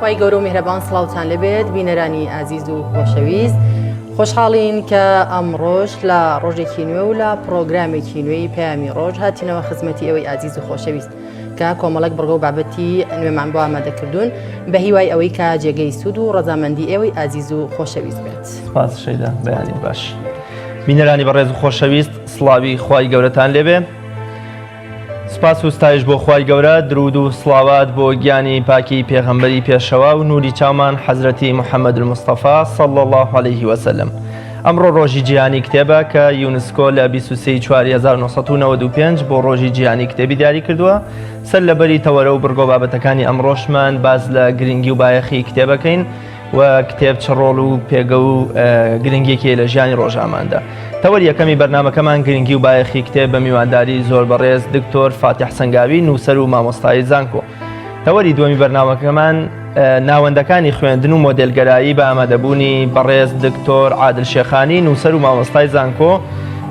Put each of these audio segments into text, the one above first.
خوای گەورە و میهرەبان سڵاوتان لێبێت بینەرانی ئازیز و خۆشەویست خۆشحاڵین کە ئەمڕۆژ لە ڕۆژێکی نوێ و لە پرۆگرامێکی نوێی پەیامی ڕۆژ هاتینەوە خزمەتی ئێوەی ئازیز و خۆشەویست کە کۆمەڵێک بڕگە و بابەتی نوێمان بۆ ئامادەکردوون بە هیوای ئەوەی کە جێگەی سوود و ڕەزامەندی ئێوەی ئازیز و خۆشەویست بێت. سپاس شەیدا بەیانی باش. بینەرانی بەڕێز و خۆشەویست سڵاوی خوای گەورەتان لێبێ. سپاس و ستایش بۆ خوای گەورە درود و سڵاوات بۆ گیانی پاکی پێغەمبەری پێشەوا و نوری چاومان حەزرەتی محەممەد المستەفا صلی الله علیه وسلم. ئەمڕۆ ڕۆژی جیهانی کتێبە کە یونسکۆ لە 23 4 1995 بۆ ڕۆژی جیهانی کتێبی دیاری کردووە سەر لەبەری تەوەرە و بڕگۆ بابەتەکانی ئەمڕۆشمان باس لە گرنگی و بایەخی کتێبەکەین و کتێب چ ڕۆڵ و پێگە و گرنگیەکی لە ژیانی ڕۆژاماندا. تەوەری یەکەمی بەرنامەکەمان گرنگی و بایەخی کتێب بە میوانداری زۆر بەڕێز دکتۆر فاتیح سەنگاوی نووسەر و مامۆستای زانکۆ. تەوەری دووەمی بەرنامەکەمان ناوەندەکانی خوێندن و مۆدێلگەرایی بە ئامادەبوونی بەڕێز دکتۆر عادل شێخانی نووسەر و مامۆستای زانکۆ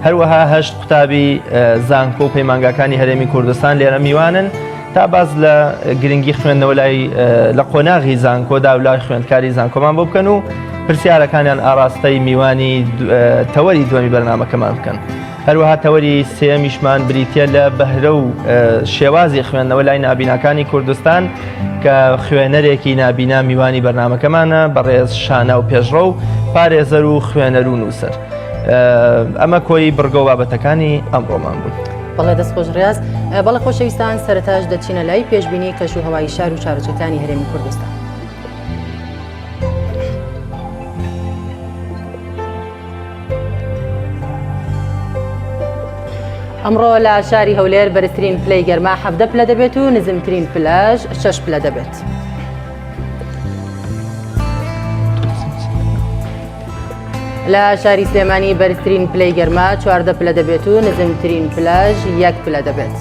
هەروەها هەشت قوتابی زانکۆ و پەیمانگاکانی هەرێمی کوردستان لێرە میوانن. تا باس لە گرنگی خوێندنەوە لای لە قۆناغی زانکۆدا و لای خوێندکاری زانکۆمان بۆ بکەن و پرسیارەکانیان ئاراستەی میوانی تەوەری دووەمی بەرنامەکەمان بکەن. هەروەها تەوەری سێمیشمان بریتە لە بەهرە و شێوازی خوێندنەوە لای نابیناکانی کوردستان کە خوێنەرێکی نابینا میوانی بەرنمەکەمانە بەڕێز شانە و پێشڕە و پارێزەر و خوێنەر و نووسەر. ئەمە کۆی بڕگە و بابەتەکانی ئەمڕۆمان بوون. بەڵێ دەست خۆش ڕاز بەڵێ خۆشەویستان سەرتاش دەچینە لای پێشبینی کەش و هەوای شار و شارۆچکەکانی هەرێمی کوردستان. ئەمڕۆ لە شاری هەولێر بەرزترین پلەی گەرما حەڤدە پلە دەبێت و نزمترین پلەش شەش پلە دەبێت. لە شاری سلێمانی بەرزترین پلەی گەرما 14 پلە دەبێت و نزمترین پلەش یەک پلە دەبێت.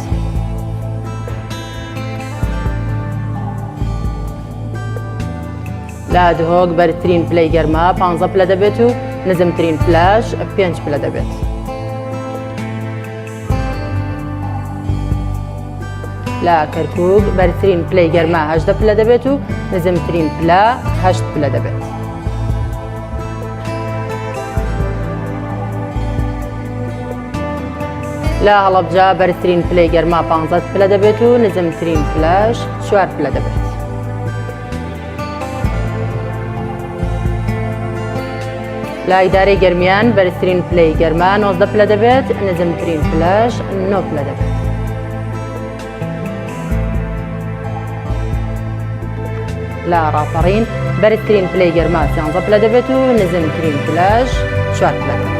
لە دهۆک بەرزترین پلەی گەرما 15 پلە دەبێت و نزمترین پلەش 5 پلە دەبێت. لە کەرکک بەرزترین پلەی گەرما هەژدە پلە دەبێت و نزمترین پلە هەشت پلە دەبێت. لە هەڵەبجە بەرزترین پلەی گەرما 15 پلە دەبێت و نزمترین پلەش چوار پلە دەبێت. لە ئیدارەی گەرمیان بەرزترین پلەی گەرما 19 پلە دەبێت نزمترین پلەش 9 پلە دەبێت. لە ڕاپەڕین بەرزترین پلەی گەرما 13 پلە دەبێت و نزمترین پلەش 4 پلە دەبێت.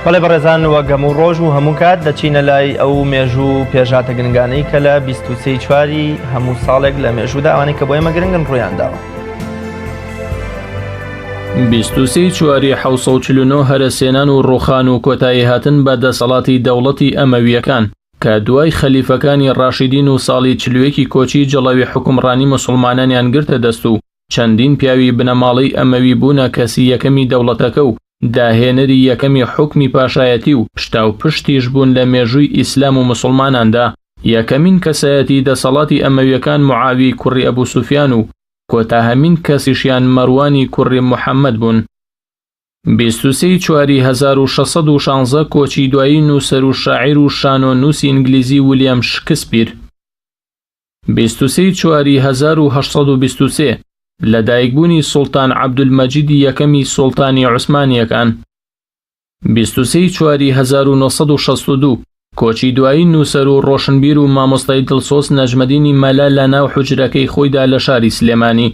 بەڵێ بەڕێزان وەک هەموو ڕۆژ و هەموو کات دەچینە لای ئەو مێژوو و پێشهاتە گرنگانەی کە لە 23 چواری هەموو ساڵێک لە مێژوودا ئەوانەی کە بۆ ئێمە گرنگن ڕوویان داوە. 23 چواری 1949 هەرەسێنان و ڕوخان و کۆتاییهاتن بە دەسەڵاتی دەوڵەتی ئەمەوییەکان کە دوای خەلیفەکانی ڕاشیدین و ساڵی 41 ی کۆچی جڵەوی حوکمڕانی موسڵمانانیان گرتە دەست و چەندین پیاوی بنەماڵەی ئەمەوی بوونە کەسی یەکەمی دەوڵەتەکە و داهێنەری یەکەمی حوکمی پاشایەتی و پشتاوپشتیش بوون لە مێژووی ئیسلام و موسڵماناندا. یەکەمین کەسایەتی دەسەڵاتی ئەمەویەکان معاویەی کوڕی ئەبو سوفیان و کۆتاهەمین کەسیشیان مەروانی کوڕی محەمەد بوون. 23 ی چواری 1616 کۆچی دوایی نووسەر و شاعیر و شانۆنووسی ئینگلیزی ولیەم شکسپیر. 23 ی چواری 1823 لەدایکبوونی سوڵتان عەبدولمەجیدی یەکەمی سوڵتانی عوسمانییەکان. 23 ی چواری 1962 کۆچی دوایی نووسەر و ڕۆشنبیر و مامۆستای دڵسۆز نەجمەدینی مەلا لە ناو حوجرەکەی خۆیدا لە شاری سلێمانی.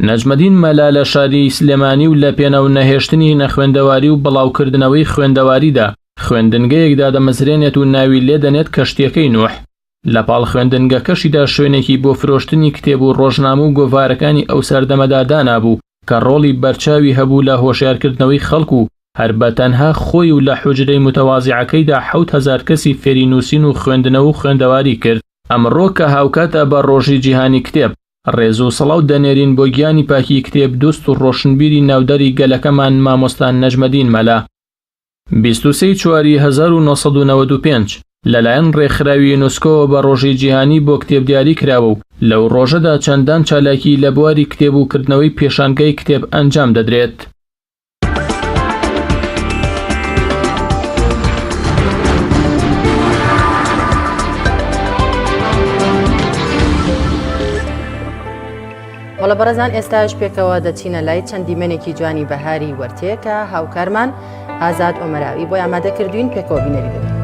نەجمەدین مەلا لە شاری سلێمانی و لە پێناو نەهێشتنی نەخوێندەواری و بڵاوکردنەوەی خوێندەواریدا، خوێندنگەیەک دادەمەزرێنێت و ناوی لێدەنێت کەشتییەکەی نوح. لە پاڵ خوێندنگەکەشیدا شوێنێکی بۆ فرۆشتنی کتێب و ڕۆژنامە و گۆڤارەکانی ئەو سەردەمەدا دانابوو کە ڕۆڵی بەرچاوی هەبوو لە هۆشیارکردنەوەی خەڵک و هەر بە تەنها خۆی و لە حوجرەی موتەوازیعەکەیدا 7000 کەسی فێری نووسین و خوێندنەوە و خوێندەواری کرد. ئەمڕۆ کە هاوکاتە بە ڕۆژی جیهانی کتێب، ڕێز و سڵاو دەنێرین بۆ گیانی پاکی کتێب دوست و ڕۆشنبیری ناوداری گەلەکەمان مامۆستا نەجمەدین مەلا. 23 ی چواری 1995. لەلایەن ڕێکخراوی یونسکۆوە بە ڕۆژی جیهانی بۆ کتێب دیاری کراوە و لەو ڕۆژەدا چەندان چالاکی لە بواری کتێب و کردنەوەی پێشانگای کتێب ئەنجام دەدرێت. بەڵێ بەڕێزان ئێستاش پێکەوە دەچینە لای چەند دیمەنێکی جوانی بەهاری وەرتێ کە هاوکارمان ئازاد ئۆمەراوی بۆی ئامادە کردوین پێکەوە بینەری دەبین.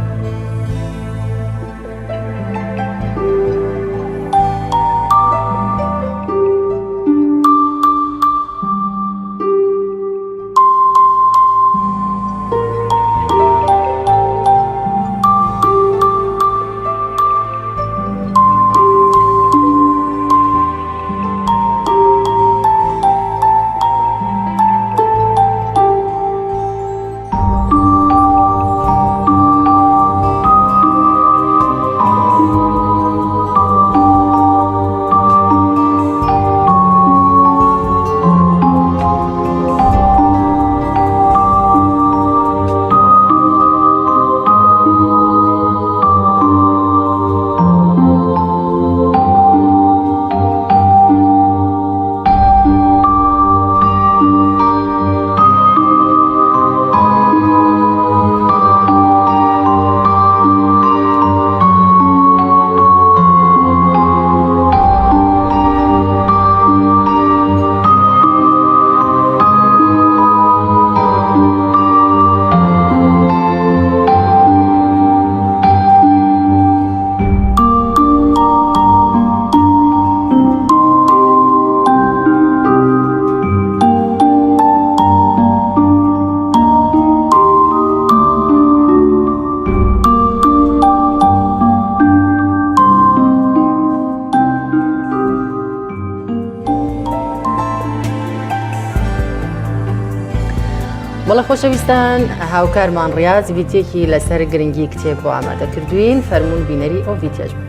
بەڵێ خۆشەویستان هاوکارمان ڕاز ڤیتێکی لەسەر گرنگی کتێب بۆ ئامادە کردوین فەرمونون بینەری ئەو ڤیتێش بن.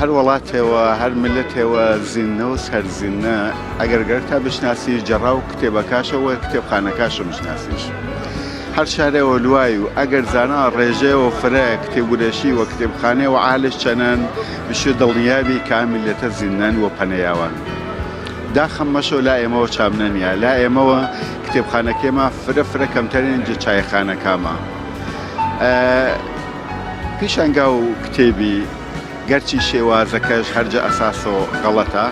هەر وەڵاتێوە هەر میللەتێوە زیندنە و سەرزیندنە ئەگەر گەرتا بشناسی جەڕاو کتێبەکاشەوە کتێبخانەکاشە بشناسیش هەر شارێوە لوای و ئەگەر زانا ڕێژەیەوە فرە کتێبورەشی و کتێبخانەیەوە عالش چەنەن بشێ دڵنیابی کە ئەم میللەتە زیندنەن و پەنەیاوان داخم مەشۆ لا ئێمەوە چامنە نیە لا ئێمەوە کتێبخانەکێما فرە فرە کەمتەرین جە چایخانەکاما پیشانگا و کتێبی گەرچی شێوازەکەش هەرجە ئەساسۆ غەڵەتە،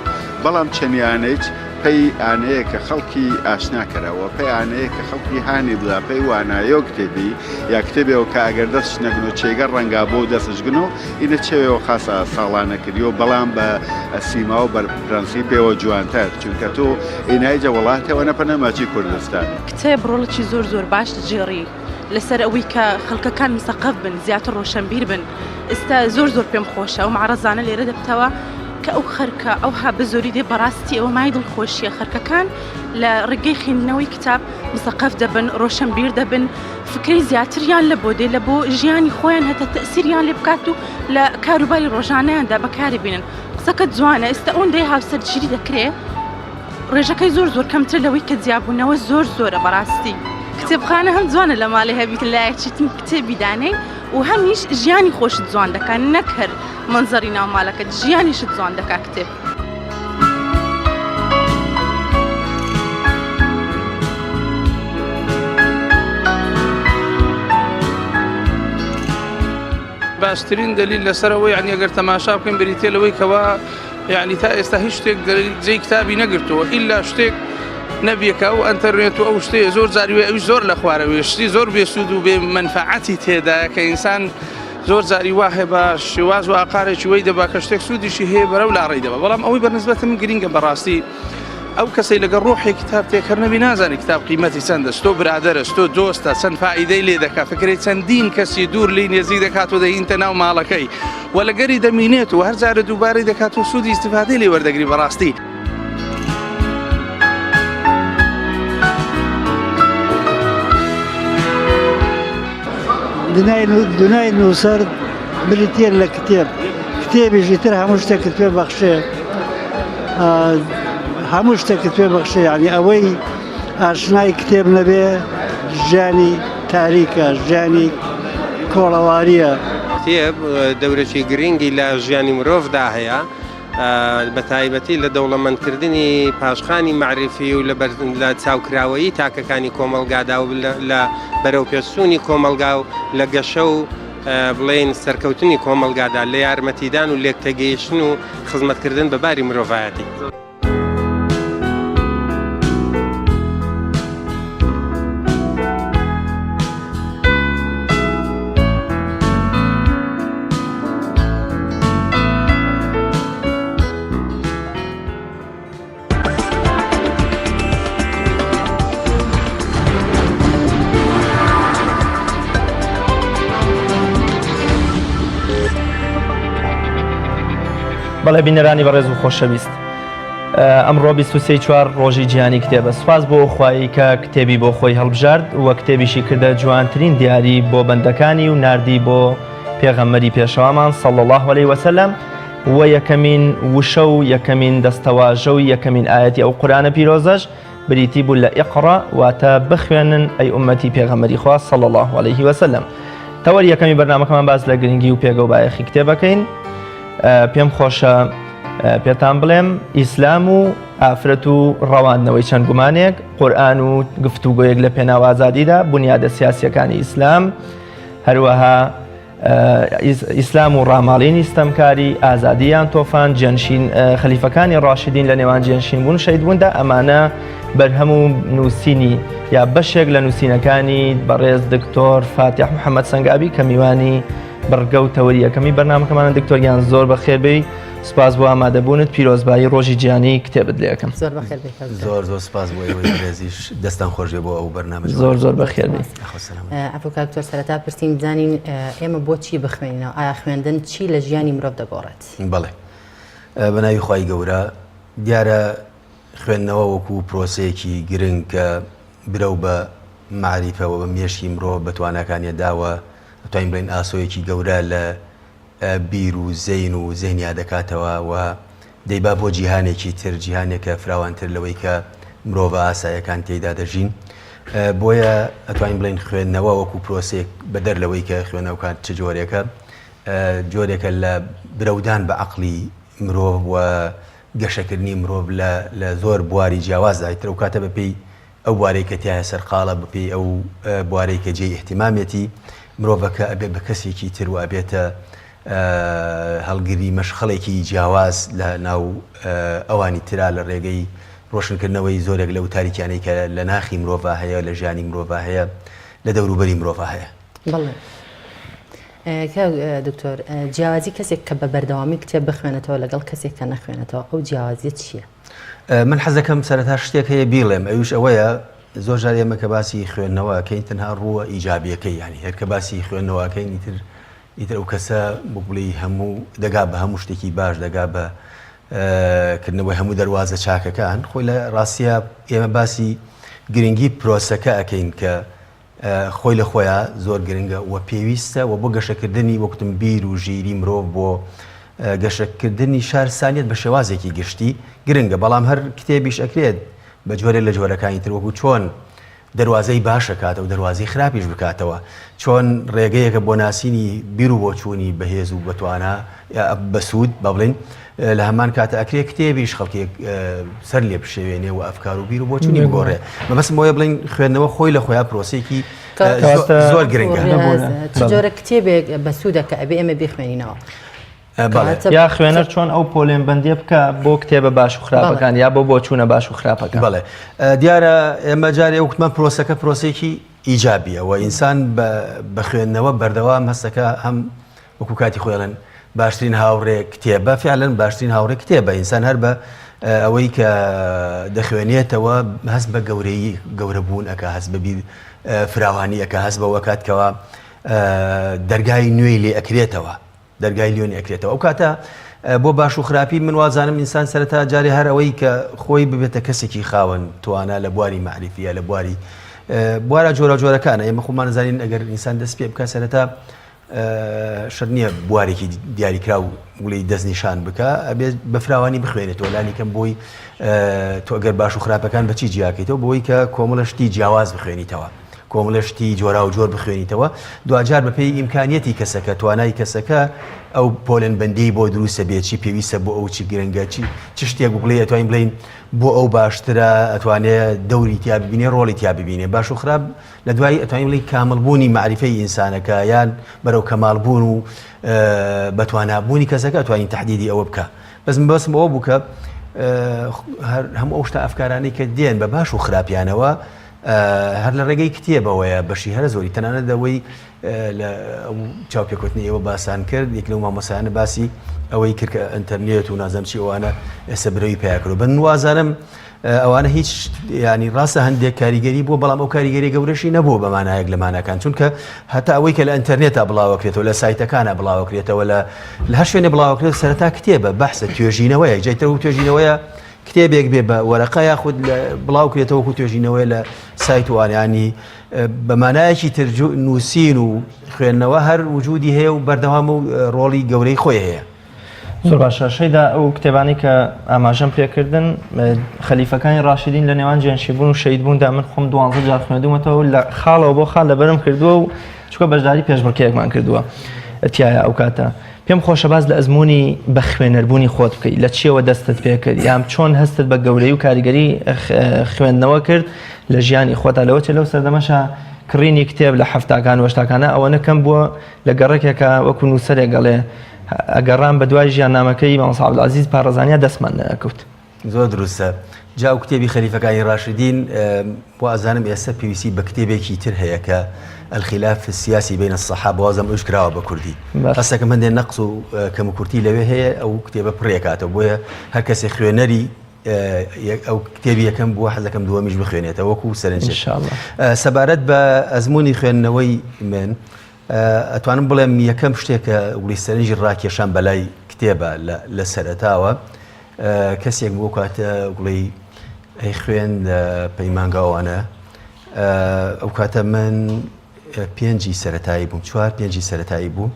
بەڵام چەنیانەیچ پەی ئانەیە کە خەڵکی ئاشنا کەرەوە، پەی ئانەیە کە خەڵکی هانی بدا پەی وانایۆ کتێبی یا کتێبێەوە کە ئەگەر دەسش نەگنۆ چێگە ڕەنگا بۆ دەسش گنۆ ئینە چێوێەوە خاسە ساڵانە کریۆ بەڵام بە سیما و بەر پرەنسیپێوە جوانتر چونکە تۆ ئینایجە وڵاتێوە نەپەنە ماچی کوردستان. کتێب ڕۆڵێکی زۆر زۆر باش دەگێڕی. لەسەر ئەوەی کە خەڵکەکان مسەقەف بن زیاتر ڕۆشنبیر بن ئێستا زۆر زۆر پێم خۆشە ئەو معرەزانە لێرە دەبتەوە کە ئەو خەرکە ئەوها بە زۆری دێ بەڕاستی ئەوە مای دڵخۆشیە خەرکەکان لە ڕێگەی خوێندنەوەی کتاب مسەقەف دەبن ڕۆشنبیر دەبن فکرەی زیاتریان لە بۆ دێ لە بۆ ژیانی خۆیان هەتا تەسیریان لێ بکات و لە کاروباری ڕۆژانەیاندا بەکاری بینن قسەکە جوانە ئێستا ئەوەندەی هاوسەرگیری دەکرێ ڕێژەکەی زۆر زۆر کەمترە لەوەی کە جیابوونەوە زۆر زۆرە بەڕاستی کتێبخانە هەم جوانە لە ماڵێ هەبیت لایەکیتم کتێبی دانێی و هەمیش ژیانی خۆشت جوان دەکات نەک هەر مەنزەری ناو ماڵەکەت ژیانیشت جوان دەکات کتێب. باشترین دلیل لەسەر ئەوەی یعنی ئەگەر تەماشا بکەین بریتیە لەوەی کەوا یعنی تا ئێستا هیچ شتێک جێی کتابی نەگرتووە ئیلا شتێک نەبیە کە ئەو ئەتەرنێت و ئەو شتەیە زۆر جاریوێ ئەوی زۆر لە خوارەوەی شتی زۆر بێسوود و بێ منفعەتی تێدایە کە ئینسان زۆر جاری وا هەیە بە شێواز و ئاقارێکی وەی دەبا کە شتێک سوودیشی هەیە بەرەو لاڕێی دەبا بەڵام ئەوەی بەنسبەت من گرینگە بەڕاستی ئەو کەسەی لەگەڵ ڕۆحێک کتاب تێکەر نەبی نازانی کتاب قیمەتی چەندە ستۆ برادەرە ستۆ دۆستە چەند فائیدەی لێ دەکات فکرەی چەندین کەسی دوور لی نێزیک دەکات و دەهینتە ناو ماڵەکەی و لەگەری دەمینێت و هەر جارە دووبارەی دەکات و سوودی ئیستیفادەی لێ وەردەگری بەڕاستی. دنیای نووسەر بریتییە لە کتێب، کتێبیش ئیتر هەموو شتێکت پێ بەخشێ، هەموو شتێکت پێ بەخشێ، یعنی ئەوەی ئاشنای کتێب نەبێ ژیانی تاریکە، ژیانی کۆڵەوارییە. کتێب دەورێکی گرنگی لە ژیانی مرۆڤدا هەیە، بە تایبەتی لە دەوڵەمەندکردنی پاشخانی مەعریفی و لە چاوکراوەیی تاکەکانی کۆمەڵگادا و لە بەرەوپێشچوونی کۆمەڵگا و لە گەشە و بڵێین سەرکەوتنی کۆمەڵگادا لە یارمەتیدان و لێکتێگەیشتن و خزمەتکردن بە باری مرۆڤایەتی. بەڵێ بینەرانی بەڕێز و خۆشەویست ئەمڕۆ 23 چوار ڕۆژی جیهانی کتێبە سوپاس بۆ خوایی کە کتێبی بۆ خۆی هەڵبژارد و کتێبیشی کردە جوانترین دیاری بۆ بەندەکانی و ناردی بۆ پێغەمبەری پێشەوامان صلی الله علیه وسلم و یەکەمین وشە و یەکەمین دەستەواژە و یەکەمین ئایەتی ئەو قورئانە پیرۆزەش بریتی بوو لە اقرا واتە بخوێنن ئەی ئومەتی پێغەمبەری خوا صلی الله علیه وسلم تەوەری یەکەمی بەرنامەکەمان باس لە گرنگی و پێگە و بایەخی کتێبەکەین پێم خۆشە پێتان بڵێم ئیسلام و ئافرەت و ڕەواندنەوەی چەند گومانێک قورئان و گفتوگۆیەک لە پێناو ئازادیدا بنیادە سیاسیەکانی ئیسلام هەروەها ئیسلام و ڕاماڵینی ستەمکاری، ئازادی یان تۆفان، جێنشین خەلیفەکانی ڕاشدین لە نێوان جێنشین بوون شەهید بووندا ئەمانە بەرهەم و نووسینی یا بەشێک لە نووسینەکانی بەڕێز دکتۆر فاتح محەممەد سەنگابی کە میوانی بڕگە و تەوەری یەکەمی بەرنامەکەمانە دکتۆر گیان زۆر بەخێربێی سپاس بۆ ئامادەبوونت پیرۆزبایی ڕۆژی جیهانی کتێبت لێ ئەکەم. زۆر بەخێر بێی کاک زۆر زۆر سپاس بۆ ئێوەی بەڕێزیش دەستان خۆش بێ بۆ ئەو بەرنامە جوانە. زۆر زۆر بەخێر بێی. یاخوا سەلامەت. عەفو کاک دکتۆر سەرەتا پرسین بزانین ئێمە بۆچی بخوێنینەوە ئایا خوێندن چی لە ژیانی مرۆڤ دەگۆڕێت؟ بەڵێ بە ناوی خوای گەورە دیارە خوێندنەوە وەکو پرۆسەیەکی گرنگ کە برەو بە مەعریفە وە بە مێشکی مرۆڤ بە تواناکانیە داوە ئەتوانین بڵێین ئاسۆیەکی گەورە لە بیر و زەین و زهنیا دەکاتەوە و دەیبا بۆ جیهانێکی تر، جیهانێکە فراوانتر لەوەی کە مرۆڤە ئاسایەکان تێیدا دەژین. بۆیە ئەتوانین بڵێین خوێندنەوە وەکو پرۆسەیەک بەدەر لەوەی کە خوێندنەوەکان چ جۆرێکە، جۆرێکە لە برەودان بە عەقڵی مرۆڤ و گەشەکردنی مرۆڤ لە زۆر بواری جیاوازدا، ئیتر ئەو کاتە بەپێی ئەو بوارەی کە تیایا سەرقاڵە، بەپێی ئەو بوارەی کە جێی ئیهتیمامێتی، مرۆڤەکە ئەبێت بە کەسێکی تر و ئەبێتە هەڵگری مەشخەڵێکی جیاواز لە ناو ئەوانی ترا لە ڕێگەی ڕۆشنکردنەوەی زۆرێک لەو تاریکیانەی کە لە ناخی مرۆڤا هەیە، لە ژیانی مرۆڤا هەیە، لە دەوروبەری مرۆڤا هەیە. بەڵێ کاک دکتۆر، جیاوازی کەسێک کە بە بەردەوامی کتێب بخوێنێتەوە لەگەڵ کەسێک کە نەخوێنێتەوە ئەو جیاوازیە چییە؟ من حەزەکەم سەرەتا شتێک هەیە بیڵێم ئەویش ئەوەیە زۆر جار ئێمە کە باسی خوێندنەوە ئەکەین تەنها ڕووە ئیجابیەکەی یانی هەر کە باسی خوێندنەوە ئەکەین ئیتر ئیتر ئەو کەسە بۆ بڵێی هەموو دەگا بە هەموو شتێکی باش دەگا بە کردنەوەی هەموو دەروازە چاکەکان خۆی لە ڕاستیە ئێمە باسی گرنگی پرۆسەکە ئەکەین کە خۆی لە خۆیا زۆر گرنگە و پێویستە و بۆ گەشەکردنی وەک وتم بیر و ژیری مرۆڤ بۆ گەشەکردنی شارستانیەت بە شێوازێکی گشتی گرنگە بەڵام هەر کتێبیش ئەکرێت بە جۆرێک لە جۆرەکانی تر وەکو چۆن دەروازەی باش ئەکاتەوە دەروازەی خراپیش بکاتەوە چۆن ڕێگەیەکە بۆ ناسینی بیر و بۆچوونی بەهێز و بەتوانا بەسوود با بڵێین لە هەمان کاتە ئەکرێ کتێبیش خەڵکێک سەر لێ بشێوێنێ و ئەفکار و بیر و بۆچوونی بگۆڕێ مەبەستم ئەوەیە بڵێین خوێندنەوە خۆی لە خۆیا پرۆسەیەکی زۆر گرنگە. چ جۆرە کتێبێک بەسوودە کە ئەبێ ئێمە بیخوێنینەوە؟ یا خوێنەر چۆن ئەو پۆلێن بەندیە بکە بۆ کتێبە باش و خراپەکان یا بۆ بۆچوونە باش و خراپەکان بەڵێ دیارە ئێمە جارێ وتمان پرۆسەکە پرۆسێکی ئیجابیە و ئینسان بە خوێندنەوە بەردەوام هەستەکە هەم وەکو کاتی خۆی ئەڵێن باشترین هاوڕێ کتێبە فعلەن باشترین هاوڕێ کتێبە ئینسان هەر بە ئەوەی کە دەخوێنێتەوە هەست بە گەورەی گەورەبوون ئەکا هەست بە بیر فراوانی ئەکا هەست بەوە کات کەوا دەرگای نوێی لێ ئەکرێتەوە دەرگای لێ ئەکرێتەوە ئەو کاتە بۆ باش و خراپی من وازانم ئینسان سەرەتا جارێ هەر ئەوەی کە خۆی ببێتە کەسێکی خاوەن توانا لە بواری مەعریفیە لە بواری. بوارە جۆراوجۆرەکانە ئێمە خۆمان زانین ئەگەر ئینسان دەست پێ بکە سەرەتا شەرت نییە بوارێکی دیاریکراو بڵێی دەستنیشان بکە ئەبێت بە فراوانی بخوێنێتەوە لانی کەم بۆی تۆ ئەگەر باش و خراپەکان بەچی جیاکەیتەوە بۆی کە کۆمەڵە شتی جیاواز بخوێنیتەوە کۆمەڵە شتی جۆرا و جۆر بخوێنیتەوە دواجار بەپێی ئیمکانیەتی کەسەکە توانای کەسەکە ئەو پۆلێن بەندی بۆ دروستە بێت چی پێویستە بۆ ئەو چی گرنگە چی چ شتێک بڵێ ئەتوانین بڵین بۆ ئەو باشترە ئەتوانێ دەوری تیا ببینێ ڕۆڵی تیا ببینێ باش و خراپ لە دوایی ئەتوانین بڵێین کامڵ بوونی مەعریفەی ئینسانەکە یان بەرەو کەماڵ بوون و بەتوانا بوونی کەسەکە ئەتوانین تەحدیدی ئەوە بکە بەس من بەسم ئەوە بوو کە هەموو ئەو شتە ئەفکارانەی کە دێن بە باش و خراپیانەوە هەر لە ڕێگەی کتێبەوەیە بەشی هەرە زۆری تەنانەت ئەوەی لە چاوپێکوتنی ئێوە باسان کرد یەک لەو مامۆسایانە باسی ئەوەی کرد کە ئینتەرنێت و نازم چی ئەوانە ئێستا برەوی پیا کردو بن وازانم ئەوانە هیچ ینی ڕاستە هەندێک کاریگەری بووە بەڵام ئەو کاریگەری گەورەشی نەبووە بە مانایەک لە ماناکان چونکە هەتا ئەوەی کە لە ئینتەرنێتا بڵاوەکرێتەوە لە سایتەکانە بڵاوەکرێتەوە لە لە هەر شوێنێ بڵاوەکرێت سەرەتا کتێبە بەحسە توێژینەوەیە جای تر و توێژینەوەیە کتێبێک بێ بە وەرەقە یاخود بڵاو کرێتەوە وەکو توێژینەوەی لە سایت وانیانی بە مانایەکی تر نووسین و خوێندنەوە هەر وجودی هەیە و بەردەوام و ڕۆڵی گەورەی خۆی هەیە. زۆر باشە شەیدا ئەو کتێبانەی کە ئاماژەم پێکردن خەلیفەکانی ڕاشدین لە نێوان جێنشیبوون و شەیدبووندا من خۆم دوانزە جار خوێندومەتەوە لە خاڵەوە بۆ خاڵ لەبەرم کردووە و چکە بەشداری پێشبڕکێکمان کردووە تایە ئەو کاتە پێم خۆشە باز لە ئەزمموی بە خوێنەربوونی خۆت بکەیت لە چیەوە دەستت پێکرد یان چۆن هەستت بە گەورەی و کاریگەری خوێندنەوە کرد لە ژیانی خۆتا لەوە چێ لەو سەردەمەشا کڕینی کتێب لە حەفتاکان وەشتاکانە ئەوەنە کەم بووە لە گەڕەکێکا وەکو نووسەرێک ئەڵێ ئەگەڕام بە دوای ژیاننامەکەی مامۆستا عەبدولعەزیز پاڕەزانیا دەستمان نەئەکەوت. زۆر دروستە جا ئەو کتێبی خەلیفەکانی ڕاشدین وا ئەزانم ئێستا پێویستی بە کتێبێکی تر هەیە کە الخلاف السیاسی بین الصحابە وازم ئەوش کراوە بە کوردی هەستەکەم هەندێک نەقص و کەموکورتی لەوێ هەیە ئەو کتێبە پڕێکاتەوە بۆیە هەر کەسێ خوێنەری ئەو کتێبی یەکەم بووە حەزەکەم دووەمیش بخوێنێتەوە وەکو سەرنج سەبارەت بە ئەزمموی خوێندنەوەی من ئەتوانم بڵێم یەکەم شتێک کە وڵی سەرنجی ڕاکێشان بەلای کتێبە لە سەرەتاوە کەسێک بۆ کاتە گوڵی ئەی خوێن لە پەیمانگاوانە ئەو کاتە من پێنجی سەتایی بووم چوار پێنجی سەتایی بوو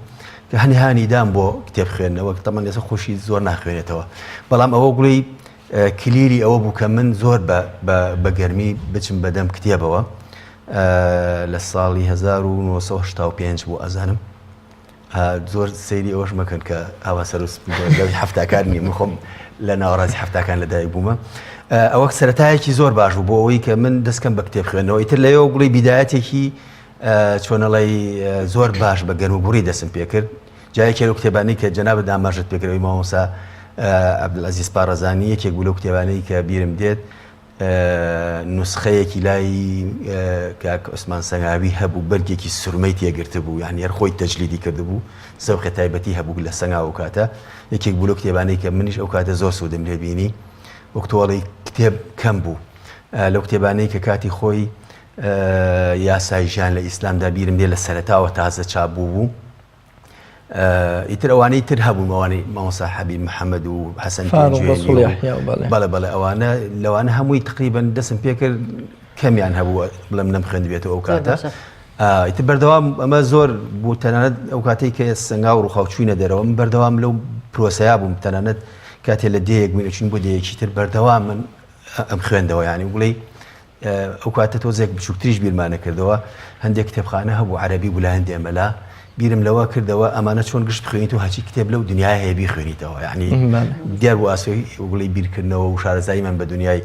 کە هەنی هانی دام بۆ کتێب خوێندنەوە تەمان لەسەر خۆشی زۆر ناخوێنێتەوە بەڵام ئەوە گوڵی کلیلی ئەوە بوو کە من زۆر بە گەرمی بچم بەدەم کتێبەوە لە ساڵی 1985 بوو ئەزانم زۆر سەیری ئەوەش مەکەن کە ئاوا سەر و سپی هەفتاکان نیم من خۆم لە ناوەڕاستی هەفتاکان لەدایک بوومە ئەوە سەرەتایەکی زۆر باش بوو بۆ ئەوەی کە من دەستکەم بە کتێب خوێندنەوە ئیتر لەوێ گوڵی بیدایەتێکی چۆنەڵی زۆر باش بە گەرم و گوڕی دەستم پێکرد جا یەکێ لەو کتێبانەی کە جەنابت ئاماژەت پێکردەوەی مامۆستا عەبدولعەزیز پاڕەزانی یەکێک بوو لەو کتێبانەی کە بیرم دێت نوسخەیەکی لای کاک عوسمان سەنگاوی هەبوو بەرگێکی سورمەی تێگرتبوو یعنی هەر خۆی تەجلیدی کردبوو زەوقی تایبەتی هەبوو لە سەنگاو ئەو کاتە یەکێک بوو لەو کتێبانەی کە منیش ئەو کاتە زۆر سوودم لێ بینی وەک تۆڵی کتێب کەم بوو لەو کتێبانەی کە کاتی خۆی یاسای ژیان لە ئیسلامدا بیرم دێ لە سەرەتاوە تازە چاپ بوو بوو ئیتر ئەوانەی تر هەبوون ئەوانەی مامۆستا حەبیب محەممەد و حەسەن بەڵێ بەڵێ ئەوانە لەوانە هەمووی تقریبن دەسم پێکرد کەمیان هەبوو بڵم نەم خوێندبێتەوە ئەو کاتە ئیتر بەردەوام ئەمە زۆر بوو تەنانەت ئەو کاتێک کە سنگا و ڕوخاو چوینە دەرەوە من بەردەوام لەو پرۆسەیە بووم تەنانەت کاتێ لە دێیەک بووین چین بۆ دێیەکی تر بەردەوام من ئەم خوێندەوە ینی بڵێ ئەو کاتە تۆزێک بچووکتریش بیرمان نەکردەوە، هەندێک کتێبخانە هەبوو عەرەبی بوو لە هەندێ مەلا، بیرم لەوە کردەوە ئەمانە چۆن گشت بخوێنیت و هەرچی کتێب لەو دنیایە هەیە بیخوێنیتەوە، یەعنی دیار بوو ئاسۆی بڵێی بیرکردنەوە و شارەزاییمان بە دنیای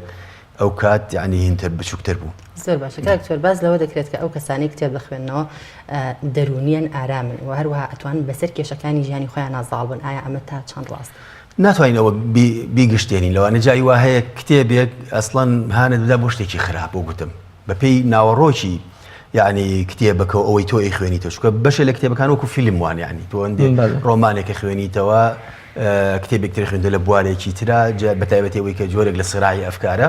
ئەو کات یەعنی هینتر بچووکتر بوو. زۆر باشە کاک دکتۆر باس لەوە دەکرێت کە ئەو کەسانەی کتێب دەخوێننەوە دەروونیان ئارامن و هەروەها ئەتوانن بەسەر کێشەکانی ژیانی خۆیانا زاڵ بن ئایا ئەمە تا چەند ڕاستە؟ ناتوانین ئەوە بیگشتێنین لەوانە جاری وا هەیە کتێبێک ئەسڵەن هانت بدا بۆ شتێکی خراپ بۆ گوتم بەپێی ناوەڕۆکی یعنی کتێبەکە و ئەوەی تۆ ئەیخوێنیتەوە چونکە بەشێ لە کتێبەکان وەکو فیلم وان یعنی تۆ هەندێک ڕۆمانێکە خوێنیتەوە کتێبێک تر خوێندە لە بوارێکی ترا بە تایبەتی ئەوەی کە جۆرێک لە سراعی ئەفکارە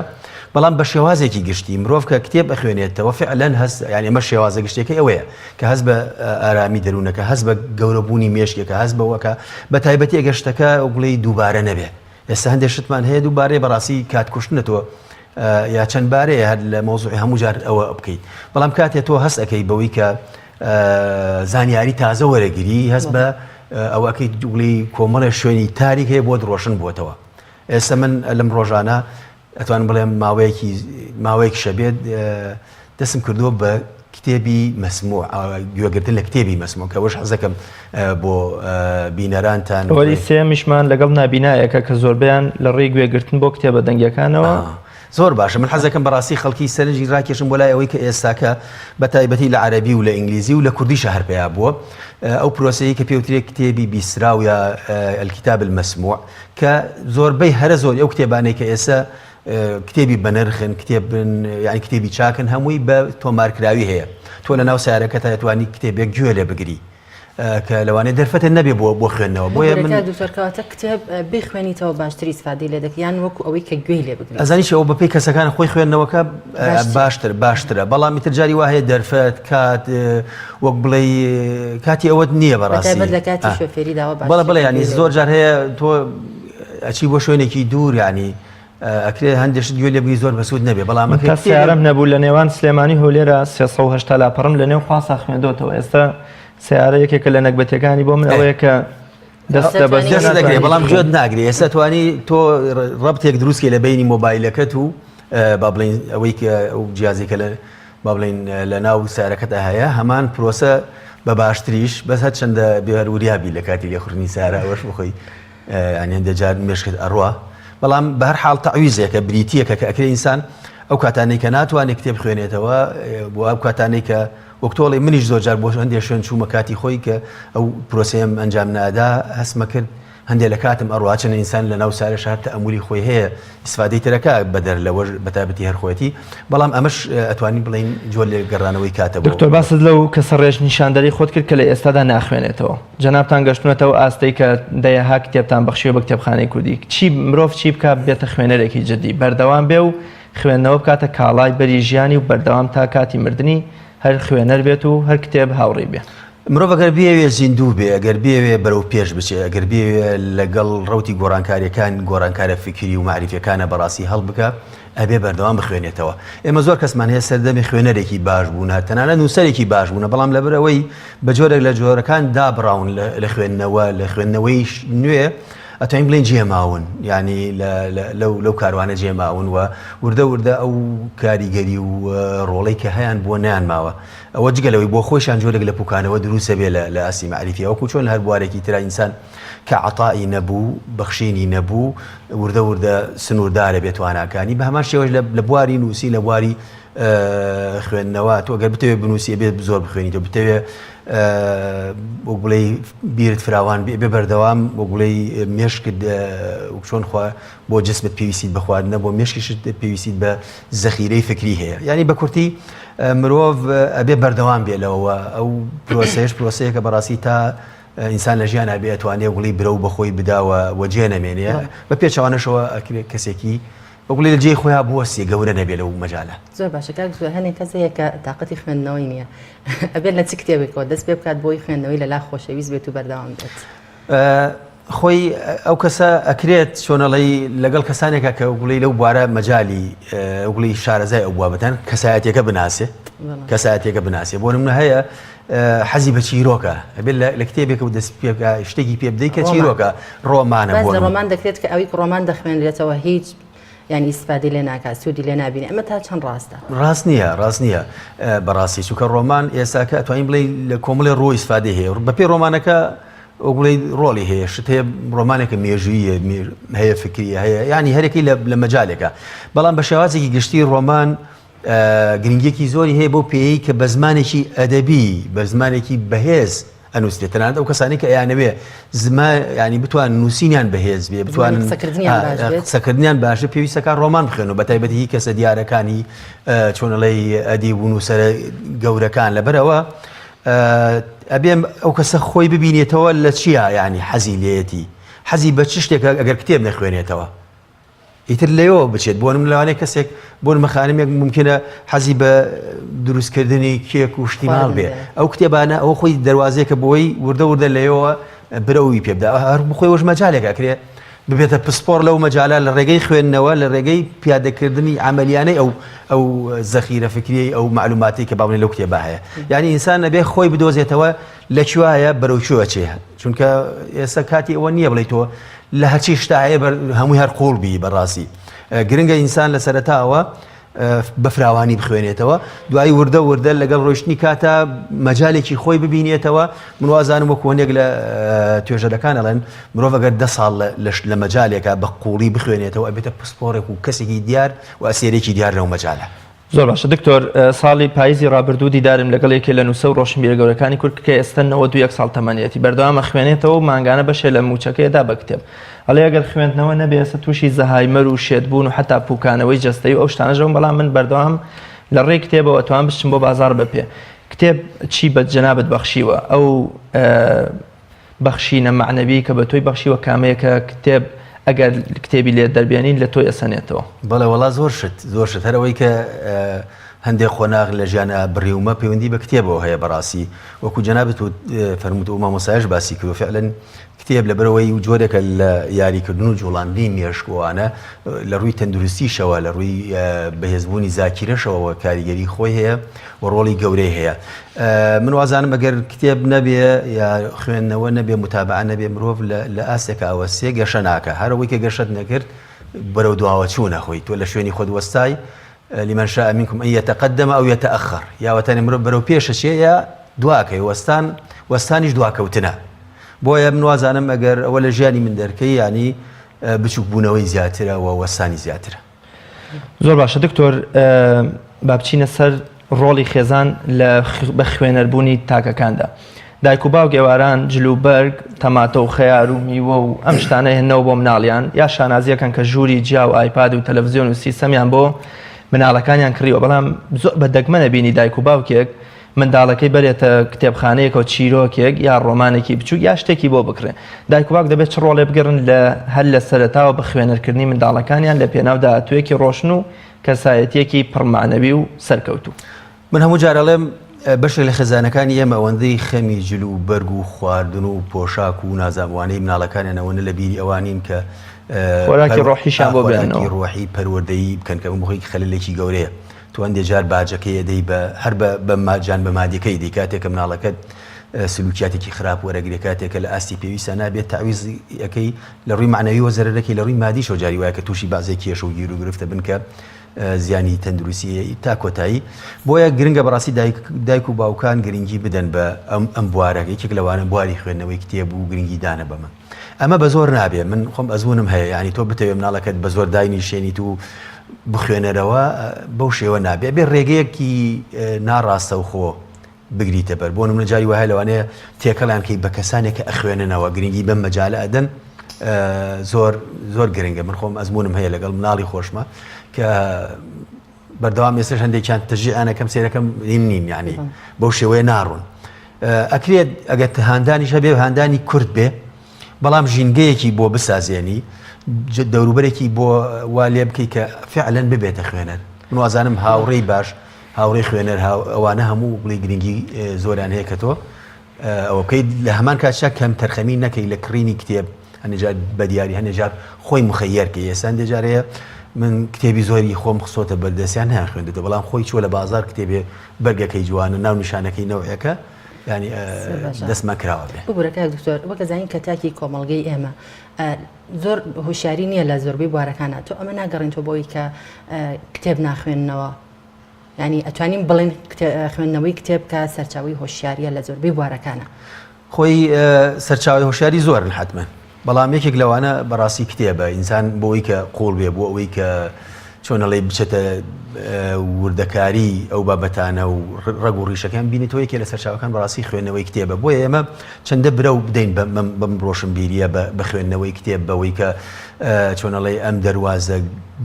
بەڵام بە شێوازێکی گشتی مرۆڤ کە کتێب ئەخوێنێتەوە فعلەن هەست یعنی ئەمە شێوازە گشتیەکەی ئەوەیە کە هەست بە ئارامی دەروونەکە هەست بە گەورەبوونی مێشکێکە هەست بەوەکە بە تایبەتی ئەگەر شتەکە بڵێی دووبارە نەبێ ئێستا هەندێک شتمان هەیە دووبارەیە بەڕاستی کات کوشتنە تۆ. یا چەند بارەیە هەر لە مەوزوعی هەموو جار ئەوە بکەیت بەڵام کاتێ تۆ هەست ئەەکەی بەوەی کە زانیاری تازە وەرەگری هەست بە ئەوەکەی دوگلی کۆمەڵێ شوێنی تاریک هەیە بۆت ڕۆشن بووەتەوە ئێستا من لەم ڕۆژانە ئەتوانم بڵێم ماوەیەکی ماوەیەکیشە بێت دەستم کردووە بە کتێبی مەسموع گوێگرتن لە کتێبی مەسموع کە وەش حەزەکەم بۆ بینەرانتان وەری سێمیشمان لەگەڵ نابینایەکە کە زۆربیان لە ڕێی گوێگرتن بۆ کتێبە دەنگەکانەوە زۆر باشە من حەزەکەم بەڕاستی خەڵکی سەرنجی ڕاکێشم بۆ لای ئەوەی کە ئێستاکە بە تایبەتی لە عەربی و لە ئینگلیزی و لە کوردیشە هەر پەیا بووە ئەو پرۆسەیە کە پێوترێ کتێبی بیسراو یا الکتاب المسموع کە زۆربەی هەرە زۆری ئەو کتێبانەی کە ئێستا کتێبی بەنرخن کتێبن یعنی کتێبی چاکن هەمووی بە تۆمارکراوی هەیە تۆ لە ناو سیارەکەتا توانی کتێبێک گوێ لێ بگری کە لەوانەیە دەرفەتە نەبێ بۆ بۆ خوێندنەوە بۆیە من دووسەرکەواتە کتێب بخوێنیتەوە باشتر ئیسفادەی لێ دەکەی یان وەکو ئەوەی کە گوێی لێ بگری ئەزانی چی ئەوە بەپێی کەسەکان خۆی خوێندنەوەکە باشتر باشترە بەڵام ئیتر جاری وا هەیە دەرفەت کات وەک بڵێی کاتی ئەوەت نییە بەڕاستی بەتایبەت لە کاتی شۆفێری داوە باشتر بەڵێ بەڵێ ینی زۆر جار هەیە تۆ ئەچی بۆ شوێنێکی دوور ینی ئەکرێ هەندێک شت گوێ لێ بگری زۆر بەسوود نەبێ بەڵام من تا سیارەم نەبوو لە نێوان سلێمانی هەولێرە 380 لاپەڕم لە نێو پاسا خوێندۆتەوە ئێستا سیارە یەکێکە لە نەگبەتەکانی بۆ من ئەوەیە کە دەست دەگرێ بەڵام گوێت ناگرێ ئێستا توانی تۆ ڕەبتێک دروستکە لە بینی مۆبایلەکەت و با بڵین ئەوەی کە ئەو جیازێکە لە با بڵێین لە ناو سەیارەکەتا هەیە هەمان پرۆسە بە باشتریش بەس هەرچەندە بێ هەر وریا بی لە کاتی لێخوڕینی سەیارە ئەوەش بخۆی یانی هەندێک جار مێشکت ئەڕوا بەڵام بە هەر حاڵ تەعویزێکە بریتیەکە کە ئەکرێ ئینسان ئەو کاتانەی کە ناتوانێت کتێب خوێنێتەوە بۆ ئەو کاتانەی کە وەک تۆڵی منیش زۆر جار بۆ هەندێک شوێن چوومە کاتی خۆی کە ئەو پرۆسەیەم ئەنجام نادا هەستمە کرد هەندێ لە کاتم ئەڕوا چەند ئینسان لە ناو سارێ شار تەئەمولی خۆی هەیە ئیسفادەی ترەکا بەدەر لەوەش بەتایبەتی هەر خۆیەتی بەڵام ئەمەش ئەتوانین بڵێین جۆر لێ گەڕانەوەی کاتە بۆ دکتۆر باست لەو کەسە ڕێژ نیشاندەرەی خۆت کرد کە لە ئێستادا ناخوێنێتەوە جەنابتان گەشتونەتە ئەو ئاستەی کە دەیەها کتێبتان بەخشیوە بە کتێبخانەی کوردی چی مرۆڤ چی بکا بێتە خوێنەرێکی جدی بەردەوام بێ و خوێندنەوە بکاتە کاڵای بەری ژیانی و بەردەوام تا کاتی مردنی هەر خوێنەر بێت و هەر کتێب هاوڕێی بێ. مرۆڤ ئەگەر بیەوێ زیندوو بێ، ئەگەر بیەوێ بەرەو پێش بچێ، ئەگەر بیەوێ لەگەڵ ڕەوتی گۆڕانکارییەکان، گۆڕانکارە فیکری و مەعریفییەکانە بەڕاستی هەڵبکا، ئەبێ بەردەوام بخوێنێتەوە. ئێمە زۆر کەسمان هەیە سەردەمێ خوێنەرێکی باش بوونە، تەنانەت نووسەرێکی باش بوونە، بەڵام لەبەر ئەوەی بە جۆرێک لە جۆرەکان دابڕاون لە خوێندنەوە، لە خوێندنەوەی نوێ، ئەتوانین بڵێین جێماون، یانی لەو کاروانە جێماون و وردە وردە ئەو کاریگەری و ڕۆڵەی کە هەیان بووە نەیانماوە. ئەوە جگە لەوەی بۆ خۆیشیان جۆرێک لە پوکانەوە دروست ئەبێ لە ئاستی مەعریفیا، وەکو چۆن لە هەر بوارێکی ترا ئینسان کە عەتائی نەبوو، بەخشینی نەبوو، وردە وردە سنووردار ئەبێ تواناکانی، بە هەمان شێوەش لە بواری نووسین، لە بواری خوێندنەوە، تۆ گەر بتەوێ بنووسی ئەبێ زۆر بخوێنیتەوە، بتەوێ وەک بڵێی بیرت فراوان بێ ئەبێ بەردەوام وەک بڵێی مێشکت وەک چۆن خوا بۆ جسمت پێویستیت بە خواردنە، بۆ مێشکیشت پێویستیت بە زەخیرەی فکری هەیە. یانی بە کورتی مرۆڤ ئەبێ بەردەوام بێ لەوە ئەو پرۆسەیەش پرۆسەیەکە بەڕاستی تا ئینسان لە ژیان ئەبێ ئەتوانێ گوڵی برەو بەخۆی بداوە و جێ نەمێنێ بە پێچەوانەشەوە ئەکرێ کەسێکی بە گوڵی لە جێی خۆیان بوەستێ گەورە نەبێ لەو مەجالە. زۆر باشە کاک زوهێر هەنێک کەس هەیە کە تاقەتی خوێندنەوەی نییە ئەبێت لە چ کتێبێکەوە دەست پێ بکات بۆی خوێندنەوەی لەلا خۆشەویست بێت و بەردەوام بێت؟ خۆی ئەو کەسە ئەکرێت چۆنەڵی لەگەڵ کەسانێکە کە گوڵی لەو بوارە مەجای گوڵی شارەزای ئەو بابەتەن کەسایەتەکە بناسێ کەسایەتەکە بناسێ بۆ منە هەیە حەزی بە چیرۆکە ئەبێت لە کتێبێکە و دەست پێکە شتێکی پێ بدەیت کە چیرۆکە ڕۆمانە بۆ ڕۆمان دەکرێت کە ئەوی ڕۆمان دەخوێنرێتەوە هیچ یعنی ئیسفادەی لێ ناکات سوودی لێ نابینێ ئەمە تا چەند ڕاستە؟ ڕاست نییە ڕاست نییە بەڕاستی چونکە ڕۆمان ئێستاکە ئەتوانین بڵێ لە کۆمەڵی ڕۆ ئیسفادەی هەیە بەپێی ڕۆمانەکە وەک بڵێی ڕۆڵی هەیە شت هەیە ڕۆمانێکە مێژوویە هەیە فکریە هەیە ینی هەرێکی لە مەجالێکە بەڵام بە شێوازێکی گشتی ڕۆمان گرنگیەکی زۆری هەیە بۆ پێی کە بە زمانێکی ئەدەبی بە زمانێکی بەهێز ئەنووسرێت تەنانەت ئەو کەسانی کە ئەیانەوێ زمان ینی بتوان نووسینیان بەهێز بێ بتوان قسەکردنیان باشە پێویستەکە ڕۆمان بخوێن و بە تایبەتی هی کەسە دیارەکانی چۆنەڵی ئەدیب و نووسەرە گەورەکان لەبەرەوە ئەبێ ئەو کەسە خۆی ببینێتەوە لە چیا یعنی حەزی لێیەتی حەزی بە چ شتێکە ئەگەر کتێب نەخوێنێتەوە ئیتر لەوێوە بچێت بۆ نمونە لەوانەیە کەسێک بۆ نمە خانمێک ممکنە حەزی بە دروستکردنی کێک و شتی ماڵ بێ ئەو کتێبانە ئەو خۆی دەواازەیەکە بۆی وردە وردە لەوێوە برەوی پێ بدا هەر بخۆی وەش مەجالێک ئەکرێ. ببێتە پسپۆڕ لەو مەجالە لە ڕێگەی خوێندنەوە لە ڕێگەی پیادەکردنی عەمەلیانەی ئەو ئەو زەخیرە فکریەی ئەو مەعلوماتەی کە با بڵێین لەو کتێبە هەیە یعنی ئینسان ئەبێ خۆی بدۆزێتەوە لە کوایە بەرەو کوێ ئەچێ چونکە ئێستا کاتی ئەوە نییە بڵێ تۆ لە هەرچی شتا هەیە هەمووی هەر قوڵ بی بەڕاستی گرنگە ئینسان لە سەرەتاوە بە فراوانی بخوێنێتەوە دوایی وردە وردە لەگەڵ ڕۆیشتنی کاتا مەجالێکی خۆی ببینێتەوە من وازانم وەکو هەندێک لە توێژەرەکان ئەڵێن مرۆڤ ئەگەر دە ساڵ لە مەجالێکا بە قوڵی بخوێنێتەوە ئەبێتە پسپۆڕێک و کەسێکی دیار و ئەسێرێکی دیار لەو مەجالە. زۆر باشە دکتۆر ساڵی پایزی ڕابردوو دیدارم لەگەڵ یەکێ لە نووسەر و ڕۆشنبیرە گەورەکانی کورد کە ئێستا 91 ساڵ تەمەنیەتی بەردەوام ئەخوێنێتەوە و مانگانە بەشێ لە مووچەکەی ئەدا بە کتێب ئەڵێ ئەگەر خوێندنەوە نەبێ ئێستا تووشی زەهایمەر و شێتبوون و حەتا پووکانەوەی جەستەیی و ئەو شتانەش دەبم بەڵام من بەردەوام لە ڕێی کتێبەوە ئەتوانم بچم بۆ بازاڕ بە پێ کتێب چی بە جەنابت بەخشیوە ئەو بەخشینە مەعنەوی کە بە تۆی بەخشیوە کامەیە کە کتێب ئەگەر کتێبی لێ دەربێنین لە تۆی ئەسەنێتەوە؟ بەڵێ وەڵا زۆر شت زۆر شت هەر ئەوەی کە هەندێک قۆناغ لە ژیانا بڕیومە پەیوەندی بە کتێبەوە هەیە بەڕاستی وەکو جەنابت وت فەرمووت و مامۆستایش باسی کردو فعلا کتێب لەبەرئەوەی جۆرێکە لە یاریکردن و جوڵاندنی مێشک و ئەوانە لە ڕووی تەندروستیشەوە لە ڕووی بەهێزبوونی زاکیرەشەوە کاریگەری خۆی هەیە و ڕۆڵی گەورەی هەیە من وازانم ئەگەر کتێب نەبێ یا خوێندنەوە نەبێ متابعە نەبێ مرۆڤ لە ئاستێکا ئەوەستێ گەشە ناکە هەر ئەوەی کە گەشەت نەکرد بەرەو دواوە چوونە خۆی تۆ لە شوێنی خۆت وەستای لمن شاء منكم أن يتقدم أو يتأخر یا وەتەنێ مرۆڤ بەرەو پێشەچێ یا دواکەی وەستان وەستانیش دواکەوتنە بۆیە من وازانم ئەگەر ئەوە لە ژیانی من دەرکەی ینی بچوک بوونەوەی زیاترە و وەستانی زیاترە. زۆر باشە دکتۆر با بچینە سەر ڕۆڵی خێزان لە بە خوێنەربوونی تاکەکاندا. دایک و باوک ئێواران جل و بەرگ، تەماتە و خەیار و میوە و ئەم شتانە هێننەوە بۆ مناڵیان یا شانازیەکەن کە ژووری جیا و ئایپاد و تەلەڤزیۆن و سیستەمیان بۆ مناڵەکانیان کڕیوە بەڵام زۆر بە دەگمەنە بینی دایک و باوکێک منداڵەکەی بەرێتە کتێبخانەیەکەوە چیرۆکێک یا ڕۆمانێکی بچووک یا شتێکی بۆ بکڕێ دایک و باوک دەبێت چ ڕۆڵێ بگرن لە هەر لە سەرەتاوە بە خوێنەرکردنی منداڵەکانیان لە پێناو داهاتوویەکی ڕۆشن و کەسایەتیەکی پڕمەعنەوی و سەرکەوتوو. من هەموو جار ئەڵێم بەشێک لە خێزانەکانی ئێمە ئەوەندەی خەمی جل و بەرگ و خواردن و پۆشاک و نازانم وانەی مناڵەکانیان ئەوەنە لە بیری ئەوان نین کە خۆراکی ڕۆحیشیان بۆ بێننەوە. خۆراکی ڕۆحی پەروەردەیی بکەن کە ئەمە بۆ خۆی خەلەلێکی گەورەیە تۆ هەندێ جار باجەکەی ئەدەی بە هەر بە بە جان بە مادیەکەی دەی کاتێک کە مناڵەکەت سلوکیاتێکی خراپ وەرەگرێ کاتێک کە لە ئاستی پێویستە نابێت تەعویزی ئەەکەی لە ڕووی معنەویەوە زەرەرەکەی لە ڕووی مادیشەوە جاری وایە کە تووشی بەعزێ کێشە و گیروگرفتە بن کە زیانی تەندروستی تا کۆتایی بۆیە گرنگە بەڕاستی دایک و باوکان گرنگی بدەن بە ئەم ئەم بوارە یەکێک لەوانە بواری خوێندنەوەی کتێب و گرنگی دانە بەمە ئەمە بە زۆر نابێ من خۆم ئەزمونم هەیە ینی تۆ بتەوێ مناڵەکەت بە زۆر داینیشێنیت و بخوێنەرەوە بەو شێوە نابێ بێ ڕێگەیەکی ناڕاستەوخۆ بگریتە بەر بۆ نمونە جاری وایە لەوانەیە تێکەڵیان کەی بە کەسانێک کە ئەخوێننەوە گرنگی بەم مەجالە ئەدەن زۆر زۆر گرنگە من خۆم ئەزمونم هەیە لەگەڵ مناڵی خۆشمە کە بەردەوام ئێستش هەندێکیان تەژیانەکەم سێرەکەم نین نین یعنی بەو شێوەیە ناڕۆن ئەکرێت ئەگەر هاندانیش هەبێ هاندانی کورد بێ بەڵام ژینگەیەکی بۆ بسازێنی دەوروبەرێکی بۆ وا لێ بکەی کە فعلەن ببێتە خوێنەر من وازانم هاوڕێی باش هاوڕێی خوێنەر ئەوانە هەموو بڵی گرنگی زۆریان هەیە کە تۆ ئەوە بکەیت لە هەمان کاتشا کەم تەرخەمی نەکەی لە کڕینی کتێب هەندێک جار بە دیاری هەندێک جار خۆی مخەیەر کەی ئێستا هەندێک جار هەیە من کتێبی زۆری خۆم خستۆتە بەردەستیان نەیان خوێندێتەوە بەڵام خۆی چووە لە بازار کتێبێ بەرگەکەی جوانە ناو نیشانەکەی نەوعێکە ینی دەستمان کراوە بێ ببورە کاک دکتۆر وەک ئەزانین کە تاکی کۆمەڵگەی ئێمە زۆر هۆشیاری نییە لە زۆربەی بوارەکانە تۆ ئەمە ناگەڕێنەوە بۆی کە کتێب ناخوێننەوە یانی ئەتوانین بڵێن خوێندنەوەی کتێب کە سەرچاوەی هۆشیاریە لە زۆربەی بوارەکانە. خۆی سەرچاوەی هۆشیاری زۆرن حەتمەن بەڵام یەکێک لەوانە بەڕاستی کتێبە ئینسان بۆ ئەوەی کە قوڵ بێ بۆ ئەوەی کە چۆنەڵی بچێتە وردەکاری ئەو بابەتانە و ڕەگ و ڕیشەکان بینێتەوە یەکێ لە سەرچاوەکان بەڕاستی خوێندنەوەی کتێبە بۆیە ئێمە چەندە برەو بدەین بەم ڕۆشنبیریە بە خوێندنەوەی کتێب بەوەی کە چۆنەڵی ئەم دەروازە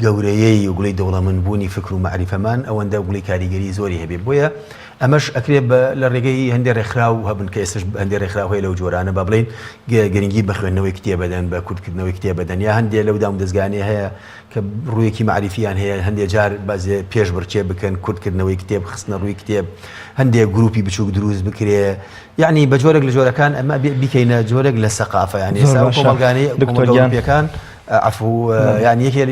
گەورەیەی و گوڵی دەوڵەمەند بوونی فکر و مەعریفەمان ئەوەندە گوڵی کاریگەری زۆری هەبێ بۆیە ئەمەش ئەکرێ بە لە ڕێگەی هەندێ ڕێکخراو هەبن کە ئێستش هەندێ ڕێکخراو هەیە لەو جۆرانە با بڵێین گرنگی بە خوێندنەوەی کتێب ئەدەن بە کورتکردنەوەی کتێب ئەدەن یا هەندێ لەو دامودەزگانەی هەیە کە ڕوویەکی مەعریفیان هەیە هەندێ جار بەزێ. پێشبڕکێ بکەن، کورتکردنەوەی کتێب، خستنە ڕووی کتێب، هەندێک گروپی بچووک دروست بکرێ، یەعنی بە جۆرێک لە جۆرەکان ئەمە بێ بیکەینە جۆرێک لە سەقافە، یانی زۆر ئێستا ئەو باشە کۆمەڵگانەی دکتۆر کۆمەڵگە گیان. ئەوروپییەکان عەفو یانی یەکێ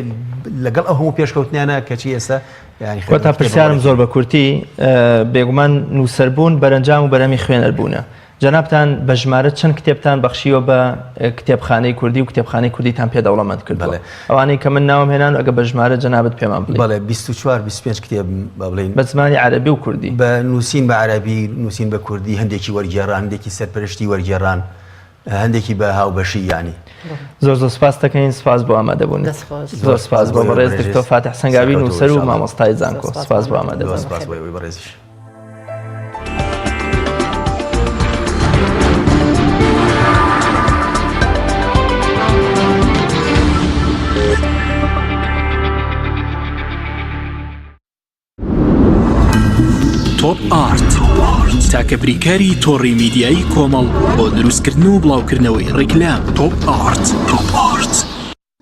لەگەڵ ئەو هەموو پێشکەوتنیانە کەچی ئێستا یانی کۆتا خوێندنەوەی کتێب پرسیارم ڕۆڵێکی زۆر بە کورتی، بێگومان نووسەربوون بەرەنجام و بەرهەمی خوێنەربوونە. جەنابتان بە ژمارە چەند کتێبتان بەخشیوە بە کتێبخانەی کوردی و کتێبخانەی کوردیتان پێ دەوڵەمەند کردووە؟ بەڵێ. ئەوانەی کە من ناوم هێنان و ئەگە بە ژمارە جەنابت پێمان بڵێی. بەڵێ 24 25 کتێبم با بڵێین. بە زمانی عەرەبی و کوردی. بە نووسین بە عەرەبی، نووسین بە کوردی، هەندێکی وەرگێڕان، هەندێکی سەرپەرشتی وەرگێڕان، هەندێکی بە هاوبەشی یانی. زۆر زۆر سپاست دەکەین، سپاس بۆ ئامادەبوونت. دەست خۆش. زۆر سپاس بۆ زۆر بەڕێز بەڕێزیش. دکتۆر فاتح سەنگاوی سەرکەوتوو نووسەر و ئینشاڵڵا. مامۆستای زۆر زانکۆ. سپاس بۆ سپاس بۆ ئامادەبوونت. زۆر ئامادەبوونت. سپاس بۆ ئێوەی بەڕێزیش. تۆپ ئارت تاکە بریکاری تۆڕی میدیایی کۆمەڵ بۆ دروستکردن و بڵاوکردنەوەی ڕیکلام تۆپ ئارت تۆپ ئارت.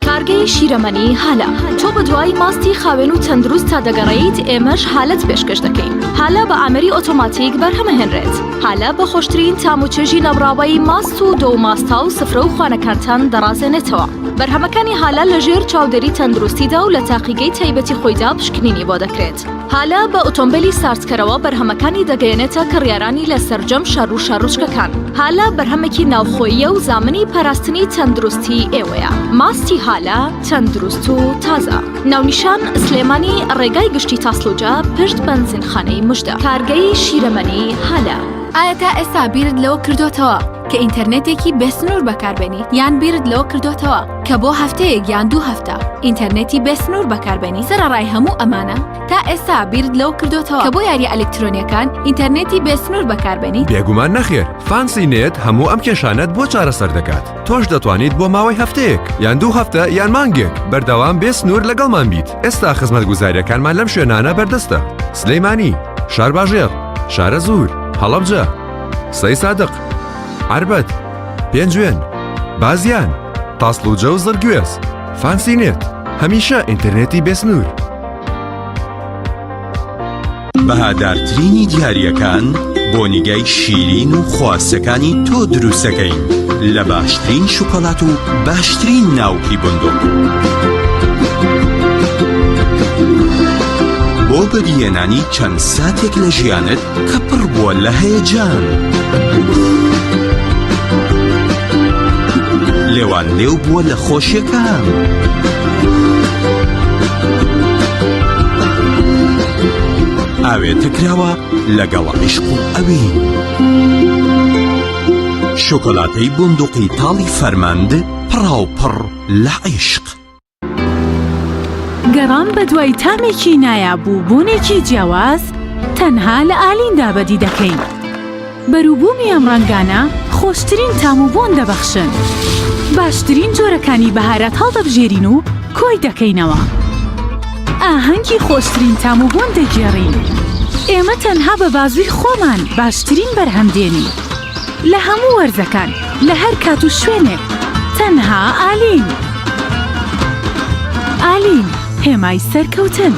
کارگەی شیرەمەنی هالە تۆ بەدوای ماستی خاوێن و تەندروستتا دەگەڕێیت ئێمەش هالەت پێشکەش دەکەین هالە بە ئامێری ئۆتۆماتیک بەرهەمەهێنرێت هالە بە خۆشترین تام و چێژی نەبڕاوەی ماست و دۆ و ماستاو و سفرە و خوانەکانتان دەڕازێنێتەوە بەرهەمەکانی هالە لەژێر چاودێری تەندروستیدا و لە تاقیگەی تایبەتی خۆیدا پشکنینی بۆ دەکرێت هالە بە ئۆتۆمبێلی ساردکەرەوە بەرهەمەکانی دەگەیەنێتە کڕیارانی لە سەرجەم شار و شارۆچکەکان. هالە بەرهەمێکی ناوخۆییە و زامنی پاراستنی تەندروستی ئێوەیە. ماستی هالە تەندروست و تازە. ناونیشان، سلێمانی، ڕێگای گشتی تاسڵوجە، پشت بەنزینخانەی مژدە. کارگەی شیرەمەنی هالە. ئایا تا ئێستا بیرت لەوە کردۆتەوە کە ئینتەرنێتێکی بێسنوور بەکاربێنیت؟ یان بیرت لەوە کردۆتەوە کە بۆ هەفتەیەک یان دوو هەفتە ئینتەرنێتی بێسنوور بەکاربێنیت؟ سەرەڕای هەموو ئەمانە تا ئێستا بیرت لەوە کردۆتەوە کە بۆ یارییە ئەلکترۆنییەکان ئینتەرنێتی بێسنوور بەکاربێنیت؟ بێگومان نەخێر، فانسی نێت هەموو ئەم کێشانەت بۆ چارەسەر دەکات، تۆش دەتوانیت بۆ ماوەی هەفتەیەک یان دوو هەفتە یان مانگێک بەردەوام بێ سنوور لەگەڵمان بیت، ئێستا خزمەتگوزارییەکانمان لەم شوێنانە بەردەستە، سلێمانی، شارباژێڕ، شارەزوور، هەڵەبجە، سەیسادق، عەربەت، پێنجوێن، بازیان، تاسڵوجە و زڕگوێز. فانسی نێت، هەمیشە ئینتەرنێتی بێسنوور. بەهادارترینی دیارییەکان بۆ نیگای شیرین و خواستەکانی تۆ دروستەکەین لە باشترین شوکۆلات و باشترین ناوکی بندق. بۆ بەدیهێنانی چەند ساتێک لە ژیانت کە پڕ بووە لە هەیەجان. لێوان لێو بووە لە خۆشیەکان. ئاوێتە کراوە لەگەڵ عیشق و ئەوین. شۆکۆلاتەی بوندوقی تاڵی فەرمەند پڕاوپڕ لە عیشق. گەڕان بەدوای تامێکی نایاب و بۆنێکی جیاواز تەنها لە ئالیندا بەدی دەکەین. بەروبوومی ئەم ڕەنگانە خۆشترین تام و بۆن دەبەخشن. باشترین جۆرەکانی بەهارات هەڵدەبژێرین و کۆی دەکەینەوە. ئاهەنگی خۆشترین تام و بۆن دەگێڕین. ئێمە تەنها بە بازووی خۆمان باشترین بەرهەم دێنین. لە هەموو وەرزەکان، لە هەر کات و شوێنێک، تەنها ئالین. ئالین، هێمای سەرکەوتن.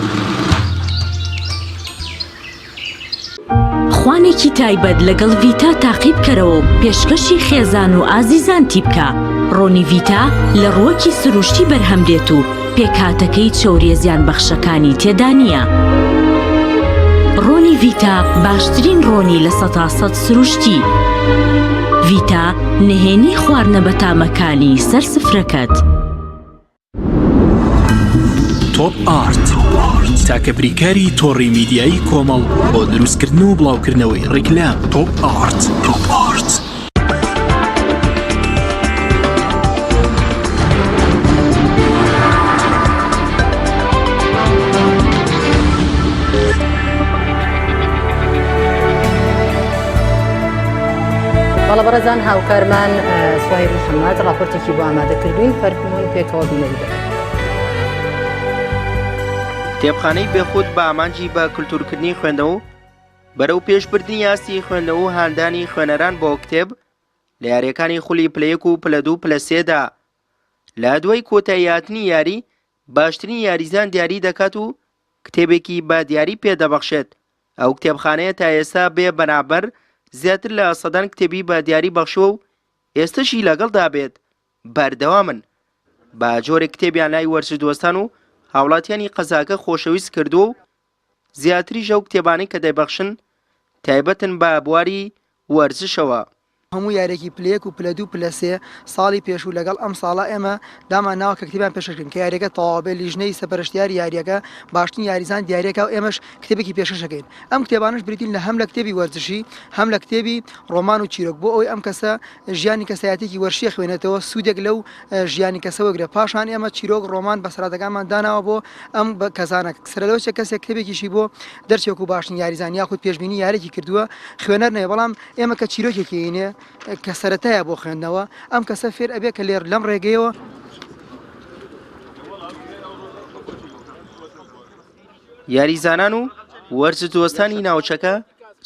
خوانێکی تایبەت لەگەڵ ڤیتا تاقی بکەرەوە و پێشکەشی خێزان و ئازیزانتی بکە، ڕۆنی ڤیتا لە ڕووەکی سروشتی بەرهەم دێت و پێکهاتەکەی چەوریە زیانبەخشەکانی تێدا نییە. ڕۆنی ڤیتا باشترین ڕۆنی 100% سروشتی. ڤیتا نهێنی خواردنە بەتامەکانی سەر سفرەکەت. تۆپ ئارت تاکە بریکاری تۆڕی میدیایی کۆمەڵ بۆ دروستکردن و بڵاوکردنەوەی ڕیکلام تۆپ ئارت تۆپ ئارت. بەڵە بەڕێزان هاوکارمان سوهەیب محەممەد راپۆرتێکی بۆ ئامادە کردوین فەرموون پێکەوە بینەری دەکەن. کتێبخانەی بێخود بە ئامانجی بە کولتوورکردنی خوێندنەوە و بەرەو پێشبردنی ئاستی خوێندنەوە و هاندانی خوێنەران بۆ کتێب لە یاریەکانی خولی پلە یەک و پلە دوو پلە سێدا لە دوای کۆتاییهاتنی یاری باشترین یاریزان دیاری دەکات و کتێبێکی بە دیاری پێ دەبەخشێت. ئەو کتێبخانەیە تا ئێستا بێ بەرابەر زیاتر لە سەدان کتێبی بە دیاری بەخشیوە و ئێستەشی لەگەڵدا بێت بەردەوامن بە جۆرێک کتێبیان لای وەرزشدۆستان و هاوڵاتیانی قەزاکە خۆشەویست کردووە و زیاتریش ئەو کتێبانەی کە دەیبەخشن تایبەتن بە بواری وەرزشەوە. هەموو یاریەکی پلە یەک و پلە دوو پلە سێ ساڵی پێشوو لەگەڵ ئەم ساڵە ئێمە دامان ناوە کە کتێبیان پێشکەش کردین کە یاریەکە تەواو بێت لیژنەی سەپەرشتیاری یاریەکە باشترین یاریزان دیاریەکا و ئێمەش کتێبێکی پێشکەش ئەکەین ئەم کتێبانەش بریتین لە هەم لە کتێبی وەرزشی هەم لە کتێبی ڕۆمان و چیرۆک بۆ ئەوەی ئەم کەسە ژیانی کەسایەتیەکی وەرشی ئەخوێنێتەوە سوودێک لەو ژیانی کەسە وەگرێت پاشان ئێمە چیرۆک ڕۆمان بەسەرهاتەکانمان داناوە بۆ ئەم کەسانە سەرە لەوە چێ کەسێک کتێبێکیشی بۆ دەرچێ وەکو باشترین یاریزان یاخود پێشبینی یاریەکی کردووە خوێنەر نەبێ بەڵام ئێمە کە چیرۆکێکی ئەینێ کە سەرەتایە بۆ خوێندنەوە ئەم کەسە فێر ئەبێ کە لێر لەم ڕێگەیەوە. یاریزانان و وەرزشدۆستانی ناوچەکە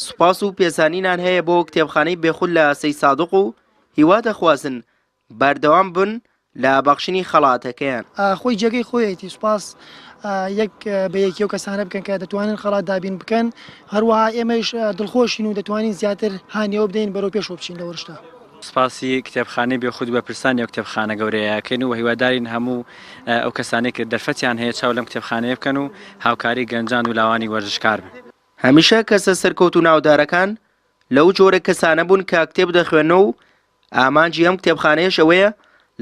سوپاس و پێزانینان هەیە بۆ کتێبخانەی بێخود لە سەیدسادق و هیوا دەخوازن بەردەوام بن لە بەخشینی خەڵاتەکەیان. خۆی جێگەی خۆیەتی سوپاس یەک بە یەکی ئەو کەسانە بکەن کە دەتوانن خەڵات دابین بکەن، هەروەها ئێمەیش دڵخۆشین و دەتوانین زیاتر هانی ئەوە بدەین بەرەو پێشەوە بچین لە وەرشدا. سوپاسی کتێبخانەی بێخود و بەرپرسانی ئەو کتێبخانە گەورەیە ئەکەین و هیوادارین هەموو ئەو کەسانەی کە دەرفەتیان هەیە چاو لەم کتێبخانەیە بکەن و هاوکاری گەنجان و لاوانی وەرزشکار بن. هەمیشە کەسە سەرکەوتوو ناودارەکان لەو جۆرە کەسانە بوون کە کتێب دەخوێننەوە و ئامانجی ئەم کتێبخانەیەش ئەوەیە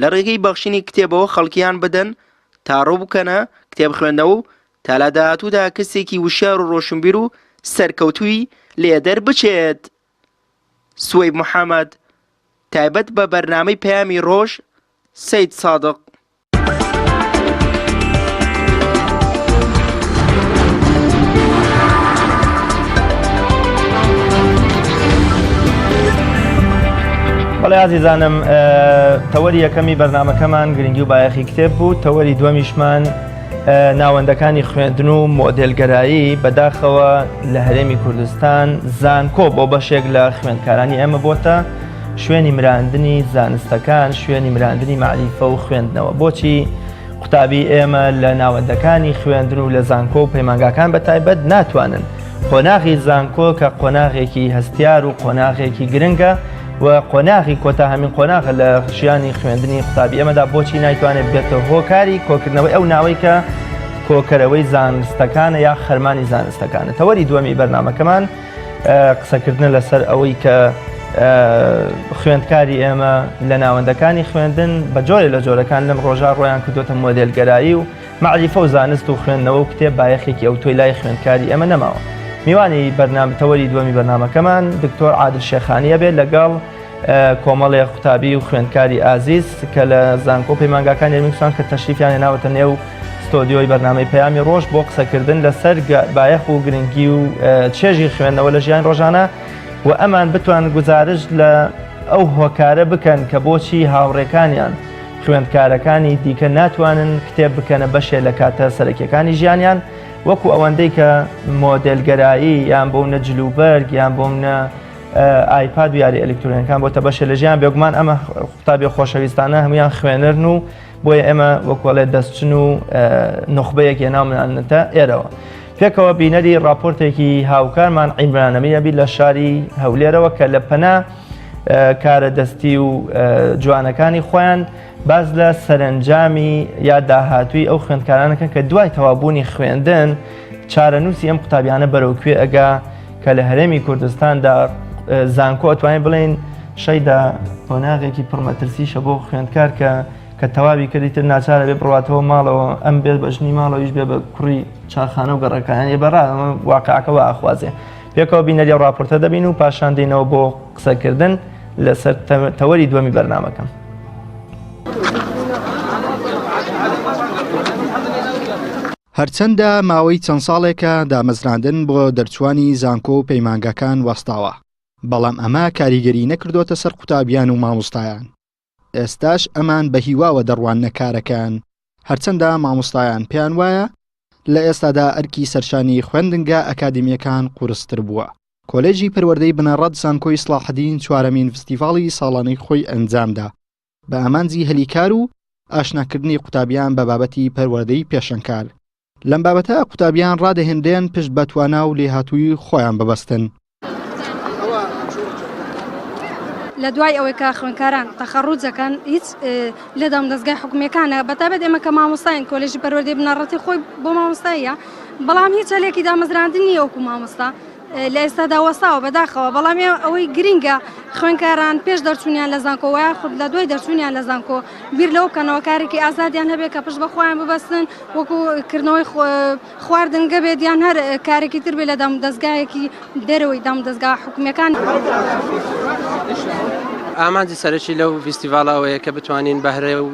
لە ڕێگەی بەخشینی کتێبەوە خەڵکیان بدەن تا ڕوو بکەنە کتێب خوێندنەوە و تا لە داهاتوودا کەسێکی وشیار و ڕۆشنبیر و سەرکەوتووی لێ دەربچێت. سوەیب محەمەد، تایبەت بە بەرنامەی پەیامی ڕۆژ، سەیدسادق. بەڵێ ئازیزانم تەوەری یەکەمی بەرنمەکەمان گرنگی و بایەخی کتێب بوو تەوەری دووەمیشمان ناوەندەکانی خوێندن و مۆدێلگەرایی بەداخەوە لە هەرێمی کوردستان زانکۆ بۆ بەشێک لە خوێندکارانی ئێمە بۆتە شوێنی مراندنی زانستەکان، شوێنی مراندنی مەعریفە و خوێندنەوە. بۆچی قوتابی ئێمە لە ناوەندەکانی خوێندن و لە زانکۆ و پەیمانگاکان بە تایبەت ناتوانن قۆناغی زانکۆ کە قۆناغێکی هەستیار و قۆناغێکی گرنگە و قۆناغی کۆتا هەمین قۆناغە لە ژیانی خوێندنی قوتابی ئێمەدا بۆچی نایتوانێت بێتە هۆکاری کۆکردنەوەی ئەو ناوەی کە کۆکەرەوەی زانستەکانە یا خەرمانی زانستەکانە تەوەری دووەمی بەرنمەکەمان قسەکردنە لەسەر ئەوەی کە خوێندکاری ئێمە لە ناوەندەکانی خوێندن بە جۆرێ لە جۆرەکان لەم ڕۆژا ڕۆیان کردوتە مۆدێلگەرایی و مەعریفە و زانست و خوێندنەوە و کتێب بایەخێکی ئەوتۆی لای خوێندکاری ئێمە نەماوە. میوانی بەرنامە تەوەری دووەمی بەرنامەکەمان دکتۆر عادل شێخانیە بێت لەگەڵ کۆمەڵێ قوتابی و خوێندکاری ئازیز کە لە زانکۆ پەیمانگاکانی هەرێمی کوردستان کە تەشریفیان هێناوەتە نێو ستۆدیۆی بەرنامەی پەیامی ڕۆژ بۆ قسەکردن لەسەر بایەخ و گرنگی و چێژی خوێندنەوە لە ژیان ڕۆژانە و ئەمان بتوان گوزارشت لە ئەو هۆکارە بکەن کە بۆچی هاوڕێکانیان خوێندکارەکانی دیکە ناتوانن کتێب بکەنە بەشێ لە کاتە سەرەکیەکانی ژیانیان وەکو ئەوەندەی کە مۆدێلگەرایی یان بۆ جلوبەرگ یان بۆ منە ئایپاد و یاری ئەلکترۆنەکان بۆتە بەشێ لە ژیان بێگومان ئەمە قوتابی خۆشەویستانە هەمویان خوێنەرن و بۆیە ئێمە وەکوەڵێ دەستچن و نوخبەیەک هێناومانەتە ئێرەوە. پێکەوە بینەری راپۆرتێکی هاوکارمان عیمران ئەمین ئەبی لە شاری هەولێرەوە کە لە پەنا کارە دەستی و جوانەکانی خۆیان باز لە سەرەنجامی یا داهاتووی ئەو خوێندکارانەکەن کە دوای تەوابوونی خوێندن چارەنووسی ئەم قوتابیانە بەرەو کوێ ئەگا کە لە هەرێمی کوردستاندا زانکۆ ئەتوانین بڵێین شەیدا قۆناغێکی پڕمەترسیشە بۆ خوێندکار کە کە تەواوی کردی تر ناچارە بێ بڕاتەوە ماڵەوە ئەم بێت بە ژنی ماڵەوەیش بێ بە کوڕی چاخانە و گەڕەکان ێ بەڕا واقعەکە وا ئەخوازێ پێکەوە بینەری ئەو ڕاپۆرتە دەبین و پاشان دێینەوە بۆ قسەکردن لەسەر تەوەری دووەمی بەرنامەکەم. هەرچەندە ماوەی چەند ساڵێکە دامەزراندن بۆ دەرچووانی زانکۆ و پەیمانگاکان وەستاوە، بەڵام ئەمە کاریگەری نەکردۆتە سەر قوتابیان و مامۆستایان. ئێستاش ئەمان بە هیواوە دەڕواننە کارەکەیان، هەرچەندە مامۆستایان پێیان وایە لە ئێستادا ئەرکی سەرشانی خوێندنگا ئەکادیمییەکان قورستر بووە. کۆلێژی پەروەردەی بنەڕەت زانکۆی سڵاحەدین چوارەمین ڤستیڤاڵی ساڵانەی خۆی ئەنجامدا، بە ئامانجی هەلی کار و ئاشناکردنی قوتابیان بە بابەتی پەروەردەی پێشەنگکار. لەم بابەتە قوتابیان ڕادەهێنرێن پشت بە توانا و لێهاتوویی خۆیان ببەستن. لە دوای ئەوەی کە خوێندکاران تەخەڕوج دەکەن هیچ لە دامودەزگای حکومییەکانە بەتایبەت ئێمە کە مامۆستاین کۆلێژی پەروەردەی بنەڕەتی خۆی بۆ مامۆستاییە بەڵام هیچ هەلێکی دامەزراندن نییە وەکو مامۆستا لە ئێستادا وەستاوە بەداخەوە بەڵام ئەوەی گرینگە خوێندکاران پێش دەرچوونیان لە زانکۆ وە یاخود لە دوای دەرچوونیان لە زانکۆ بیر لەوە بکەنەوە کارێکی ئازادیان هەبێت کە پشت بە خۆیان ببەستن وەکو کردنەوەی خواردنگە بێت یان هەر کارێکی تر بێت لە دامودەزگایەکی دەرەوەی دامودەزگا حکومییەکان. ئامانجی سەرەکی لەو ڤیستیڤاڵە ئەوەیە کە بتوانین بەهرە و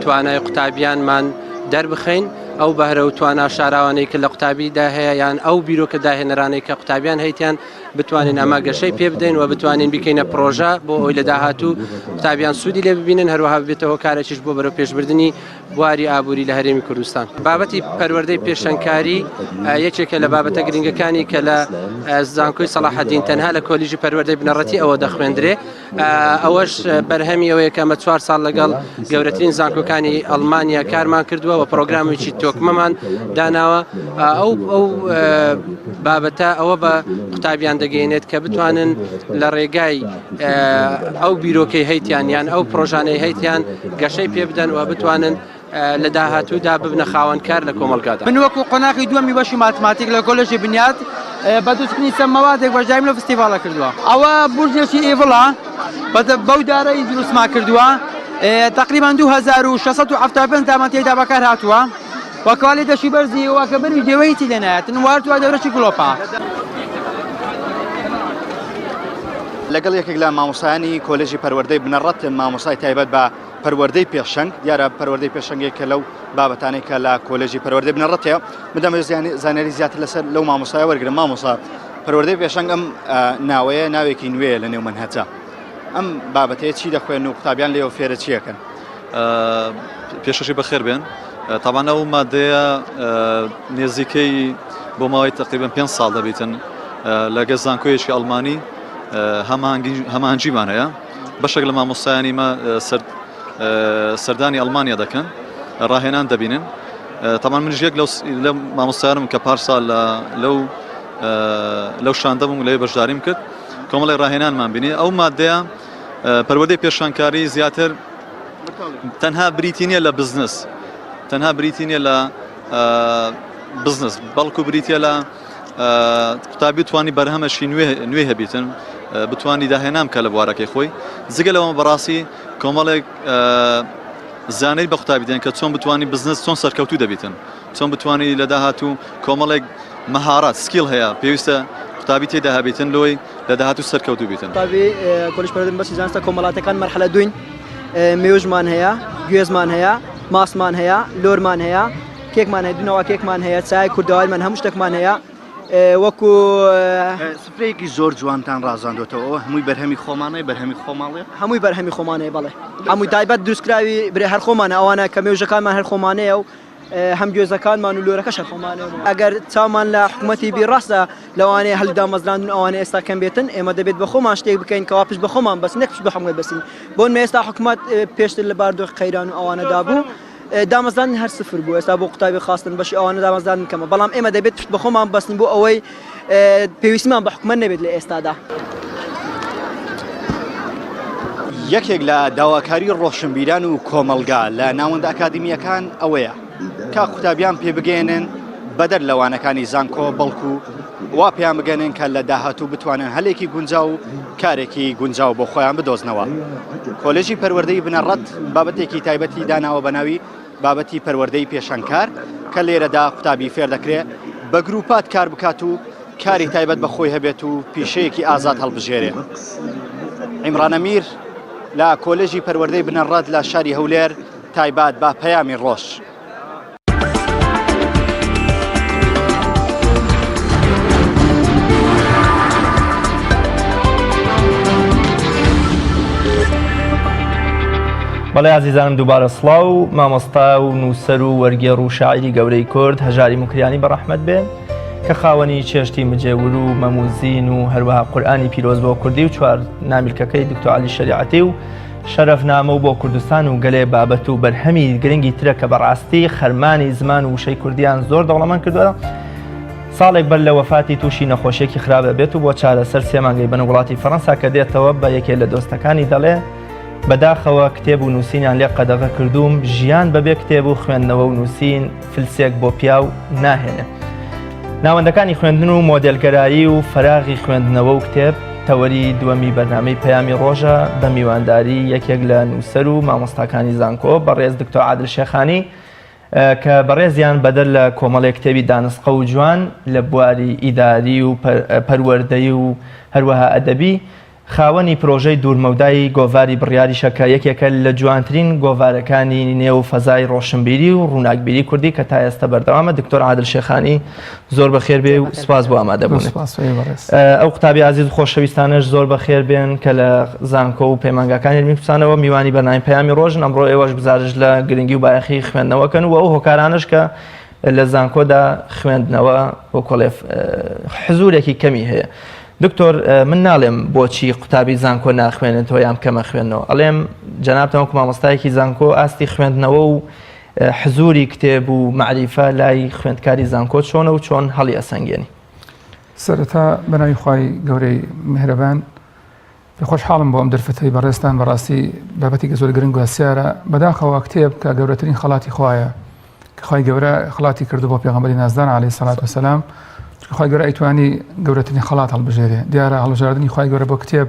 توانای قوتابیانمان دەربخەین، ئەو بەهرە و توانا شاراوانەی کە لە قوتابیدا هەیە یان ئەو بیرۆکە داهێنەرانەی کە قوتابیان هەیتیان بتوانین ئەمە گەشەی پێ بدەین و بتوانین بیکەینە پرۆژە بۆ ئەوەی لە داهاتوو قوتابیان سوودی لێ ببینن، هەروەها ببێتە هۆکارێکیش بۆ بەرەوپێشبردنی بواری ئابووری لە هەرێمی کوردستان. بابەتی پەروەردەی پێشەنگکاری یەکێکە لە بابەتە گرنگەکانی کە لە زانکۆی سەڵاحەدین تەنها لە کۆلیژی پەروەردەی بنەڕەتی ئەوە دەخوێندرێ، ئەوەش بەرهەمی ئەوەیە کە ئەمە چوار ساڵ لەگەڵ گەورەترین زانکۆکانی ئەڵمانیا کارمان کردووە و پرۆگرامێکی تۆکمەمان داناوە. ئەو ئەو بابەتە ئەوە بە قوتابیان دەگەیەنێت کە بتوانن لە ڕێگای ئەو بیرۆکەی هەیتیان یان ئەو پرۆژانەی هەیتیان گەشەی پێ بدەن و بتوانن لە داهاتوودا ببنە خاوەن کار لە کۆمەڵگادا. من وەکو قۆناغی دووەمی بەشی ماتماتیک لە کۆلێژی بنیات بە دروستکردنی چەند مەوادێک بەشداریم لەو فستیڤاڵە کردووە. ئەوە بورجێکی ئیڤڵە بەو دارەی دروستمان کردووە تەقریبەن 2675 دامان تێیدا بەکار هاتووە. وە کوالێتەشی بەرزی وە کە بەروی دێوە هیچی لێ نایەتن وە هەرتوا دەورەشی گڵۆپە. لەگەڵ یەکێک لە مامۆستایانی کۆلێژی پەروەردەی بنەڕەت مامۆستای تایبەت بە پەروەردەی پێشەنگ دیارە پەروەردەی پێشەنگێک کە لەو بابەتانەی کە لە کۆلێژی پەروەردەی بنەڕەت هەیە من دەمەوێت زانیاری زیاتر لەسەر لەو مامۆستایە وەرگرم مامۆستا پەروەردەی پێشەنگ ئەم ناوەیە ناوێکی نوێیە لە نێو مەنهەجە ئەم بابەتەیە چی دەخوێن و قوتابیان لێەوە فێرە چیەکەن؟ پێشەشی بەخێر بێن تاوان ئەو مادەیە نێزیکەی بۆ ماوەی تقریبا پێ ساڵ دەبیتن لەگە زانکۆیەکی ئەڵمانی هەمانجیمان هەیە بەشێک لە مامۆستایانی مە سەردانی ئەڵمانیا دەکەن ڕاهێنان دەبینن تامان منیش یەک لە مامۆستایانم کە پارسا لەو لەو شاندە بووم لەوێ بەشداریم کرد کۆمەڵی ڕاهێنانمان بینی ئەو مادەیە پەروەردەی پێشانکاری زیاتر تەنها بریتی نییە لە بزنس تەنها بریتی نییە لە بزنس بەڵکو بریتە لە قوتابی توانی بەرهەمەشی نوێ هەبیتن بتانی داهێنان کە لە بوارەکەی خۆی جگە لەوە بەڕاستی کۆمەڵێک زانەی بە قوتابی دێن کە چۆن بتانی بزنس چۆن سەرکەوتوو دەبیتن چۆن بتانی لە داهاتوو کۆمەڵێک مەهارات skill هەیە پێویستە قوتابی تێدا هەبیتن لۆی لە داهاتوو سەرکەوتوو بیتن. قوتابی کۆلیژ پەروەردە بەشی زانستە کۆمەڵاتیەکان مەرحەلە دووین مێوژمان هەیە گوێزمان هەیە ماسمان هەیە لۆرمان هەیە کێکمان هەیە دونەوە کێکمان هەیە چای کوردەواریمان هەموو شتێکمان هەیە وەکو سفرەیەکی زۆر جوانتان ڕازاندۆتەوە ئەوە هەمووی بەرهەمی خۆمانەیە بەرهەمی خۆماڵیە؟ هەمووی بەرهەمی خۆمانەیە بەڵێ هەمووی تایبەت دروستکراوی برێ هەر خۆمانە ئەوانە کە مێوژەکانمان هەر خۆمانەیە و هەم گوێزەکانمان و لۆرەکەش هەر خۆمانە ئەگەر چاومان لە حکوومەتی بی ڕاستە لەوانەیە هەلی دامەزراندن ئەوانە ئێستا کەم بێتن ئێمە دەبێت بە خۆمان شتێک بکەین کەوا پشت بە خۆمان بەس نەک پشت بە حکومەت بەسین بۆ نمونە ئێستا حکومەت پێشتر لە باردۆخی قەیران و ئەوانەدا بوو دامەزراندن هەر سفر بوو ئێستا بۆ قوتابی خواستن بەشی ئەوانە دامەزراندن کەمە بەڵام ئێمە دەبێت پشت بە خۆمان بەستین بۆ ئەوەی پێویستیمان بە حکومەت نەبێت لە ئێستادا. یەکێک لە داواکاری ڕۆشنبیران و کۆمەڵگا لە ناوەندە ئەکادیمییەکان ئەوەیە کە قوتابیان پێبگەیەنن بەدەر لە وانەکانی زانکۆ بەڵکو وا پێیان بگەنن کە لە داهاتوو بتوانن هەلێکی گونجاو و کارێکی گونجاو بۆ خۆیان بدۆزنەوە. کۆلێژی پەروەردەی بنەڕەت بابەتێکی تایبەتی داناوە بە ناوی بابەتی پەروەردەی پێشەنگکار کە لێرەدا قوتابی فێر دەکرێ بە گروپات کار بکات و کاری تایبەت بە خۆی هەبێت و پیشەیەکی ئازاد هەڵبژێرێ. عیمران ئەمیر لە کۆلێژی پەروەردەی بنەڕەت لە شاری هەولێر تایبەت بە پەیامی ڕۆژ. بەڵێ ئازیزانم دووبارە سڵاو مامۆستا و نووسەر و وەرگێڕ و شاعیری گەورەی کورد هەژاری موکریانی بە ڕەحمەت بێ کە خاوەنی چێشتی مجێور و مەموزین و هەروەها قورئانی پیرۆز بۆ کوردی و چوار نامیلکەکەی دکتۆر عەلی شەریعەتی و شەرەفنامە و بۆ کوردستان و گەلێ بابەت و بەرهەمی گرنگی ترە کە بەڕاستی خەرمانی زمان و وشەی کوردیان زۆر دەوڵەمەند کردووە. ساڵێک بەر لە وەفاتی تووشی نەخۆشیەکی خراپ ئەبێت و بۆ چارەسەر سێ مانگەی بەنە وڵاتی فەڕەنسا کە دێتەوە بە یەکێ لە دۆستەکانی دەڵێ بەداخەوە کتێب و نووسینیان لێ قەدەغە کردووم ژیان بەبێ کتێب و خوێندنەوە و نووسین فلسێک بۆ پیاو ناهێنێ. ناوەندەکانی خوێندن و مۆدێلگەرایی و فەراغی خوێندنەوە و کتێب تەوەری دووەمی بەرنامەی پەیامی ڕۆژە بە میوانداری یەکێک لە نووسەر و مامۆستاکانی زانکۆ بەڕێز دکتۆر عادل شێخانی کە بەڕێزیان بەدەر لە کۆمەڵێک کتێبی دانسقە و جوان لە بواری ئیداری و پەروەردەیی و هەروەها ئەدەبی، خاوەنی پرۆژەی دوورمەودای گۆڤاری بڕیاریشە کە یەکێکە لە جوانترین گۆڤارەکانی نێو فەزای ڕۆشنبیری و ڕووناکبیری کوردی کە تا ئێستا بەردەوامە. دکتۆر عادل شێخانی زۆر بەخێر بێ و سپاس بۆ ئامادەبوونت. ئەو قوتابی ئازیز و خۆشەویستانەش زۆر بەخێر بێن کە لە زانکۆ و پەیمانگاکانی هەرێمی کوردستانەوە میوانی بەرنامەی پەیامی ڕۆژن. ئەمڕۆ ئێوەش گوزارش لە گرنگی و بایەخی خوێندنەوەکەن و ئەو هۆکارانەش کە لە زانکۆدا خوێندنەوە وەکۆڵێ حزورێکی کەمی هەیە. دکتۆر من ناڵێم بۆچی قوتابی زانکۆ ناخوێنێتەوە یان کەمە خوێندنەوە ئەڵێم جەنابتان وەکو مامۆستایەکی زانکۆ ئاستی خوێندنەوە و حزوری کتێب و مەعریفە لای خوێندکاری زانکۆ چۆنە و چۆن هەڵی ئەسەنگێنی؟ سەرەتا بەناوی خوای گەورەی میهرەبان خۆشحاڵم بۆ ئەم دەرفەتەی بەڕێزتان بەڕاستی بابەتێکی زۆر گرنگ و هەستیارە بەداخەوە کتێب کە گەورەترین خەڵاتی خوایە کە خوای گەورە خەڵاتی کردو بۆ پێغەمبەری نازدار عەلەیهی سەڵات وسەلام چونکە خوای گەورە ئەیتوانی گەورەترین خەڵات هەڵبژێرێ دیارە هەڵبژاردنی خوای گەورە بۆ کتێب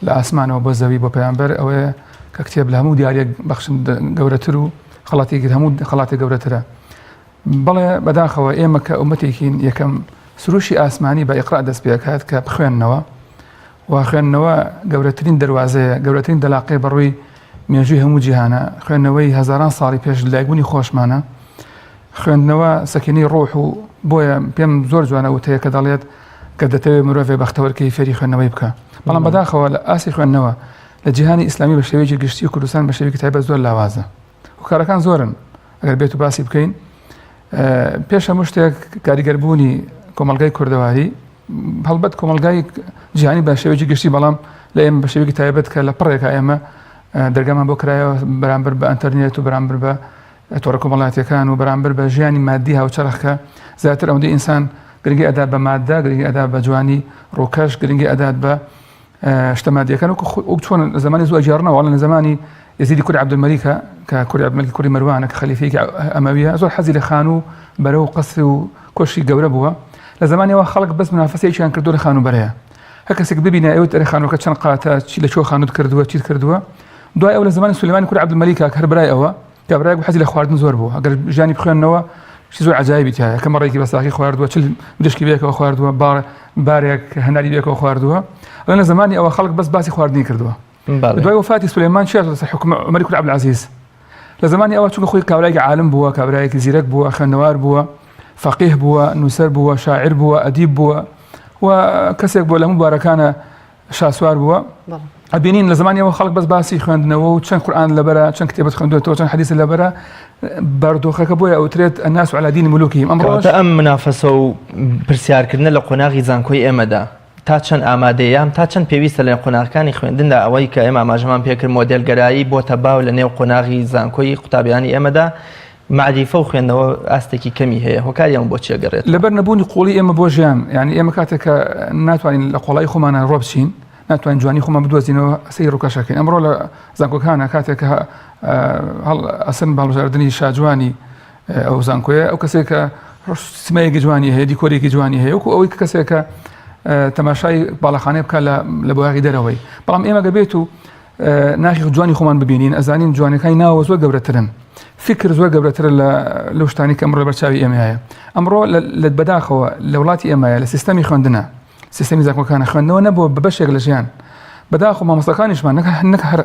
لە ئاسمانەوە بۆ زەوی بۆ پەیامبەر ئەوەیە کە کتێب لە هەموو دیاریەک بەخشن گەورەتر و خەڵاتێکی هەموو خەڵاتێک گەورەترە. بەڵێ بەداخەوە ئێمە کە ئومەتێکین یەکەم سروشی ئاسمانی بە ئیقرا دەست پێکات کە بخوێننەوە و خوێندنەوە گەورەترین دەروازەیە گەورەترین دەلاقەیە بەڕووی مێژووی هەموو جیهانە خوێندنەوەی هەزاران ساڵی پێش لەدایکبوونی خۆشمانە خوێندنەوە سەکینەی ڕۆح و بۆیە پێم زۆر جوانە وتەیە کە دەڵێت گەر دەتەوێت مرۆڤێ بەختەوەرکەی فێری خوێندنەوەی بکە بەڵام بەداخەوە لە ئاستی خوێندنەوە لە جیهانی ئیسلامی بە شێوەیەکی گشتی و کوردستان بە شێوەیەکی تایبەت زۆر لاوازە هۆکارەکان زۆرن ئەگەر بێت و باسی بکەین پێش هەموو شتێک کاریگەربوونی کۆمەلگای کوردەواری هەڵبەت کۆمەلگای جیهانی بە شێوەیەکی گشتی بەڵام لە ئێمە بە شێوەیەکی تایبەت کە لە پڕێکا ئێمە دەرگامان بۆ کرایەوە بەرامبەر بە ئەتەرنێت و بەرامبەر بە تۆڕە کۆمەڵاتیەکان و بەرامبەر بە ژیانی مادی هاوچەرخ کە زیاتر ئەوەندەی ئینسان گرنگی ئەدات بە مادە گرنگی ئەدات بە جوانی ڕووکەش گرنگی ئەدات بە شتە مادیەکان وەک چۆن زمانی زوو ئەگێڕنەوە ئەڵێن لە زمانی یەزیدی کوری عەبدولمەلیکە کە کوری عەبدولمەلیک کوری مەروانە کە خەلیفەیەکی ئەمەویە زۆر حەزی لە خانوو بەرە و قەسر و کۆشکی گەورە بووە لە زمانیەوە خەڵک بەس منافەسەیەکیان کردو لە خانوو بەرەیە هەر کەسێک ببینە ئەوت ئەرێ خانووەکە چەند قاتە چی لە کوێ خانووت کردووە چیت کردووە دوای ئەو لە زمانی سولەیمانی کوری عەبدولمەلیکە کە هەر برای ئەوە کابرایەک بوو حەزی لە خواردن زۆر بوو ئەگەر ژیانی بخوێننەوە شتی زۆر عەجایبی تیایە کە مەڕێکی بە ساغی خواردووە چل مریشکی بێکەوە خواردووە بارێک هەناری بێکەوە خواردووە ئەڵێن لە زمانی ئەوە خەڵک بەس باسی خواردنی کردووە دوای وەفاتی سولەیمان چی هاتووە سەر حوکم عومەری کوڕی عەبدولعەزیز لە زمانی ئەوە چونکە خۆی کابرایەکی عالم بووە کابرایەکی زیرەک بووە خوێندەوار بووە فەقیه بووە نووسەر بووە شاعیر بووە ئەدیب بووە و کەسێک بووە لە هەموو بوارەکانە شاسوار بووە ئەبینین لە زمانی ئەوە خەڵک بەس باسی خوێندنەوە و چەند قورئان لەبەرە چەند کتێبت خوێندوێتەوە چەند حەدیث لەبەرە بارودۆخەکە بۆیە ئەوترێت الناس على دین ملوکهم ئەمڕۆش ئەم منافەسە و پرسیارکردنە لە قۆناغی زانکۆی ئێمەدا تا چەند ئامادەیە یان تا چەند پێویستە لە قۆناغەکانی خوێندندا ئەوەی کە ئێمە ئاماژەمان پێکرد مۆدێلگەرایی بۆتە باو لە نێو قۆناغی زانکۆی قوتابیانی ئێمەدا مەعریفە و خوێندنەوە ئاستێکی کەمی هەیە هۆکاری ئەمە بۆ چی ئەگەڕێتەوە؟ لەبەر نەبوونی قوڵی ئێمە بۆ ژیان یانی ئێمە کاتێک کە ناتوانین لە قۆڵایی خۆمانە ڕۆ بچین ناتوانین جوانی خۆمان بدۆزینەوە سەیری ڕووکەشەکەین ئەمڕۆ لە زانکۆکانە کاتێک کە هەڵ ئەسن بە هەڵبژاردنی شاجوانی ئەو زانکۆیە ئەو کەسێک کە سمەیەکی جوانی هەیە دیکۆرێکی جوانی هەیە وەکو ئەوەی کە کەسێکە تەماشای باڵەخانەیە بکات لە بۆیاغی دەرەوەی بەڵام ئێمە گەبێت و ناخی جوانی خۆمان ببینین ئەزانین جوانەکانی ناوە زۆر گەورەترن فکر زۆر گەورەترە لە لەو شتانی کە ئەمڕۆ بەرچاوی ئێمەیە ئەمڕۆ لە بەداخەوە لە وڵاتی ئێمەیە لە سیستەمی خوێندنە سیستەمی زانکۆکانە خوێندنەوە نەبووە بە بەشێک لە ژیان بەداخۆ مامۆستاکانیشمان نەک هەر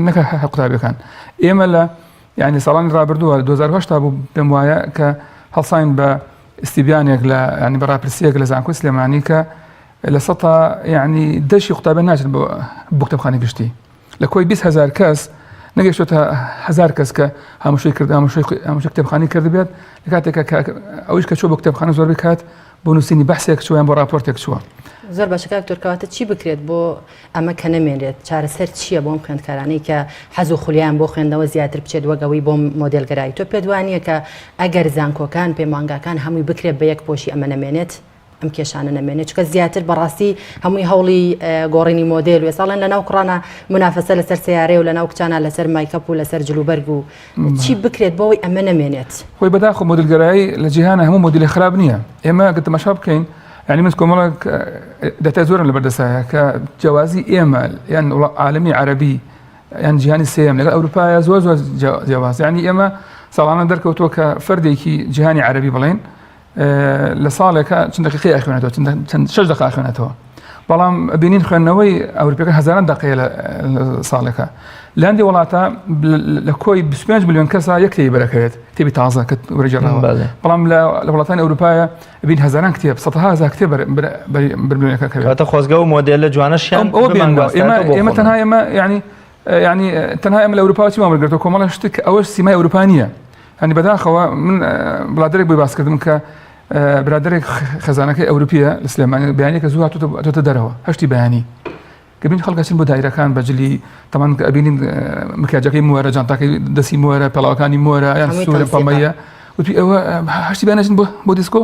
نەک هەر قوتابیەکان ئێمە لە یعنی ساڵانی ڕابردووە 2008 بوو پێم وایە کە هەڵساین بە استبیانێک لە ینی بە ڕاپرسیەک لە زانکۆی سلێمانی کە لە سەتا یعنی دەشی قوتابیان ناچن بۆ بۆ قوتابخانەی گشتی لە کۆی 20 هزار کەس نەگەیشتۆتە هزار کەس کە هاموشۆی کرد هاموشۆی هاموشۆی کتێبخانەی کردبێت لە کاتێک کە ئەویش کە چوو بۆ کتێبخانە زۆر بکات بۆ نووسینی بەحسێک چووە یان بۆ ڕاپۆرتێک چووە. زۆر باشە کاک دکتۆر کەواتە چی بکرێت بۆ ئەمە کە نەمێنێت چارەسەر چییە بۆ ئەم خوێندکارانەی کە حەز و خولیان بۆ خوێندنەوە زیاتر بچێت وەک ئەوەی بۆ مۆدێلگەرایی تۆ پێت وانییە کە ئەگەر زانکۆکان پەیمانگاکان هەمووی بکرێت بە یەک پۆشی ئەمە نەمێنێت ئەم کێشانە نەمێنێت چونکە زیاتر بەڕاستی هەمووی هەوڵی گۆڕینی مۆدێل و ئێستا لە ناو کوڕانە منافەسە لەسەر سیارەیە و لە ناو کچانە لەسەر مایکەپ و لەسەر جلوبەرگ و چی بکرێت بۆ ئەوەی ئەمە نەمێنێت؟ خۆی بەداخەوە مۆدیلگەرایی لە جیهانە هەموو مۆدیلی خراپ نییە ئێمە گە تەماشا بکەین یعنی من کۆمەڵێک داتای زۆرم لەبەردەستایە کە جیاوازی ئێمە یان عالمی عەرەبی یان جیهانی سێیەم لەگەڵ ئەوروپایە زۆر زۆر جیاواز یعنی ئێمە ساڵانە دەرکەوتووە کە فەردێکی جیهانی عەرەبی بڵێن لە ساڵێکە چەند دقیقەی ئەخوێنێتەوە چەند شش دقیقە ئەخوێنێتەوە بەڵام بینین خوێندنەوەی ئەوروپیەکە هەزاران دقەیە لە ساڵێکە لە هەندی وڵاتە لە کۆی 25 میلیۆن کەسا یەک کتێبی بەرەکەوێت کتێبی تازە کە وەرگێڕاوە بەڵام لە وڵاتانی ئەوروپایە بین هەزاران کتێب سەدها هەزار کتێب بەر ملیۆنەکە کەوێت کەواتە خۆزگە و مۆدێلە جوانەشیان ئەوە بێنەوە ئێمە تەنها ئێمە یعنی یعنی تەنها ئێمە لە ئەوروپا چیمان وەرگرتووە کۆمەڵە شتێک کە ئەوەش سیمای ئەوروپا نییە هەنی بەداخەوە من بڵادەرێک بۆی باسکردم کە برادێک خێزانەکەی ئەوروپیە لە سلێمانی بەیانێکە زوو هاتوتە دەرەوە هەشتی بەیانی کە بین خەڵکە چن بۆ دایرەکان بەجلی تەمان کە ئەبینین مکیاجەکەی موەرە جانتاکەی دەستی موەرە پێڵاوەکانی مۆرە یان سوورە پەمەیە وتی ئەوە هەشتی بەیانەچن بۆ بۆ دیسکۆ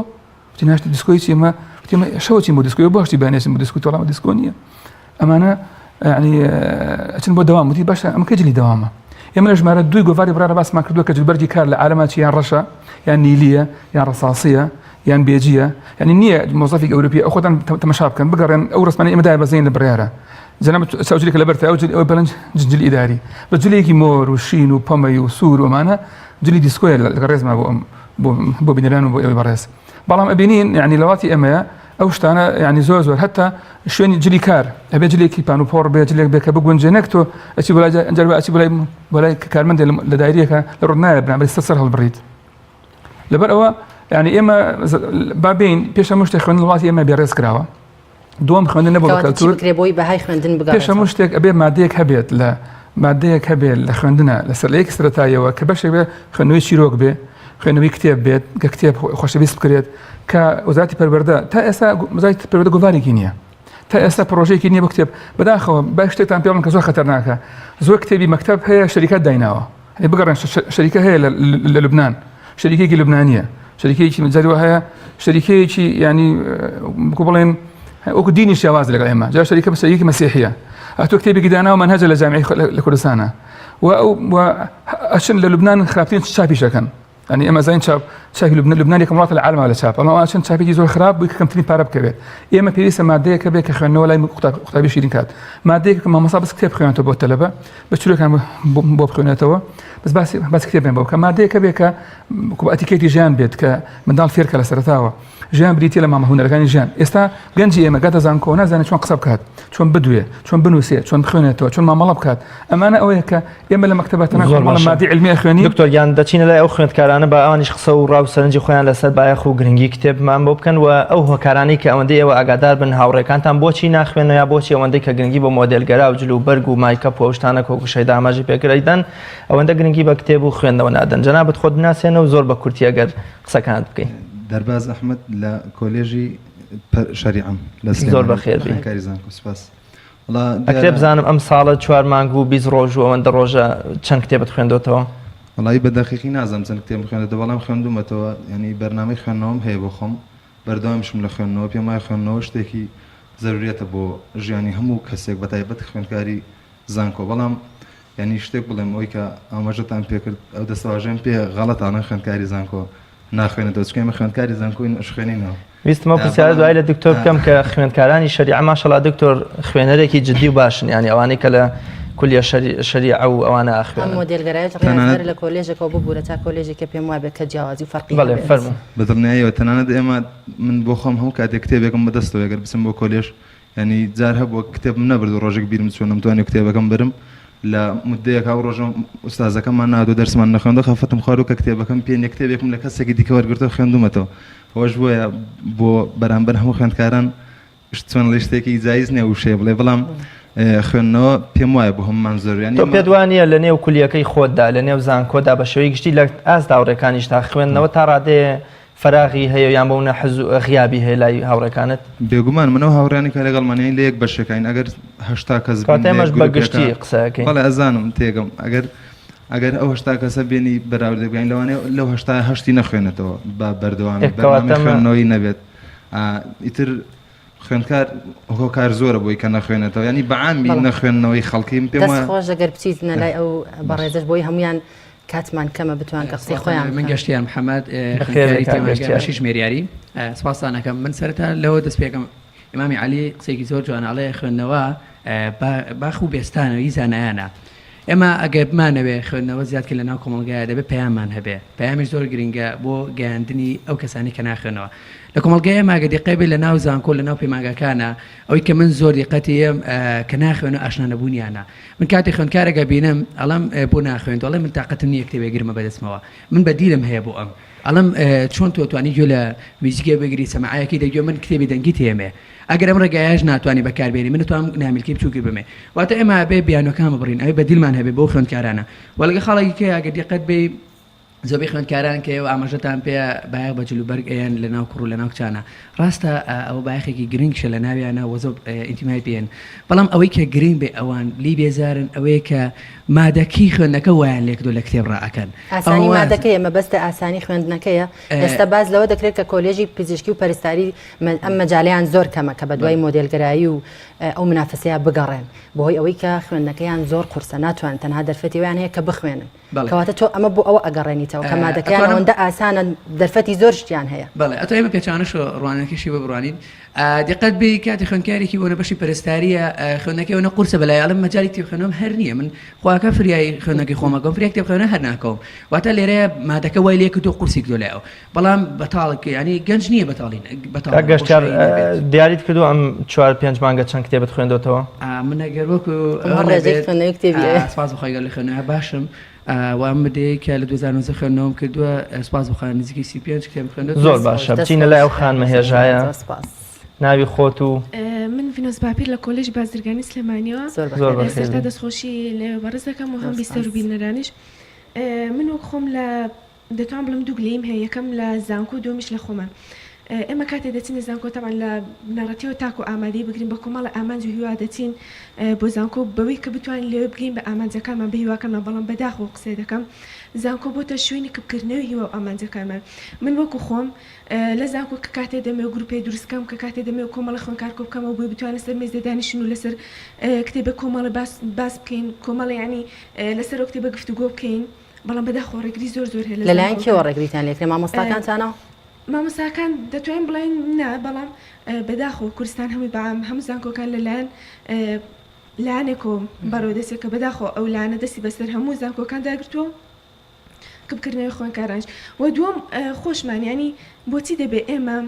وتی ناشتی دیسکۆی چی ئێمە وتی ئێمە شەوە چین بۆ دیسکۆ بۆ هەشتی بەیانەچن بۆ دیسکۆ تۆڵام دیسکۆ نییە ئەمانە یعنی ئەچن بۆ دەوام وتی باشە ئەمە کە جلی دەوامە ئێمە لە ژمارە دووی گۆڤاری بڕارە باسمان کردووە کە جلبەرگی کار لە عالەما چی یان ڕەشە یان نیلیە یان ڕەساسیە یان بێجیە یعنی نییە مۆزەفێکی ئەوروپی ئەو خۆتان تەمەشا بکەن بگەڕێن ئەو ڕسمانەی ئێمە دای بەزین لە بڕیارە جەناب چاوجلێکە لەبەرتە ئەو جلی ئەو بەڵێن جلی ئیداری بە جلێکی مۆر و شین و پەمەی و سوور و ئەمانە جلی دیسکۆیە لەگەڵ ڕێزما بۆ ئەم بۆ بینەران و بۆ ئێوەی بەڕێز بەڵام ئەبینین یعنی لە وڵاتی ئێمەیە ئەو شتانە یعنی زۆر زۆر هەتا شوێنی جلی کار ئەبێ جلێکی پان و پۆڕ بێ جلێک بێ کە بگونجێ نەک تۆ ئەچی بۆ لای جار ئەچی بۆ لای بۆ لای کارمەندێ لە دایرەکە لە ڕوت نایە بنابەری سەر هەڵبڕیت لەبەر ئەوە یعنی ئێمە با بین پێش هەموو شتێک خوێندن وڵاتی ئێمە بێڕێز کراوە دووەم خوێندن نەبوو بە کەلتور بکرێ بۆی بەهای خوێندن بگەڕێتەوە پێش هەموو شتێک ئەبێ مادەیەک هەبێت لە مادەیەک هەبێت لە خوێندنە لەسەر لە یەک سەرەتاییەوە کە بەشێک بێ خوێندنەوەی چیرۆک بێ خوێندنەوەی کتێب بێت کە کتێب خۆشەویست بکرێت کە وەزارەتی پەروەردە تا ئێستا وەزارەتی پەروەردە گۆڤارێکی نییە تا ئێستا پرۆژەیەکی نییە بۆ کتێب بەداخەوە با شتێکتان پێ بڵێم کە زۆر خەتەرناکە زۆر کتێبی مەکتەب هەیە شەریکات دایناوە ئەی بگەڕێن شەریکە هەیە لە لوبناان شەریکێکی لوبنانیە شەریکەیەکی جاری هەیە شەریکەیەکی ینی بکو بڵێن وەکو دینی شێواز لەگەڵ ئێمە جا شەریکە بە شەریکی مەسیحیە ئەتۆ کتێبێکی داناوە مەنهەجە لە جامیعی لە کوردستانە و ئەو ئەچن لە لوبناان خراپترین چاپیشەکەن یانی ئێمە زانین چاپ چاپی لوبنان لوبنان یەکەم وڵاتە لە عالەما لە چاپ بەڵام ئەوان چەند چاپێکی زۆر خراپ بووی کە کەمترین پارە بکەوێت ئێمە پێویستە مادەیەکە بێت کە خوێندنەوە لای قوتابی شیرین کات مادەیەک کە مامۆستا بەس کتێب بخوێنێتەوە بۆ تەلەبە بە چرۆکان بۆ بخوێنێتەوە بەس باسی باسی کتێبیان بۆ بکە مادەیەکە بێت کە ئەتیکێتی ژیان بێت کە منداڵ فێرکە لە سەرەتاوە ژیان بریتیە لە مامە هونەرەکانی ژیان ئێستا گەنجی ئێمە گاتە زانکۆ نازانێت چۆن قسە بکات چۆن بدوێ چۆن بنووسێ چۆن بخوێنێتەوە چۆن مامەڵە بکات ئەمانە ئەوەیە کە ئێمە لە مەکتەبە تەنها زۆر کۆمەڵە باشە مادەی عیلمی ئەخوێنین. دکتۆر گیان دەچینە لای ئەو خوێندکارانە با ئەوانیش قسە و ڕا و سەرنجی خۆیان لەسەر بایەخ و گرنگی کتێبمان بۆ بکەن و ئەو هۆکارانەی کە ئەوەندەی ئێوە ئاگادار بن هاوڕێکانتان بۆچی ناخوێنەوە یا بۆچی ئەوەندەی کە گرنگی بە مۆدێلگەرا و جل و بەرگ و مایکەپ و ئەو شتانە کە وەکو شەیدا ئاماژەی پێکرد ئەیدەن ئەوەندە گرنگی بە کتێب و خوێندنەوە نادەن جەنابت خۆت بناسێنە و زۆر بە کورتی ئەگەر قسەکانت بکەی. دەرباز ئەحمەد لە کۆلێژی شەریعەم لە زۆر سلێمانی بەخێر بێی. خوێندکاری زانکۆ سپاس. وەڵا ئەکرێ دیارە بزانم ئەم ساڵە چوار مانگ و 20 ڕۆژ و ئەوەندە ڕۆژە چەند کتێبت خوێندۆتەوە؟ وەڵایی بە دەقیقی نازانم چەند کتێبم خوێندۆتەوە بەڵام خوێندوومەتەوە یانی بەرنامەی خوێندنەوەم هەیە بۆ خۆم بەردەوامیشم لە خوێندنەوە پێم وایە خوێندنەوە شتێکی زەروریەتە بۆ ژیانی هەموو کەسێک بەتایبەت خوێندکاری زانکۆ بەڵام یانی شتێک بڵێم ئەوەی کە ئاماژەتان پێکرد ئەو دەستەواژەیەم پێ غەڵەتە ئەڵێن خوێندکاری زانکۆ ناخوێنێتەوە چونکە ئێمە خوێندکاری زانکۆین ئەشخوێنینەوە ویستم ئەو پرسیارە دوای لە دکتۆر بکەم کە خوێندکارانی شەریعە ماشەڵا دکتۆر خوێنەرێکی جدی و باشن یانی ئەوانەی کە لە کولیە شەریعە و ئەوانە ئەم ئەخوێنن. مۆدێلگەرایەش ڕیاض هەر لە کۆلێژێکەوە ببورە تا کۆلێژێک کە پێم وابێت کە جیاوازی و فەرقی بەڵێ هەبێت. فەرموو. بە دڵنیاییەوە تەنانەت ئێمە من بۆ خۆم هەموو کاتێک کتێبێکم بەدەستەوەیە گەر بچم بۆ کۆلێژ یانی جار هەبووە کتێبم نەبرد و ڕۆژێک بیرم چووە نەمتوانی کتێبەکەم بەرم لە مدەیەک ئەو ڕۆژە ئوستازەکەمان نهاتوو دەرسمان نەخوێندەوە خەفەتم خواردوو کە کتێبەکەم پێ نیە کتێبێکم لە کەسێکی دیکە وەرگرتەوە خوێندوومەتەوە ئەوەش بۆیە بۆ بەرامبەر هەموو خوێندکاران چۆن ڵێ شتێکی جایز نیە وشەیە بڵێ بەڵام خوێندنەوە پێم وایە بۆ هەموومان زۆر یانی تۆ پێت وا نییە لە نێو کولیەکەی خۆتدا لە نێو زانکۆدا بە شێوەی گشتی لە ئاست هاوڕێکانیشتا خوێندنەوە تا ڕادەیە فەراغی هەیە یان بەو نە حز غیابی هەیە لای هاوڕێکانت؟ بێگومان من ئەو هاوڕیانی کە لەگەڵمان یانی لە یەک بەشێکین ئەگەر 80 کەس بین کەواتە لە یەک ئێمەش بە گروپێکا گشتی قسە ئەکەین. بەڵێ ئەزانم تێگەم ئەگەر ئەگەر ئەو 80 کەسە بێنی بەراورد بکەین لەوانەیە لەو 80 هەشتی نەخوێنێتەوە بە بەردەوامی ئێ کەواتە بەرنامەی مە خوێندنەوەی نەبێت ئا، ئیتر خوێندکار هۆکار زۆرە بۆی کە نەخوێنێتەوە یانی بە عامی بەڵێ. نەخوێندنەوەی خەڵکی من پێم دەست وایە خۆش ئەگەر بچیتنە لای ئەو باش. بەڕێزەش بۆی هەموویان کاتمان کەمە بتوان کە قسەی خۆیان من بکەن. گەشتیار محەمەد بەخێر خوێندکاری بێی کاک پەیمانگای گەشتیار. بەشی ژمێریاری سپاستان ئەکەم من سەرەتا لەوە دەست پێکەم ئیمامی عەلی قسەیەکی زۆر جوانە ئەڵێ خوێندنەوە باخ و بێستانە ی زانایانە ئێمە ئەگەر بمانەوێ خوێندنەوە زیاد کەین لەناو کۆمەڵگایە دەبێ پەیاممان هەبێ پەیامیش زۆر گرنگە بۆ گەیاندنی ئەو کەسانی کە ناخوێنەوە لە کۆمەڵگای ئێمە ئەگەر دیقەت بێ لەناو زانکۆ لەناو پەیمانگاکانە ئەوەی کە من زۆر دیقەتی یەم کە ناخوێنەوە ئاشنا نەبوونیانە من کاتێ خوێندکارێک ئەبینم ئەڵێم بۆ ناخوێنیت ئەڵێ من تاقەتم نییە کتێبێک گرمە بەدەستمەوە من بەدیلم هەیە بۆ ئەم ئەڵێم چۆن تۆ توانی گوێ لە میوزیکێ بگری سەماعەیەکی دە گوێ من کتێبی دەنگی تێمێ ئەگەر ئەم ڕێگایەش ناتوانی بەکار بێنی من ئەتوانم نامیلکەی بچووکی بمێ واتە ئێمە ئەبێ بیانۆکان ببڕین ئەبێ بەدیلمان هەبێ بۆ خوێندکارانە وە لەگە خاڵێکی کەیە ئەگەر دیقەت بێی زۆربەی خوێندکاران کە ئێوە ئاماژەتان پێیە بایەخ بە جلوبەرگ ئەیەن لە ناو کوڕ و لە ناو کچانە ڕاستە ئەوە بایەخێکی گرنگشە لە ناویانە وە زۆر ئینتیمای پێیەن بەڵام ئەوەی کە گرنگ بێ ئەوان لی بێزارن ئەوەیە کە مادەکەی خوێندنەکە وایان لێکردوە لە کتێب ڕائەکەن ئاسانی مادەکەیە مەبەستە ئاسانی خوێندنەکەیە ئێستا باس لەوە دەکرێت کە کۆلێژی پزیشکی و پەرستاری ئەم مەجالیان زۆر کەمە کە بە دوای مۆدێلگەرایی و ئەو منافەسەیە بگەڕێن بەهۆی ئەوەی کە خوێندنەکەیان زۆر قورسە ناتوان تەنها دەرفەتی ویان هەیە کە بخوێنن کەواتە تۆ ئەمە بۆ ئەوە ئەگەڕێنیتەوە کە مادەکەیان ئەوەندە ئاسانە دەرفەتی زۆر شتیان هەیە. بەڵێ ئەتۆ ئێمە پێچەوانەش ڕوانینەکەشی بۆ بڕوانین دیقەت بێی کاتی خوێندکارێکی بۆنە بەشی پەرستاریە خوێندنەکەی ئەوەنە قورسە بەلای ئەڵێم مەجالی کتێب خوێندنەوەم هەر نییە من خواکە فریای خوێندنەکەی خۆمەکەم فریای کتێب خوێندنەوە هەر ناکەوم واتە لێرەیە مادەکە وای لێ کردووە قورسی کردووە لای ئەو بەڵام بەتاڵ ینی گەنج نییە بەتاڵی بەتاڵ کاک گەشتیار دیاریت کردووە ئەم چوار پێنج مانگە چەند کتێبت خوێندۆتەوە؟ من ئەگەر وەکو ئەمە ڕێژەی خوێندنەوەی کتێبی ئەوێ. سپاس بۆ خوای گەورە لە خوێندنەوە باشم و ئەم مدەیەی کە لە 2019 خوێندنەوەم کردووە سپاس بۆ خوای نزیکەی 35 کتێبم خوێندۆتەوە. زۆر باشە بچینە لای ئەو خانمە هێژایە ناوی خۆت و من ڤینۆس باپیر لە کۆلێژی بازرگانی سلێمانیەوە زۆر بەخێر سەرەتا بێی. دەستخۆشی لە بەڕێز دەکەم و هەم بیسەر و بینەرانیش من وەک خۆم لە دەتوانم بڵێم دوو گلەییم هەیە یەکەم لە زانکۆ و دووەمیش لە خۆمان. ئێمە کاتێ دەچینە زانکۆ تەبعەن لە بنەڕەتیەوە تاکو ئامادەیی بگرین بە کۆمەڵێ ئامانج و هیوا دەچین بۆ زانکۆ بەوەی کە بتوانین لەوێ بگەین بە ئامانجەکانمان بە هیواکانمان بەڵام بەداخەوە قسەی دەکەم زانکۆ بۆتە شوێنی کپکردنەوەی هیوا و ئامانجەکانمان من وەکو خۆم لە زانکۆ کە کاتێ دەمەوێ گروپێ دروست کەم کە کاتێ دەمەوێ کۆمەڵە خوێندکار کۆ بکەمەوە بۆی بتوانن لەسەر مێزێ دانیشن و لەسەر کتێبێک کۆمەڵێ باس باس بکەین کۆمەڵێ یانی لەسەر ئەو کتێبە گفتوگۆ بکەین بەڵام بەداخەوە ڕێگری زۆر زۆر هەیە لە لەلایەن زانکۆکان. کێوە ڕێگریتان لێکرێ مامۆستاکانتانەوە؟ مامۆستاکان دەتوانین بڵێین نا بەڵام بەداخەوە کوردستان هەمووی بەعام هەموو زانکۆکان لەلایەن لایەنێکەوە بەڕێوە دەچێت کە بەداخەوە ئەو لایەنە دەستی بەسەر هەموو زانکۆکان داگرتووە کپکردنەوەی خوێندکارانیش و دووەم خۆشمان یانی بۆچی دەبێ ئێمە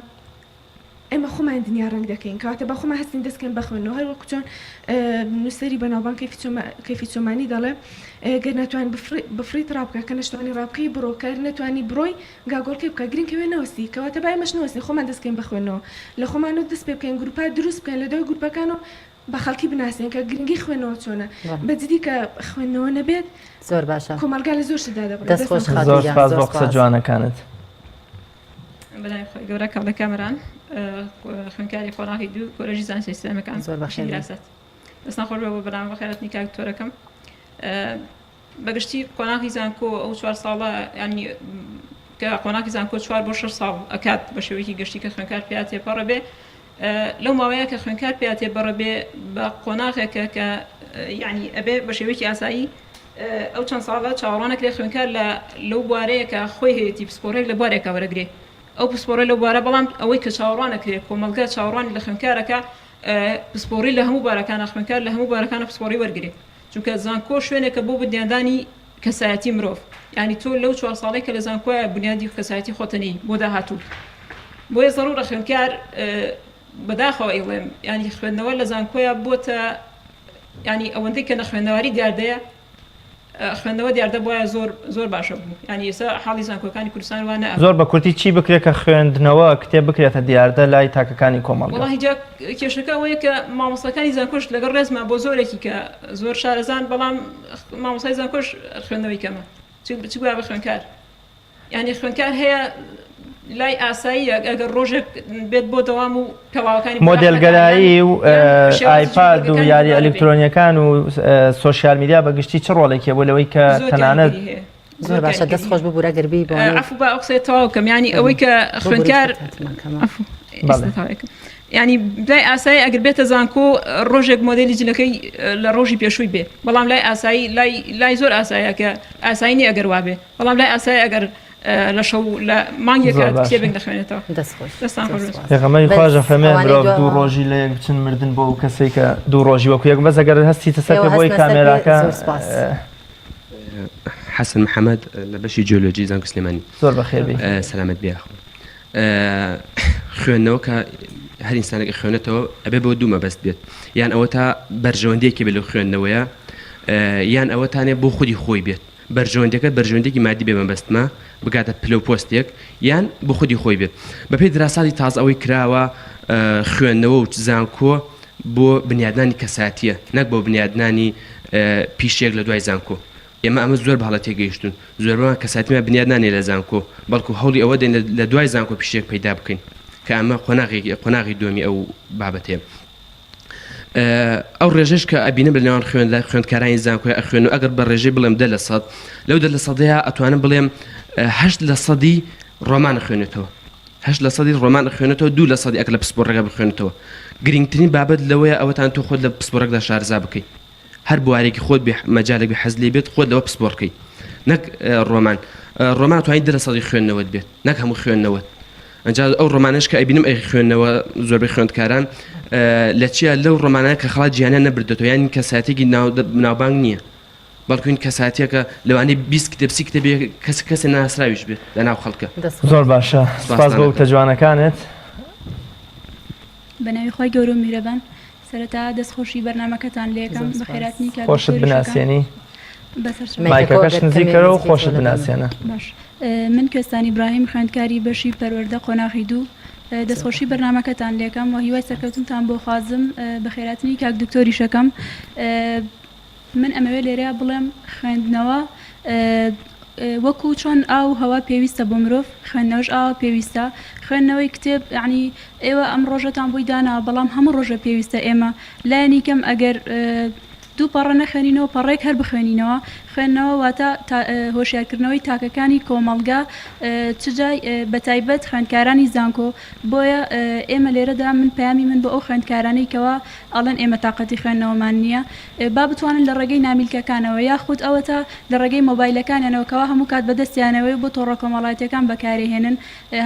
ئێمە خۆمان دنیا ڕەنگ دەکەین، کەواتە با خۆمان هەستین دەست کەین بە خوێندنەوە، هەر وەکو چۆن نووسەری بەناوبانگ کەیفی چۆمانی دەڵێ، گەر ناتوانی بفڕیت ڕابکە، کە نەشتوانی ڕابکەی بڕۆ، کە نەتوانی بڕۆی گاگۆڵکێ بکە، گرنگ کەوێ نەوەستی، کەواتە با ئێمەش نەوەستین خۆمان دەست کەین بە خوێندنەوە، لە خۆمانەوە دەست پێ بکەین، گروپات دروست بکەین، لە دوای گروپەکانەوە بە خەڵکی بناسێن کە گرنگی خوێندنەوە چۆنە، بە جدی کە خوێندنەوە نەبێت زۆر باشە کۆمەڵگا لە زۆر شت دادەبڕێت. دەست خۆش خاتوو زۆر گیان سپاس زۆر بۆ قسە سپاس. جوانەکانت. بەناوی خوای گەورە کاڵێ کامەران خوێندکاری قۆناغی دوو کۆلێژی زانستە ئیسلامیەکان زۆر بەخێر بێی. دیراسات دەستان خۆش بێ بۆ بەرنامە بەخێرهاتنی کاک دکتۆرەکەم بەگشتی قۆناغی زانکۆ ئەو چوار ساڵە ینی کە قۆناغی زانکۆ چوار بۆ شەش ساڵ ئەکات بە شێوەیەکی گشتی کە خوێندکار پیا تێپەڕە بێ لەو ماوەیە کە خوێندکار پیا تێپەڕە بێ بە قۆناغێکە کە یعنی ئەبێ بە شێوەیەکی ئاسایی ئەو چەند ساڵە چاوەڕوانەکرێ خوێندکار لە لەو بوارەیە کە خۆی هەیەتی پسپۆڕێک لە بوارێکا وەرەگرێ ئەو پسپۆڕی لەو بوارە بەڵام ئەوەی کە چاوەڕوانەکرێ کۆمەڵگا چاوەڕوانی لە خوێندکارەکە پسپۆڕی لە هەموو بارەکانە خوێندکار لە هەموو بارەکانە پسپۆڕی وەرگێ چونکە زانکۆ شوێنێکە بۆ بنیادانی کەسایەتی مرۆڤ یعنی تۆ لەو چوار ساڵەی کە لە زانکۆیە بنیادی کەسایەتی خۆتەنی بۆ داهاتوو بۆیە زەڕوورە خوێندکار بەداخەوە ئەیڵێم یانی خوێندنەوە لە زانکۆیا بۆتە یانی ئەوەندەی کە نەخوێندەواری دیاردەیە خوێندنەوە دیاردە بواە زۆر زۆر باشە بوو یانی ئێستا حاڵی زانکۆکانی کوردستان وا نە زۆر بە کورتی چی بکرێت کە خوێندنەوە کتێب بکرێتە دیاردە لای تاکەکانی کۆمەڵگە؟ وەڵاهی جا کێشەکە ئەوەیە کە مامۆستاکانی زانکۆش لەگەڵ ڕێزما بۆ زۆرێکی کە زۆر شارەزان بەڵام مامۆستای زانکۆش خوێندنەوەی کەمە چ چ گوایە بە خوێندکار یانی خوێندکار هەیە. لای ئاساییە ئەگەر ڕۆژێک بێت بۆ دەوام و پێڵاوەکانی مۆدێلگەرایی و ئایپاد و یاری ئەلکترۆنیەکان و سۆشیال میدیا بە گشتی چ ڕۆڵێکی بۆ لەوەی کە تەنانەت زۆر باشە دەست خۆش ببوورە گەر بی بۆ عفو با ئەو قسەیە تەواو کەم یانی ئەوەی کە خوێندکار ینی لای ئاسایی ئەگەر بێتە زانکۆ ڕۆژێک مۆدلی جلەکەی لە ڕۆژی پێشووی بێ بەڵام لای ئاسایی لای لای زۆر ئاسایە کە ئاسایی نیە ئەگەر وابێ بەڵام لای ئاسایی ئەگەر لە شەو لە مانگێک کتێبێک دەخوێنێتەوە دەستان خۆش بێت. پێغەمبەری خوا ژەفەرمێ مرۆڤ دوو ڕۆژی لە یەک بچن مردن بۆ ئەو کەسەی کە دوو ڕۆژی وەکو یەک بەس ئەگەر هەستیتە سەر پێ بۆی کامێراکە حەسەن محەمەد لە بەشی جیۆلۆجی زانکۆی سلێمانی. زۆر بەخێر بێی. سەلامەت بی یاخوا. خوێندنەوە کە هەر ئینسانێک ئەخوێنێتەوە ئەبێ بۆ دوو مەبەست بێت یان ئەوە تا بەرژەوەندیەکی بێت لەو خوێندنەوەیە یان ئەوە تانێ بۆ خودی خۆی بێت بەرژەوەندیەکە بەرژەوەندیەکی مادی بێ مەبەستمە بگاتە پلە و پۆستێک یان بۆ خودی خۆی بێت بەپێی دراساتی تازە ئەوەی کراوە خوێندنەوە و زانکۆ بۆ بنیادنانی کەساتیە نەک بۆ بنیادنانی پیشەیەک لە دوای زانکۆ ئێمە ئەمە زۆر بە هەڵە تێگەیشتون زۆربەمان کەساتیمان بنیاد نانێ لە زانکۆ بەڵکو هەوڵی ئەوە دەین لە دوای زانکۆ پیشەیەک پەیدا بکەین کە ئەمە قۆناغێکی قۆناغی دووەمی ئەو بابەتەیە ئەو ڕێژەش کە ئەبینم لە نێوان خوێند لە خوێندکارانی زانکۆی ئەخوێن و ئەگەر بە ڕێژەی بڵێم دە لە سەد لەو دە لە سەدەیە ئەتوانم بڵێم هەشت لە سەدی ڕۆمان خوێنێتەوە هەشت لە سەدی ڕۆمان ئەخوێنێتەوە دوو لە سەدی ئەگەر لە پسپۆڕەکە بخوێنێتەوە گرنگترین بابەت لەوەیە ئەوەتان تۆ خۆت لە پسپۆڕێکدا شارەزا بکەی هەر بوارێکی خۆت بێ مەجالێک بێ حەز لێ بێت خۆت لەوە پسپۆڕ کەی نەک ڕۆمان ڕۆمان توانیت دە لە سەدی خوێندنەوەت بێت نەک هەموو خوێندنەوەت ئەنجا ئەو ڕۆمانەش کە ئەبینم ئەی خوێندنەوە زۆربەی خوێندکاران لە چیە لەو ڕۆمانە کە خەڵات جیهانیان نەبردێتەوە یان کەساتێکی ناوبانگ نییە بەڵکو این کەساتیەکە لەوانەیە 20 کتێب سی کتێب کەس کەسێ ناسراویش بێت لە ناو خەڵکە. زۆر باشە سپاس بۆ وتە جوانەکانت. بەناوی خوای گەورە و میرەبان سەرەتا دەست خۆشی بەرنامەکەتان لێکەم بەخێراتنی کاک خۆشت دکتۆریش ئەکەم بناسێنی بەسەر چاو. مایکەکەش نزیک کەرەوە و خۆشت بناسێنە. باش من کوێستان ئیبراهیم خوێندکاری بەشی پەروەردە قۆناغی دوو دەستخۆشی بەرنامەکەتان لێکەم و هیوای سەرکەوتنتان بۆ خوازم بەخێراتنی کاک دکتۆریش ئەکەم من ئەمەوێ لێرەیا بڵێم خوێندنەوە وەکو چۆن ئاو و هەوا پێویستە بۆ مرۆڤ خوێندنەوەش ئاوا پێویستە خوێندنەوەی کتێب یەعنی ئێوە ئەم ڕۆژەتان بۆی داناوە بەڵام هەموو ڕۆژە پێویستە ئێمە لایەنی کەم ئەگەر دوو پەڕە نەخوێنینەوە پەڕەیەک هەر بخوێنینەوە خوێندنەوە واتە هۆشیارکردنەوەی تاکەکانی کۆمەڵگا چ جای بەتایبەت خوێندکارانی زانکۆ بۆیە ئێمە لێرەدا من پەیامی من بۆ ئەو خوێندکارانەی کەوا ئەڵێن ئێمە تاقەتی خوێندنەوەمان نییە با بتوانن لە ڕێگەی نامیلکەکانەوە یاخود ئەوەتا لە ڕێگەی مۆبایلەکانیانەوە کەوا هەموو کات بەدەستیانەوەی و بۆ تۆڕە کۆمەڵایەتیەکان بەکارێهێنن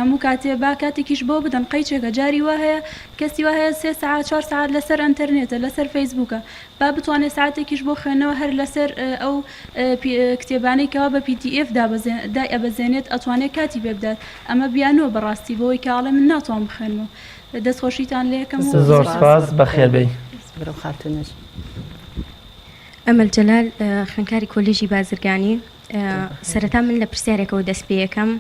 هەموو کاتێ با کاتێکیش بۆ بدەن قەیچێکە جاری وا هەیە کەسی وا هەیە سێ سەعات چوار سەعات لەسەر ئەنتەرنێتە لەسەر فەیسبووکە با بتوانێت سەعاتێکیش بۆ خوێندنەوە هەر لەسەر ئەو کتێبانەی کەوا بە پی دی ئێف دای ئەبەزێنێت ئەتوانێت کاتی پێ بدات ئەمە بیانووە بەڕاستی بەوەی کە ئەڵێ من ناتوانم بخوێنمەوە دەستخۆشیتان لێکەم و زۆر سپاس بەخێر بێی. برو خاتونش. ئەمەل جەلال خوێندکاری کۆلێژی بازرگانی سەرەتا من لە پرسیارێکەوە دەست پێیەکەم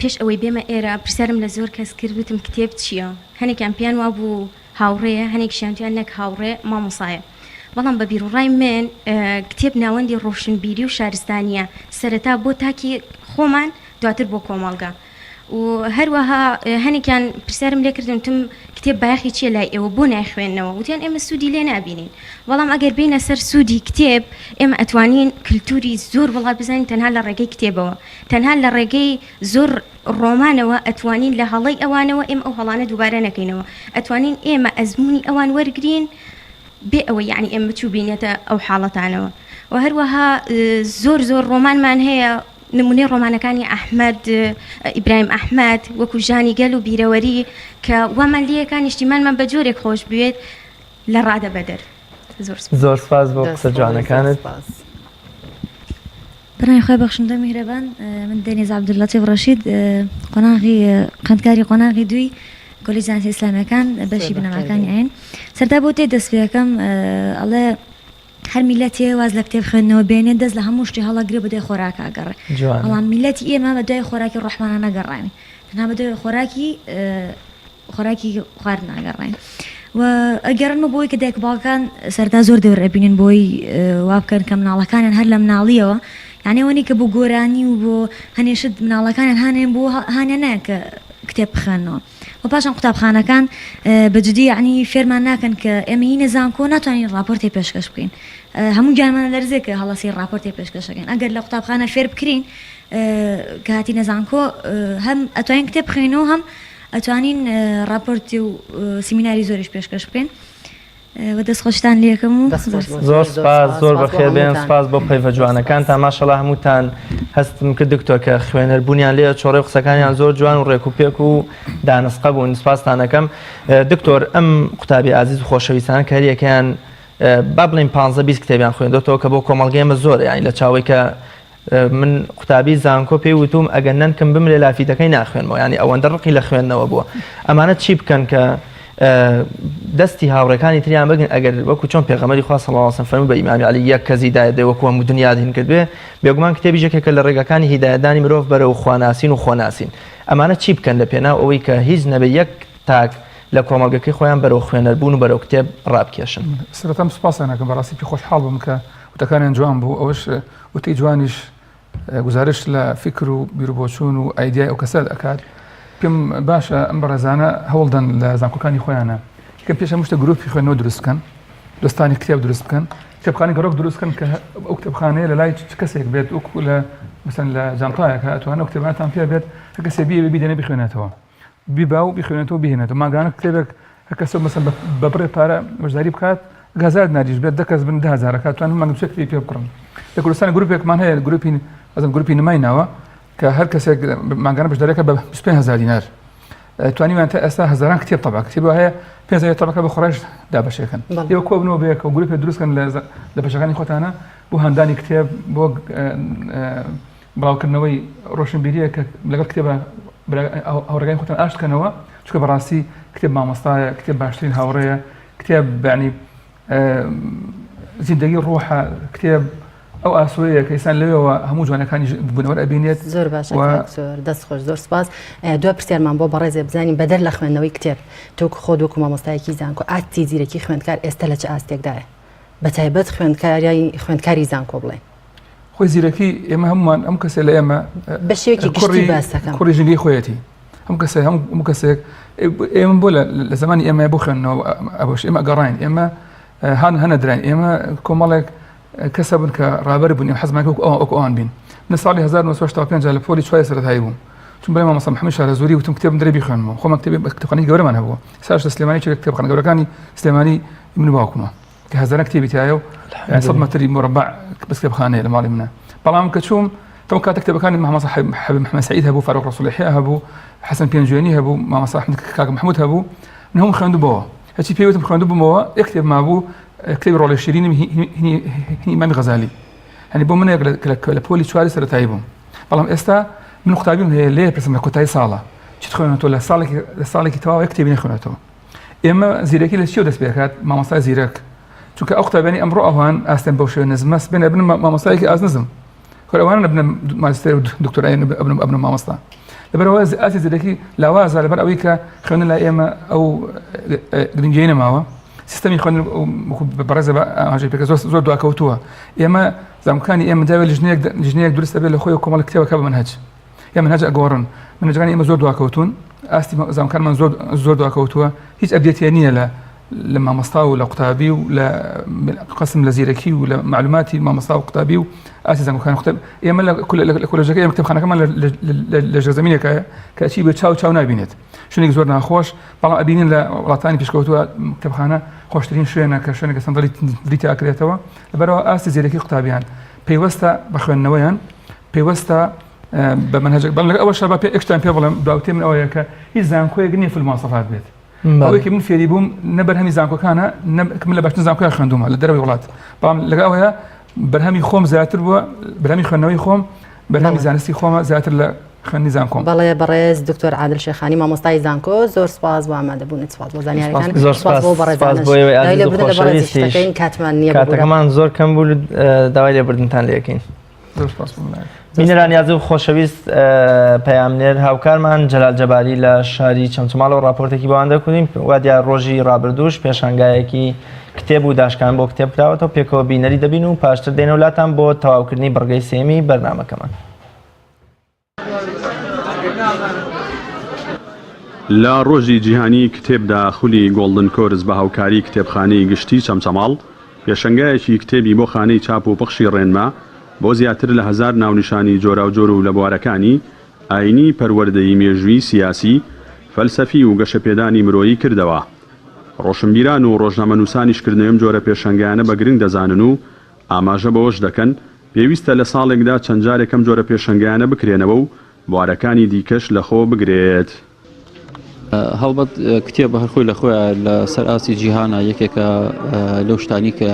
پێش ئەوەی بێمە ئێرە پرسیارم لە زۆر کەس کرد وتم کتێب چییە هەنێکیان پێیان وابوو هاوڕێیە هەنێکیشیان تویان نەک هاوڕێ مامۆسایە بەڵام بە بیروڕای من کتێب ناوەندی ڕۆشنبیری و شارستانیە سەرەتا بۆ تاکی خۆمان دواتر بۆ کۆمەڵگە و هەروەها هەنێکیان پرسیارم لێکردن وتم کتێب بایەخی چییە لای ئێوە بۆ نایخوێننەوە وتیان ئێمە سوودی لێ نابینین بەڵام ئەگەر بێینە سەر سوودی کتێب ئێمە ئەتوانین کلتوری زۆر وڵات بزانین تەنها لە ڕێگەی کتێبەوە تەنها لە ڕێگەی زۆر ڕۆمانەوە ئەتوانین لە هەڵەی ئەوانەوە ئێمە ئەو هەڵانە دووبارە نەکەینەوە ئەتوانین ئێمە ئەزموونی ئەوان وەرگرین بێ ئەوەی یەعنی ئێمە چووبینێتە ئەو حاڵەتانەوە و هەروەها زۆر زۆر ڕۆمانمان هەیە نمونەی ڕۆمانەکانی ئەحمەد ئیبراهیم ئەحمەد وەکو ژانی گەل و بیرەوەری کە وامان لێیەکا نیشتیمانمان بە جۆرێک خۆش بوێت لە ڕادە بەدەر. زۆر سوپاس. زۆر سوپاس بۆ قسە جوانەکانت. بەناوی خوای بەخشندە میهرەبان من دەنیز عەبدوللەتیف ڕەشید قۆناغی خوێندکاری قۆناغی دووی کۆلێژی زانستە ئیسلامیەکان بەشی بنەماکانی ئاین سەرتا بۆ تێ دەست پێ ئەکەم ئەڵێ هەر میلەتێ واز لە کتێب خوێندنەوە بێنێ دەست لە هەموو شتێ هەڵەگرێ بەدوای خۆراکا ئەگەڕێ بەڵام میلەتی ئێمە بەدوای خۆراکی ڕۆحمانە نەگەڕاوین تەنها بەدوای خۆراکی خۆراکی خواردن ئەگەڕێن و ئەگەڕنمە بۆی کە دایک باوکان سەرتا زۆر دەور ئەبینن بۆی وا بکەن کە مناڵەکانیان هەر لە مناڵیەوە. یانی ئەوە نی کە بۆ گۆرانی و بۆ هەنێ شت مناڵەکانیان هانێن بۆ هانیان نایەن کە کتێب بخوێننەوە و پاشان قوتابخانەکان بە جدی یانی فێرمان ناکەن کە ئێمە یینە زانکۆ ناتوانین ڕاپۆرتێ پێشکەش بکەین هەموو گیانمان لەرزێ کە هەڵەسی ڕاپۆرتێ پێشکەشەکەین ئەگەر لە قوتابخانە فێر بکرین کە هاتینە زانکۆ هەم ئەتوانین کتێب بخوێنەوە هەم ئەتوانین ڕاپۆرتی و سیمیناری زۆریش پێشکەش بکەین و دەستخۆشتان لێکەم و زۆر سپاس زۆر بەخێر بێن سپاس بۆ پەیڤە جوانەکانتان ماشەڵا هەمووتان هەستم کرد دکتۆر کە خوێنەر بوونیان لێ چۆڕێ و قسەکانیان زۆر جوان و ڕێک و پێک و دانسقە بوون سپاستان ئەکەم دکتۆر ئەم قوتابی ئازیز و خۆشەویستانە کە هەریەکەیان با بڵێین 15 20 کتێبیان خوێندۆتەوە کە بۆ کۆمەڵگەی ئێمە زۆرە یانی لە چاوەی کە من قوتابی زانکۆ پێی وتوم ئەگەر نەنکم بمرێ لافیتەکەی ناخوێنمەوە یانی ئەوەندە ڕقی لە خوێندنەوە بووە ئەمانە چی بکەن کە دەستی هاوڕێکانی تریان بگن ئەگەر وەکو چۆن پێغەمبەری خوا صلی الله علیه و سلم فەرمووی بە ئیمامی علی یەک کەس هیدایەت بێ وەکو هەموو دنیا هین کرد بێ بێگومان کتێبیش یەکێکە لە ڕێگاکانی هیدایەتدانی مرۆڤ بەرەو خواناسین و خۆناسین ئەمانە چی بکەن لە پێناو ئەوەی کە هیچ نەبێ یەک تاک لە کۆمەڵگەکەی خۆیان بەرەو خوێنەربوون و بەرەو کتێب ڕابکێشن. سەرەتا من سوپاسیان ئەکەم بەڕاستی پێ خۆشحاڵ بووم کە وتەکانیان جوان بوو ئەوەش وتەی جوانیش گوزارشت لە فیکر و بیروبۆچوون و ئایدیای ئەو کەسە ئەکات پێم باشە ئەم بەڕێزانە هەوڵدەن لە زانکۆکانی خۆیانە کە پێش هەموو شتە گروپی خوێندنەوە دروست بکەن دۆستانی کتێب دروست بکەن کتێبخانەی گەڕۆک دروست بکەن کە ئەو کتێبخانەیە لە لای چ کەسێک بێت وەکو لە مەسەن لە جانتایەکە ئەتوانێت ئەو کتێبانەتان پێ بێت هەر کەسێ بیەوێ بیدەنێ بیخوێنێتەوە بیبا و بیخوێنێتەوە بیهێنێتەوە مانگانە کتێبێک هەر کەسە مەسەن بە بڕێ پارە بەشداری بکات هەزار دیناریش بێت دە کەس بن 10000 کات توانن مانگ بچێت کتێبی پێ بکڕن لە کوردستان گروپێکمان هەیە گروپی ئەزم گروپی نمای ناوە کە هەر کەسێک مانگانە بەشداریەکە بە 25000 دینار توانیمان تا ئێستا هەزاران کتێب تەبع کتێب هەیە 5000 تەبەکە بە خۆڕایش دابەشێکن ئێوە کۆبنەوە بەیەکەوە گروپێک دروستکەن لە بەشەکانی خۆتانە بۆ هاندانی کتێب بۆ بڵاوکردنەوەی ڕۆشنبیریە کە لەگەڵ کتێبە هاوڕێگانی خۆتان ئاشت کەنەوە چونکە بەڕاستی کتێب مامۆستایە کتێب باشترین هاوڕێیە کتێب بەعنی زیندگی ڕۆحە کتێب ئەو ئاسۆیە کە ئینسان لەوێەوە هەموو جوانەکانی بوونەوە ئەبینێت زۆر باشە زۆر دەست خۆش زۆر سپاس دو پرسیارمان بۆ بەڕێزێ بزانین بەدەر لە خوێندنەوەی کتێب تۆک خۆت وەکو مامۆستایەکی زانکۆ ئاستی زیرەکی خوێندکار ئێستا لە چ ئاستێکدایە بە تایبەت خوێندکاری خوێندکاری زانکۆ بڵێن خۆی زیرەکی ئێمە هەمومان ئەم کەسێ لە ئێمە بە شێوەیەکی گشتی باسەکەم کوڕی ژینگەی خۆیەتی هەم کەسێ هەموو کەسێک ئێمە بۆ لە زمانی ئێمە بۆ خوێندنەوە ئەوەش ئێمە گەڕاین ئێمە هەن هەنە دراین ئێمە کۆمەڵێک کەسە بوون کە ڕابەر بوون ئێمە حەزمان کرد وەکو ئەوان بین من ساڵی 1965 لە پۆلی چواری سەرەتایی بووم چون بەڵێ مامۆستا محەممەد شارەزووری وتم کتێبم درێ بیخوێنمەوە خۆمان کتێبی کتێبخانەی گەورەمان هەبوو ساش لە سلێمانی چێک کتێبخانە گەورەکانی سلێمانی من و باوکمە کە هەزاران کتێبی تایە و سەد مەتری مربع بەس کتێبخانەیە لە ماڵی منە بەڵام کە چووم تەو کاتە کتێبەکانی مامۆستا حەبیب محەممەد سەعید هەبوو فاروق ڕەسوڵ یەحیا هەبوو حەسەن پێنجوێنی هەبوو مامۆستا ئەحمەد کاک محمود هەبوو من هەموو خوێندبووەوە هەرچی پێی وتم خوێندبوومەوە یەک کتێب مابوو کتێبی ڕۆڵی شیرینم هینی ئیمامی غەزالی هەنی بۆ منێک لە پۆلی چواری سەرەتایی بووم بەڵام ئێستا من قوتابیم هەیە لێ پرسم لە کۆتایی ساڵە چیت خوێنەوە لە ساڵێکی لە ساڵێکی تەواو یەک کتێبی نەخوێنێتەوە ئێمە زیرەکی لە چیەوە دەست پێکات مامۆستای زیرەک چونکە ئەو قوتابیانی ئەمڕۆ ئەوان ئاستیان بەو شێوە نزمە سبەینێ ئەبن مامۆستایەکی ئاست نزم خۆر ئەوانە ئەبنە ماجستێر و دکتۆرای ئەبن ئەبنە مامۆستا لەبەرەوە ئاستی زیرەکی لاوازە لەبەر ئەوەی کە خوێندن لای ئێمە ئەو گرنگیی نەماوە سیستەمی خوێندن بەڕێزە بە ئاماژەی پێکە زۆر زۆر دواکەوتووە ئێمە زانکۆکانی ئێمە داوێت لیژنەیەک لیژنەیەک دروست دەبێت لە خۆی کۆمەڵ کتێبەکە بە مەنهەج یا مەنهەج ئەگۆڕن مەنهەجەکانی ئێمە زۆر دواکەوتوون ئاستی زانکۆکانمان زۆر زۆر دواکەوتووە هیچ update ێ نییە لە لە مامۆستا و لە قوتابی و لە قسم لە زیرەکی و لە معلوماتی مامۆستا و قوتابی و ئاستی زانکۆکان قوتاب ئێمە لە کۆلێژەکە ئێمە کتێبخانەکەمان لە ژێرزەمینێکە کە چی بە چاو چاو نابینێت شوێنێک زۆر ناخۆش بەڵام ئەبینین لە وڵاتانی پێشکەوتووە کتێبخانە خۆشترین شوێنە کە شوێنێکە سەندەلی تیاکرێتەوە لەبەرەوە ئاستی زیرەکی قوتابیان پەیوەستە بە خوێندنەوەیان پەیوەستە بە مەنهەجێک بەڵام لەگەڵ ئەوەشا با پێ یەک شتان پێ بڵێم داوتێ من ئەوەیە کە هیچ زانکۆیەک نییە full مواسەفات بێت ئەوەی کە من فێری بووم نە بەرهەمی زانکۆکانە نە من لە باشترین زانکۆیان خوێندوومە لە دەرەوەی وڵات بەڵام لەگەڵ ئەوەیە بەرهەمی خۆم زیاتر بووە بەرهەمی خوێندنەوەی خۆم بەرهەمی زانستی خۆمە زیاتر لە خوێندنی زانکۆم. بەڵێ بەڕێز دکتۆر عادل شێخانی مامۆستای زانکۆ زۆر سپاس بۆ ئامادەبوونت سپاس بۆ زانیاریەکان زۆر سپاس بۆ بەڕێزانش بۆ ئێوەی داوای ئازیز و لێبوردن لە بەڕێزیش خۆشەویستیش دەکەین کاتمان نییە ببورە کاتەکەمان زۆر کەم بوو داوای لێبوردنتان لێ ئەکەین. زۆر سپاس بۆ ملایەک. بینەرانی ئازیز و خۆشەویست پەیامنێر هاوکارمان جەلال جەباری لە شاری چەمچەماڵەوە ڕاپۆرتێکی بۆمان دەکردین وا دیار ڕۆژی ڕابردووش پێشانگایەکی کتێب و داشکان بۆ کتێب کراوەتەوە پێکەوە بینەری دەبین و پاشتر دێنەوە لاتان بۆ تەواوکردنی بڕگەی سێمی بەرنامەکەمان. لە ڕۆژی جیهانیی کتێبدا خولی گۆڵدن کۆرس بە هاوکاری کتێبخانەی گشتی چەمچەماڵ پێشەنگایەکی کتێبی بۆ خانەی چاپ و پەخشی ڕێنما بۆ زیاتر لە هەزار ناونیشانی جۆراوجۆر و لە بوارەکانی، ئایینی، پەروەردەیی، مێژوویی، سیاسی، فەلسەفی و گەشەپێدانی مرۆیی کردەوە. ڕۆشنبیران و ڕۆژنامەنووسانیش کردنەوەی ئەم جۆرە پێشەنگایانە بە گرنگ دەزانن و ئاماژە بەوەش دەکەن، پێویستە لە ساڵێکدا چەند جارێک ئەم جۆرە پێشەنگایانە بکرێنەوە و بوارەکانی دیکەش لەخۆ بگرێت. هەڵبەت کتێب هەر خۆی لە خۆیان لە سەر ئاستی جیهانە یەکێکە لەو شتانی کە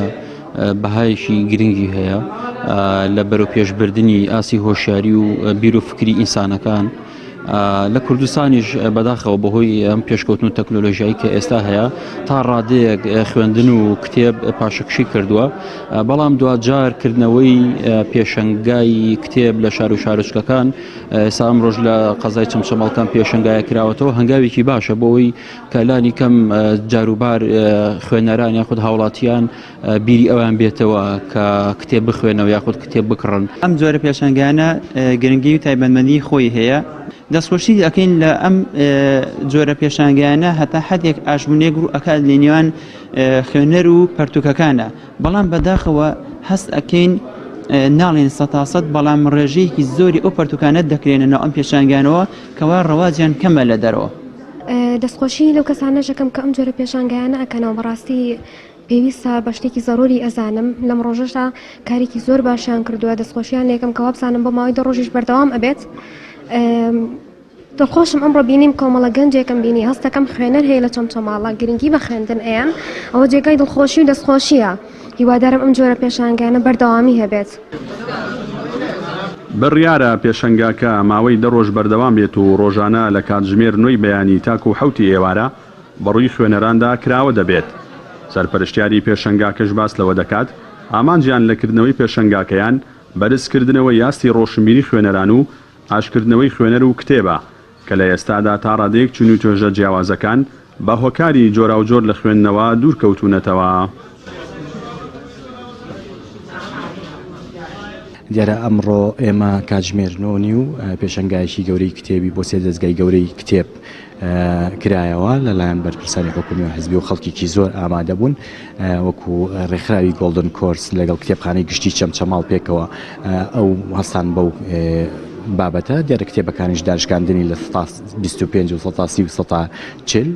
بەهایەکی گرنگی هەیە لە بەرەو پێشبردننی ئاسی هۆشیاری و بیر و فکری ئینسانەکان. لە کوردستانیش بەداخەوە بەهۆی ئەم پێشکەوتن و تەکنۆلۆژیایی کە ئێستا هەیە تا ڕادەیەک خوێندن و کتێب پاشەکشی کردووە بەڵام دواجار کردنەوەی پێشەنگای کتێب لە شار و شارۆچکەکان ئێستا ئەمڕۆژ لە قەزای چەمچەماڵکان پێشەنگایە کراوەتەوە هەنگاوێکی باشە بۆ ئەوەی کە لانی کەم جاروبار خوێنەران یاخود هاوڵاتیان بیری ئەوان بێتەوە کە کتێب بخوێنەوە یاخود کتێب بکڕن. ئەم جۆرە پێشانگایانە گرنگی و تایبەتمەندی خۆی هەیە، دەستخۆشی ئەکەین لە ئەم جۆرە پێشانگایانە هەتا حەدێک ئاشبوونێک ڕوو ئەکات لە نێوان خوێنەر و پەرتوکەکانە، بەڵام بەداخەوە هەست ئەکەین ناڵێن سەتاسەد بەڵام ڕێژەیەکی زۆری ئەو پەرتوکانە دەکرێنە ناو ئەم پێشانگانەوە کەوا ڕەواجیان کەمە لە دەرەوە. دەستخۆشی لەو کەسانەش ئەکەم کە ئەم جۆرە پێشانگایانە ئەکەنەوە بەڕاستی پێویستە بە شتێکی زەروری ئەزانم لەم ڕۆژەشدا کارێکی زۆر باشیان کردووە دەستخۆشیان لێکەم کە وابزانم بۆ ماوەی دە ڕۆژیش بەردەوام ئەبێت. دڵخۆشم ئەمڕۆ بینیم کۆمەڵە گەنجێکم بینی هەستەکەم خوێنەر هەیە لە چەمچەماڵە گرنگی بە خوێندن ئەیەن ئەوە جێگای دڵخۆشی و دەستخۆشیە هیوادارم ئەم جۆرە پێشانگانە بەردەوامی هەبێت. بڕیارە پێشەنگاکە ماوەی دە ڕۆژ بەردەوام بێت و ڕۆژانە لە کاتژمێر نۆی بەیانی تاکو حەوتی ئێوارە بەڕووی خوێنەراندا کراوە دەبێت. سەرپەرشتیاری پێشەنگاکەش باس لەوە دەکات، ئامانجیان لە کردنەوەی پێشەنگاکەیان بەرزکردنەوەی ئاستی ڕۆشنبیری خوێنەران و ئاشکردنەوەی خوێنەر و کتێبە کە لە ئێستادا تا ڕادەیەک چین و توێژە جیاوازەکان بە هۆکاری جۆراوجۆر لە خوێندنەوە دوور کەوتوونەتەوە. دیارە ئەمڕۆ ئێمە کاتژمێر نۆ نیو پێشەنگایەکی گەورەی کتێبی بۆ سێ دەزگای گەورەی کتێب کرایەوە لەلایەن بەرپرسانی حکومی و حزبی و خەڵکێکی زۆر ئامادە بوون وەکو ڕێکخراوی گۆڵدن کۆرس لەگەڵ کتێبخانەی گشتی چەمچەماڵ پێکەوە ئەو هەستان بەو بابەتە دیارە کتێبەکانیش داشکاندنی لە 25 و 130 و 140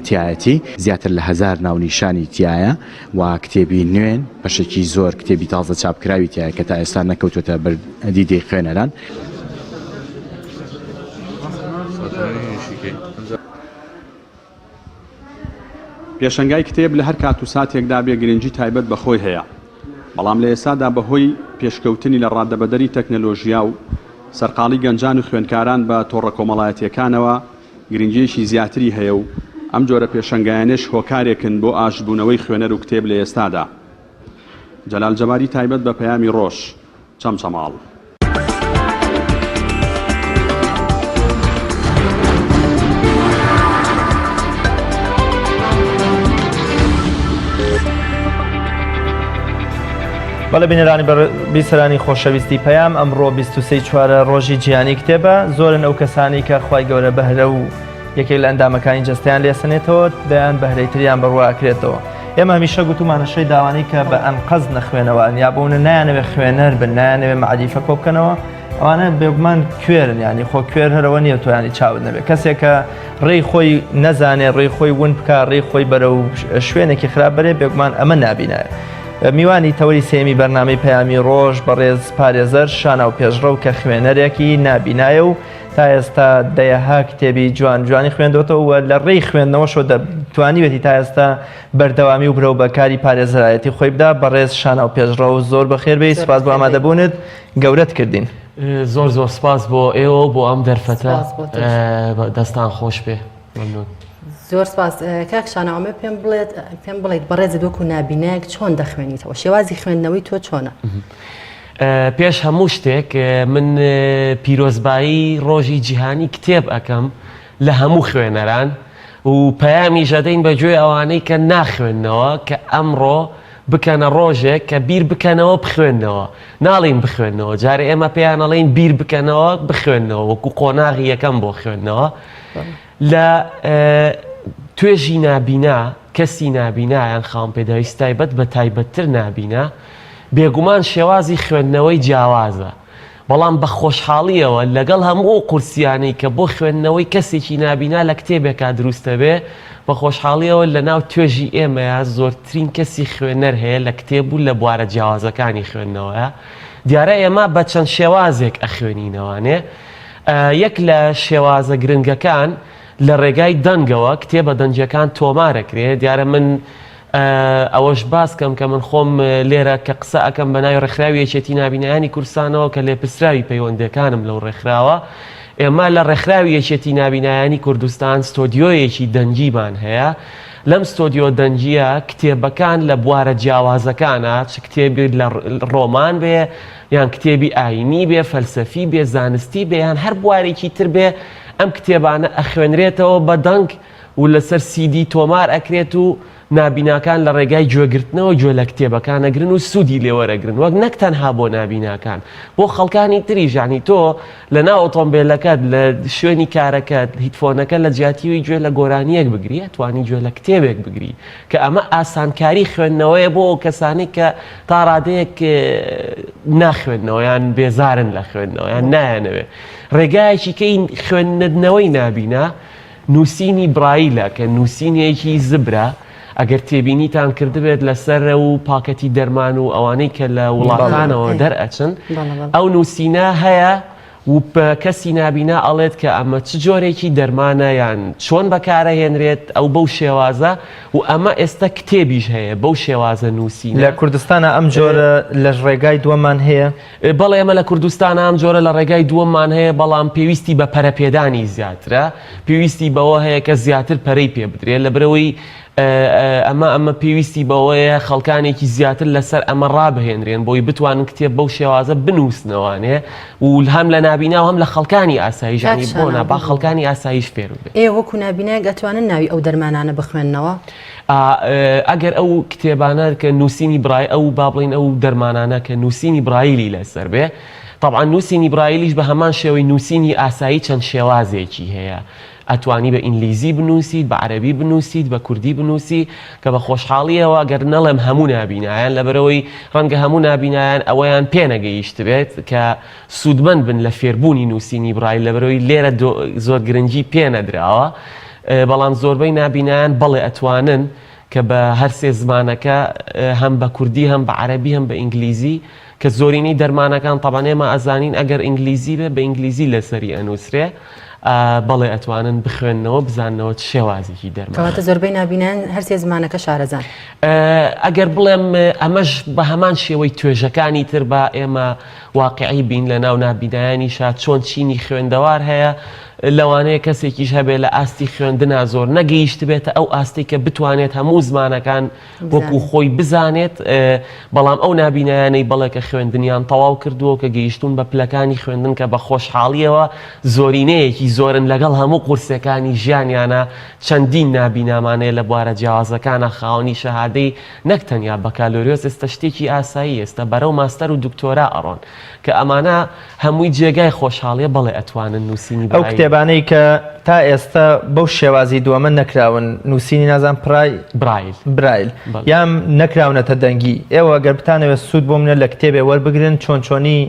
تایەتی زیاتر لە هزار ناونیشانی تایە و کتێبی نوێن بەشێکی زۆر کتێبی تازە چاپکراوی تایە کە تا ئێستا نەکەوتوەتە بەر دیدەی خوێنەران. پێشەنگای کتێب لە هەر کات و ساتێکدا بێ گرنگی تایبەت بە خۆی هەیە، بەڵام لە ئێستادا بەهۆی پێشکەوتنی لە ڕادەبەدەری تەکنەلۆژیا و سەرقاڵی گەنجان و خوێندکاران بە تۆڕە کۆمەڵایەتییەکانەوە گرنگییەکی زیاتری هەیە و ئەم جۆرە پێشەنگایانەش هۆکارێکن بۆ ئاشتبوونەوەی خوێنەر و کتێب لە ئێستادا. جەلال جەباری تایبەت بە پەیامی ڕۆژ، چەمچەماڵ. بەڵێ بینەرانی بیسەرانی خۆشەویستی پەیام ئەمڕۆ 23 چوارە ڕۆژی جیهانی کتێبە زۆرن ئەو کەسانی کە خوای گەورە بەهرە و یەکێک لە ئەندامەکانی جەستەیان لێسەنێتەوە دەیان بەهرەی تریان بەڕوا ئەکرێتەوە ئێمە هەمیشە گوتومانە شەی داوانەی کە بە ئەنقەز نەخوێنەوان یا بۆنە نایانەوێ خوێنەر بن نایانەوێ مەعریفە کۆ بکەنەوە ئەوانە بێگومان کوێرن ینی خۆ کوێر هەرەوە نییە تۆیانی چاوت نەبێت کەسێک کە ڕێی خۆی نەزانێ ڕێی خۆی ون بکە ڕێی خۆی بەرە و شوێنێکی خراپ بەرێ بێگومان ئەمە نابینایە. میوانی تەوەری سێمی بەرنامەی پەیامی ڕۆژ بەڕێز پارێزەر شانا و پێشڕەو کە خوێنەرێکی نابینایە و تا ئێستا دەیەها کتێبی جوان جوانی خوێندۆتەوە و لە ڕێی خوێندنەوەشەوە توانیوێتی تا ئێستا بەردەوامی و برەو بە کاری پارێزەرایەتی خۆی بدا. بەڕێز شانا و پێشڕەو زۆر بەخێر بێی، سوپاس بۆ ئامادەبوونت، گەورەت کردین. زۆر زۆر سپاس بۆ ئێوە و بۆ ئەم دەرفەتە، سپاس بۆ تۆش. دەستان خۆش بێ. مەمنون. زۆر سپاس کاک شانا، ئەمە پێم بڵێت پێم بڵێیت بەڕێزت وەکو نابینایەک چۆن دەخوێنیتەوە؟ شێوازی خوێندنەوەی تۆ چۆنە؟ پێش هەموو شتێک من پیرۆزبایی ڕۆژی جیهانی کتێب ئەکەم لە هەموو خوێنەران و پەیامیش ئەدەین بە گوێی ئەوانەی کە ناخوێننەوە کە ئەمڕۆ بکەنە ڕۆژێک کە بیر بکەنەوە بخوێننەوە ناڵێین بخوێننەوە جارێ ئێمە پێیان ئەڵێین بیر بکەنەوە بخوێننەوە وەکو قۆناغی یەکەم بۆ خوێندنەوە لە توێژی نابینا کەسی نابینا یان خاوەن پێداویستی تایبەت بە تایبەتتر نابینا بێگومان شێوازی خوێندنەوەی جیاوازە بەڵام بە خۆشحاڵییەوە لەگەڵ هەموو ئەو قورسییانەی کە بۆ خوێندنەوەی کەسێکی نابینا لە کتێبێکا دروستەبێ، بە خۆشحاڵییەوە لەناو توێژی ئێمەیا زۆرترین کەسی خوێنەر هەیە لە کتێب و لە بوارە جیاوازەکانی خوێندنەوەیا. دیارە ئێمە بە چەند شێوازێک ئەخوێنینەوانێ. یەک لە شێوازە گرنگەکان لە ڕێگای دەنگەوە کتێبە دەنگییەکان تۆمارەکرێ. دیارە من ئەوەش باس کەم کە من خۆم لێرە کە قسە ئەکەم بە ناوی ڕێکخراوی یەکێتی نابینایانی کوردستانەوە کە لێپرسراوی پەیوەندەکانم لەو ڕێکخراوە ئێمە لە ڕێکخراوی یەکێتی نابینایانی کوردستان ستۆدیۆیەکی دەنگیمان هەیە لەم ستۆدیۆ دەنگیە کتێبەکان لە بوارە جیاوازەکانە چ کتێبی لە ڕۆمان بێ یان کتێبی ئاینی بێ فەلسەفی بێ زانستی بێ یان هەر بوارێکی تر بێ ئەم کتێبانە ئەخوێنرێتەوە بە دەنگ و لەسەر سیدی تۆمار ئەکرێت و نابیناکان لە ڕێگای گوێگرتنەوە گوێ لە کتێبەکان ئەگرن و سوودی لێ وەرەگرن وەک نەک تەنها بۆ نابیناکان بۆ خەڵکانی تریش یانی تۆ لە ناو ئۆتۆمبێلەکەت لە شوێنی کارەکەت headphone ەکە لە جیاتیوی گوێ لە گۆرانیەک بگری ئەتوانی گوێ لە کتێبێک بگری کە ئەمە ئاسانکاری خوێندنەوەیە بۆ ئەو کەسانی کە تا ڕادەیەک ناخوێندنەوە یان بێزارن لە خوێندنەوە یان نایانەوێ ڕێگایەکی کەی خوێندنەوەی نابینا نووسینی برایلە کە نووسینێکی زبرە، ئەگەر تێبینیتان کردبێت لەسەر و پاکەتی دەرمان و ئەوانەی کە لە وڵاتانەوە دەرئەچن ئەو نووسینە هەیە و کەسی نابینا ئەڵێت کە ئەمە چ جۆرێکی دەرمانە یان چۆن بەکارەهێنرێت ئەو بەو شێوازە و ئەمە ئێستا کتێبیش هەیە بەو شێوازە نووسینە. لە کوردستانا ئەم جۆرە لە ڕێگای دووەممان هەیە؟ بەڵێ ئێمە لە کوردستانا ئەم جۆرە لە ڕێگای دووەممان هەیە، بەڵام پێویستی بە پەرەپێدانی زیاترە، پێویستی بەوە هەیە کە زیاتر پەرەی پێ بدرێت، لەبەرئەوەی ئەمە ئەمە پێویستی بەوەیە خەڵکانێکی زیاتر لەسەر ئەمە ڕابهێنرێن بۆی بتوانن کتێب بەو شێوازە بنووسنەوانێ و هەم لە نابینا و هەم لە خەڵکانی ئاساییش کاک یانی بۆ شاناز نا با خەڵکانی ئاساییش فێر ببێت. ئێوە وەکوو نابینایەک ئەتوانن ناوی ئەو دەرمانانە بخوێننەوە؟ ئەگەر ئەو کتێبانە کە نووسینی برای ئەو با بڵین ئەو دەرمانانە کە نووسینی برایلی لەسەر بێ طبعا نووسینی برایلیش بە هەمان شێوەی نووسینی ئاسایی چەند شێوازێکی هەیە ئەتوانی بە ئینگلیزی بنووسیت بە عەربی بنووسیت بە کوردی بنووسی کە بە خۆشحاڵیەوە گەر نەڵێم هەموو نابینایان لەبەرەوەی ڕەنگە هەموو نابینایان ئەوەیان پێنەگەیشتبێت کە سوودمەند بن لە فێربوونی نووسینی برایل لەبەرەوەی لێرە زۆر گرنگی پێنەدراوە بەڵام زۆربەی نابینایان بەڵێ ئەتوانن کە بە هەرسێ زمانەکە هەم بە کوردی هەم بە عەرەبی هەم بە ئینگلیزی کە زۆرینەی دەرمانەکان تەبعەن ئێمە ئەزانین ئەگەر ئینگلیزی بێ بە ئینگلیزی لەسەری ئەنووسرێ بەڵێ ئەتوانن بخوێننەوە بزاننەوە چ شێوازێکی دەرمان. کەواتە زۆربەی نابینایان هەرسێ زمانەکە شارەزان. ئەگەر بڵێم ئەمەش بە هەمان شێوەی توێژەکانی تر با ئێمە واقیعی بین لە ناو نابینایانیشا چۆن چینی خوێندەوار هەیە لەوانەیە کەسێکیش هەبێت لە ئاستی خوێندنا زۆر نەگەیشتبێتە ئەو ئاستەی کە بتوانێت هەموو زمانەکان وەکو خۆی بزانێت بەڵام ئەو نابینایانەی بەڵێ کە خوێندنیان تەواو کردووە کە گەیشتون بە پلەکانی خوێندن کە بە خۆشحاڵیەوە زۆرینەیەکی زۆرن لەگەڵ هەموو قورسەکانی ژیانیانە چەندین نابینامانەیە لە بوارە جیاوازەکانە خاوەنی شەهادەی نەک تەنیا بەکالۆریۆس ئێستا شتێکی ئاسایی ئێستا بەرەو ماستەر و دکتۆرا ئەڕۆن کە ئەمانە هەمووی جێگای خۆشحاڵیە بەڵێ ئەتوانن نووسینی ئەو برایل. کتێبانەی کە تا ئێستا بەو شێوازی دووەمە نەکراون نووسینی نازانم پرای برایل برایل بەڵێ. یان نەکراونەتە دەنگی ئێوە گەر بتانەوێت سوود بۆ منە لە کتێبێ وەربگرن چۆن چۆنی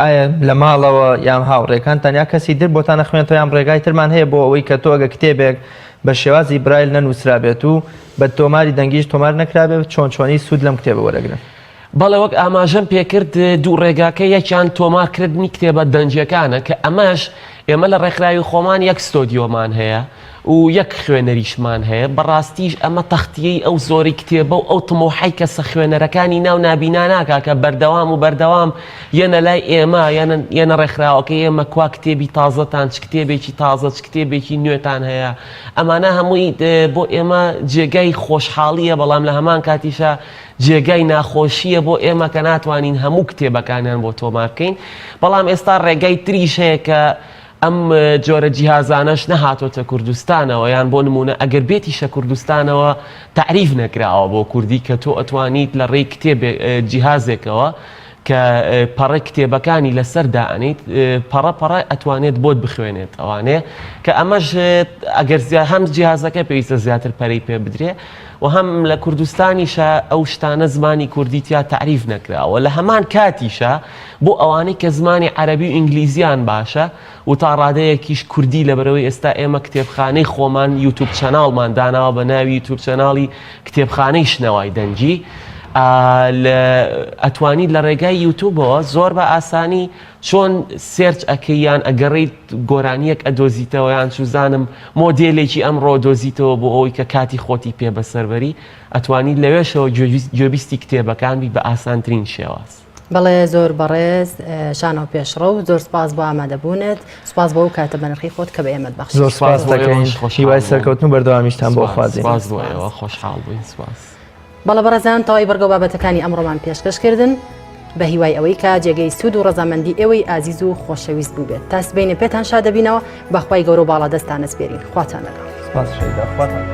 ئایا لە ماڵەوە یان هاوڕێکانتان یا کەسی تر بۆتان ئەخوێنێتەوە یان ڕێگای ترمان هەیە بۆ ئەوەی کە تۆ ئەگە کتێبێک بە شێوازی برایل نەنووسرابێت و بە تۆماری دەنگیش تۆمار نەکرابێت چۆن چۆنی سوود لەم کتێبە وەرەگرن؟ بەڵێ وەک ئاماژەم پێکرد دوو ڕێگاکە یەکیان تۆمارکردنی کتێبە دەنگیەکانە کە ئەمەش ئێمە لە ڕێکخراوی خۆمان یەک ستۆدیۆمان هەیە. و یەک خوێنەریشمان هەیە، بەڕاستیش ئەمە تەختیەی ئەو زۆری کتێبە و ئەو تموحەی کەسە خوێنەرەکانی ناو نابینا ناکا کە بەردەوام و بەردەوام یەنە لای ئێمە یەنە ڕێکخراوەکەی ئێمە کوا کتێبی تازەتان چ کتێبێکی تازە چ کتێبێکی نوێتان هەیە ئەمانە هەمووی بۆ ئێمە جێگای خۆشحاڵیە بەڵام لە هەمان کاتیشا جێگای ناخۆشیە بۆ ئێمە کە ناتوانین هەموو کتێبەکانیان بۆ تۆمار بکەین بەڵام ئێستا ڕێگای تریش هەیە کە ئەم جۆرە جیهازانەش نەهاتۆتە کوردستانەوە یان بۆ نمونە ئەگەر بێتیشە کوردستانەوە تەعریف نەکراوە بۆ کوردی کە تۆ ئەتوانیت لە ڕێی کتێب جیهازێکەوە کە پەڕە کتێبەکانی لەسەر دائەنیت پەڕە پەڕە ئەتوانێت بۆت بخوێنێت ئەوانێ کە ئەمەش ئەگەر هەم جیهازەکە پێویستە زیاتر پەرەی پێ بدرێ و هەم لە کوردستانیشە ئەو شتانە زمانی کوردی تیا تەعریف نەکراوە لە هەمان کاتیشە بۆ ئەوانەی کە زمانی عەرەبی و ئینگلیزیان باشە و تا ڕادەیەکیش کوردی لەبەرئەوەی ئێستا ئێمە کتێبخانەی خۆمان YouTube channel مان داناوە بە ناوی YouTube channel ی کتێبخانەی شنەوای دەنگی ئەتوانیت لە ڕێگای یوتوبەوە زۆر بە ئاسانی چۆن search ئەکەی یان ئەگەڕیت گۆرانیەک ئەدۆزیتەوە یان چوزانم مۆدێلێکی ئەمڕۆ دۆزیتەوە بۆ ئەوەی کە کاتی خۆتی پێ بەسەربەری ئەتوانیت لەوێشەوە گوێبیستی کتێبەکان بی بە ئاسانترین شێواز. بەڵێ زۆر بەڕێز شانۆ پێشڕەو زۆر سپاس بۆ ئامادەبوونت سپاس بۆ ئەو کاتە بەنرخی خۆت کە بە ئێمەت بەخشی. زۆر سپاس دەکەین هیوای سەرکەوتن و بەردەوامیشتان بۆ خوازین. سپاس بۆ ئێوە خۆشحاڵ بووین سپاس. بەڵێ بەڕێزان تەواوی بڕگە و بابەتەکانی ئەمڕۆمان پێشکەش کردن بە هیوای ئەوەی کە جێگەی سوود و ڕەزامەندی ئێوەی ئازیز و خۆشەویست بووبێت تا سبەینێ پێتان شاد دەبینەوە بەخوای گەورە و باڵادەستان ئەسپێرین خواتان لەگەڵ. سپاس شەیدا خواتان.